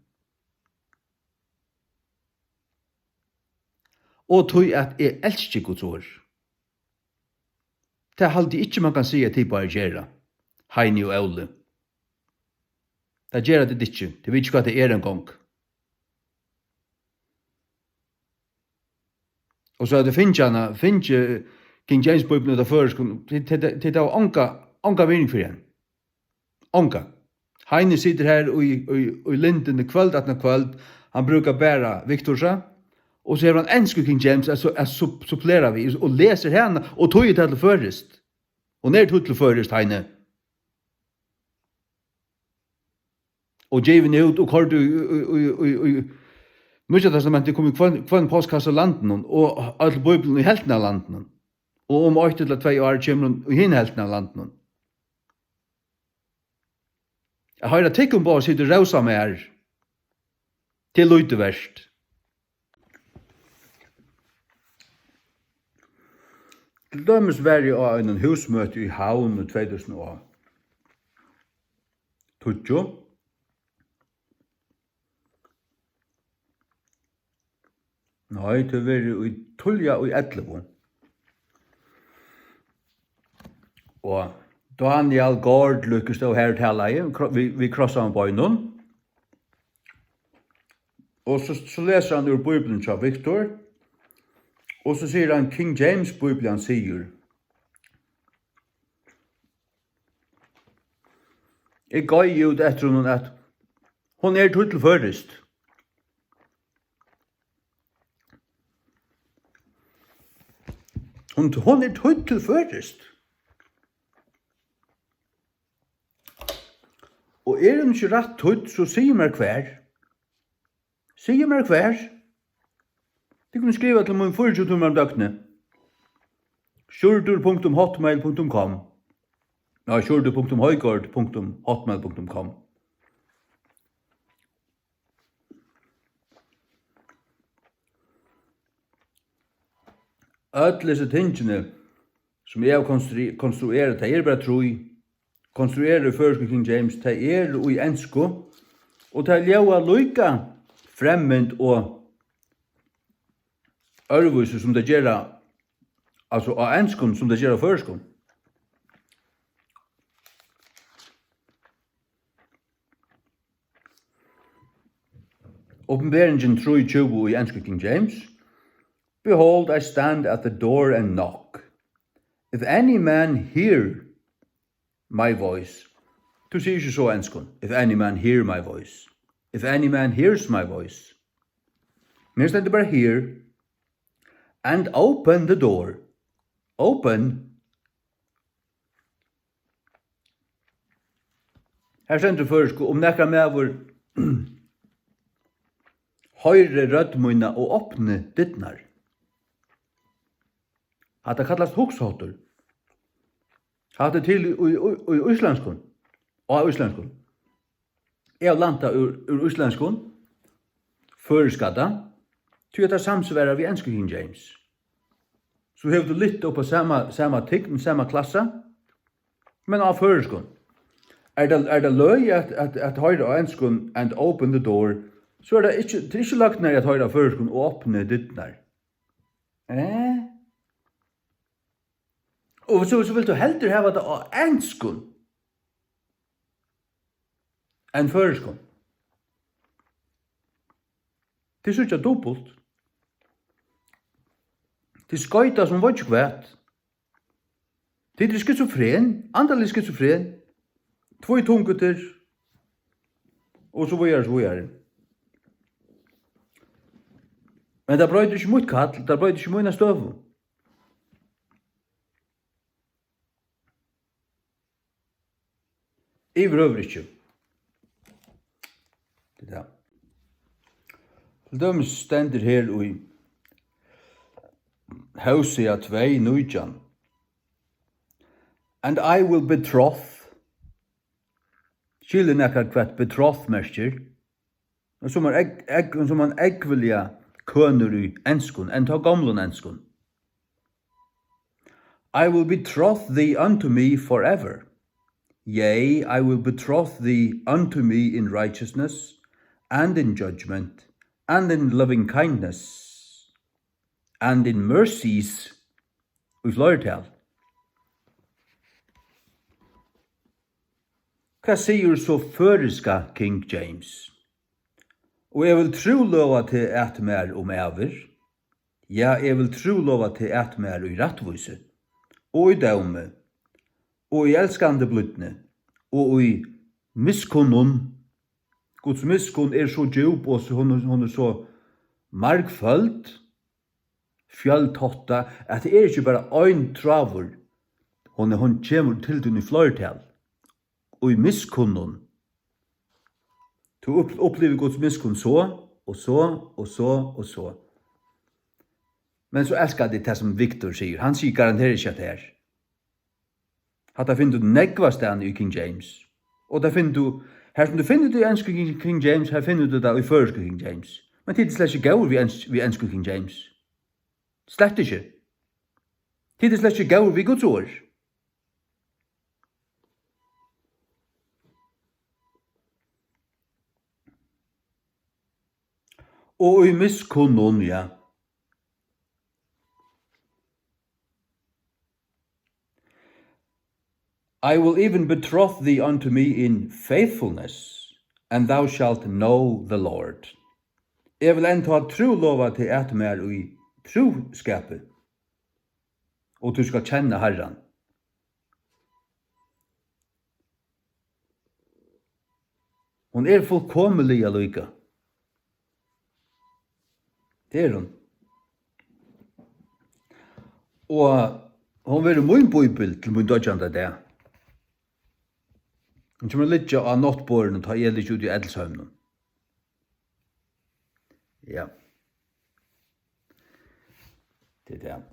Og tí at eg elski Guds orð. Tað haldi eg ikki, man kann siga, at tit báðir gera, Heini og Óli. Tað gera tit ikki. Tit vita ikki, hvat tað er eingong. Og so hava tit fingið hana, fingið King James Bíbliuna út av føroyskum. Tit, tit, tit hava onga, onga virðing fyri henni. Onga. Heini situr her í, í, í lindini kvøld aftan á kvøld. Hann brúkar bara Victorsa. Og so hevur hann ensku King James at su-, at sup-, supplera við, og lesur hana, og týðir tað til føroyskt. Og nær týtt til føroyskt, Heini. Og givin út og koyrd í, í, í, í, í Nýggja Testamentið, kom í hvønn, hvønn postkassa í landinum, og øll Bíblian í helvtina av landinum. Og um eitt ella tvey ár kemur hon í hina helvtina av landinum. At hoyra tykkum báðar sita og rósa mær, tað er lítið vert. Til dømis var eg á einum húsmøti í Havn í tvey túsund og tíggju. Nei, tað verður í, tíðliga í ellivu. Og Daniel Gaard líka stóð har og talaði, kro-, við, við krossaðum beinum. Og so, so lesur hann úr Bíbliuni hjá Victor, og so sigur hann, King James Bíblian sigur. Eg goyði út eftir honum, at hon er týdd til føroyskt. Hon, hon er týdd til føroyskt. Og er hon ikki rætt týdd, so sig mær hvar. Sig mær hvar. Tit kunnu skriva til mín fýraogtjúgu tímar um døgnið. Sjúrður punktum hotmail punktum com. Nei, sjúrður punktum højgaard punktum hotmail punktum com. Øll hesi tingini, sum eg havi konstru-, konstruerað, tey eru bara trý. Konstruerað í føroysku King James, tey eru í ensku, og tey ljóða líka fremmant og øðrvísi, sum tey gera, altso á enskum, sum tey gera á føroyskum. Opinberingin trý tjúgu í ensku King James. "Behold, I stand at the door and knock. If any man hear my voice." Tú sigur ikki so á enskum. "If any man hear my voice." "If any man hears my voice." Men her stendur bara "hear." "And open the door." Open. Her stendur føroysku, "Um nakar maður hoyrir rødd mína og opni dyrnar." Hatta kallast hugsháttur. Hatta er til í, í, í, í íslendskum. Á íslendskum. Eg havi lænt tað úr, úr íslendskum, føroyska tað, tí at tað samsvarar við ensku King James. So hevur tú lyft upp á sama, sama tign, sama klassa, men á føroyskum. Er tað, er tað løgið at, at, at hoyra á enskum "and open the door", so er tað ikki, tað er ikki løgn at hoyra á føroyskum "og opni dyrnar". Eh? Og so, so vilt tú heldur hava tað á enskum enn føroyskum. Tit síggja dupult. Tit skoyta sum veit ikki hvat. Tit eru skizofren, andalig skizofren. Tvítungutir. Og so víðari, so víðari. Men tað broytir ikki mítt kall, tað broytir ikki mína støðu. Yvirhøvur ikki. Tað er tað. Til dømis stendur her í Hósea tvey nítjan: "And I will betroth." Skilur nakar, hvat betroth merkir? Og sum er egg-, egg-, sum ein ógvuliga kønur í enskum, enn tá gomlum enskum. "I will betroth thee unto me forever. Yea, I will betroth thee unto me in righteousness, and in judgment, and in loving kindness, and in mercies," í fleirtal. Hvat sigur so føroyska King James? "Og eg vil trúlova teg at mær um ævir. Ja, eg vil trúlova teg at mær í rættvísi, og í dómi, og í elskandi blídni, og í miskunnum." Guds miskunn er so djúp, og so, hon, hon er so margføld, fjøltáttað, at tað er ikki bara ein tráður. Hon er, hon kemur til tín í fleirtal. Og í miskunnum. Tú upp-, upplivir Guds miskunn so, og so, og so, og so. Men so elska tit tað, sum Victor sigur. Hann sigur garantera ikki, at tað er. Hatta finnur tú nógvastaðni í King James. Og tað finnur tú, har sum tú finnur tað í ensku King, King James, har finnur tú tað í føroysku King James. Men tit eru slett ikki góðir við ens-, við ensku King James. Slett ikki. Tit eru slett ikki góðir við Guds orð. Og í miskunnum, ja. "I will even betroth thee unto me in faithfulness, and thou shalt know the Lord." Eg vil enntá trúlova teg at mær í trúskapi, og tú skalt kenna Harran. Hon er fullkomiliga líka. Tað er hon. Og hon verður mín bíbel til mín doyggjandi dag. Hon kemur at liggja á náttborðinum, tá eg liggi úti í ellisheiminum. Ja. Tað er tað.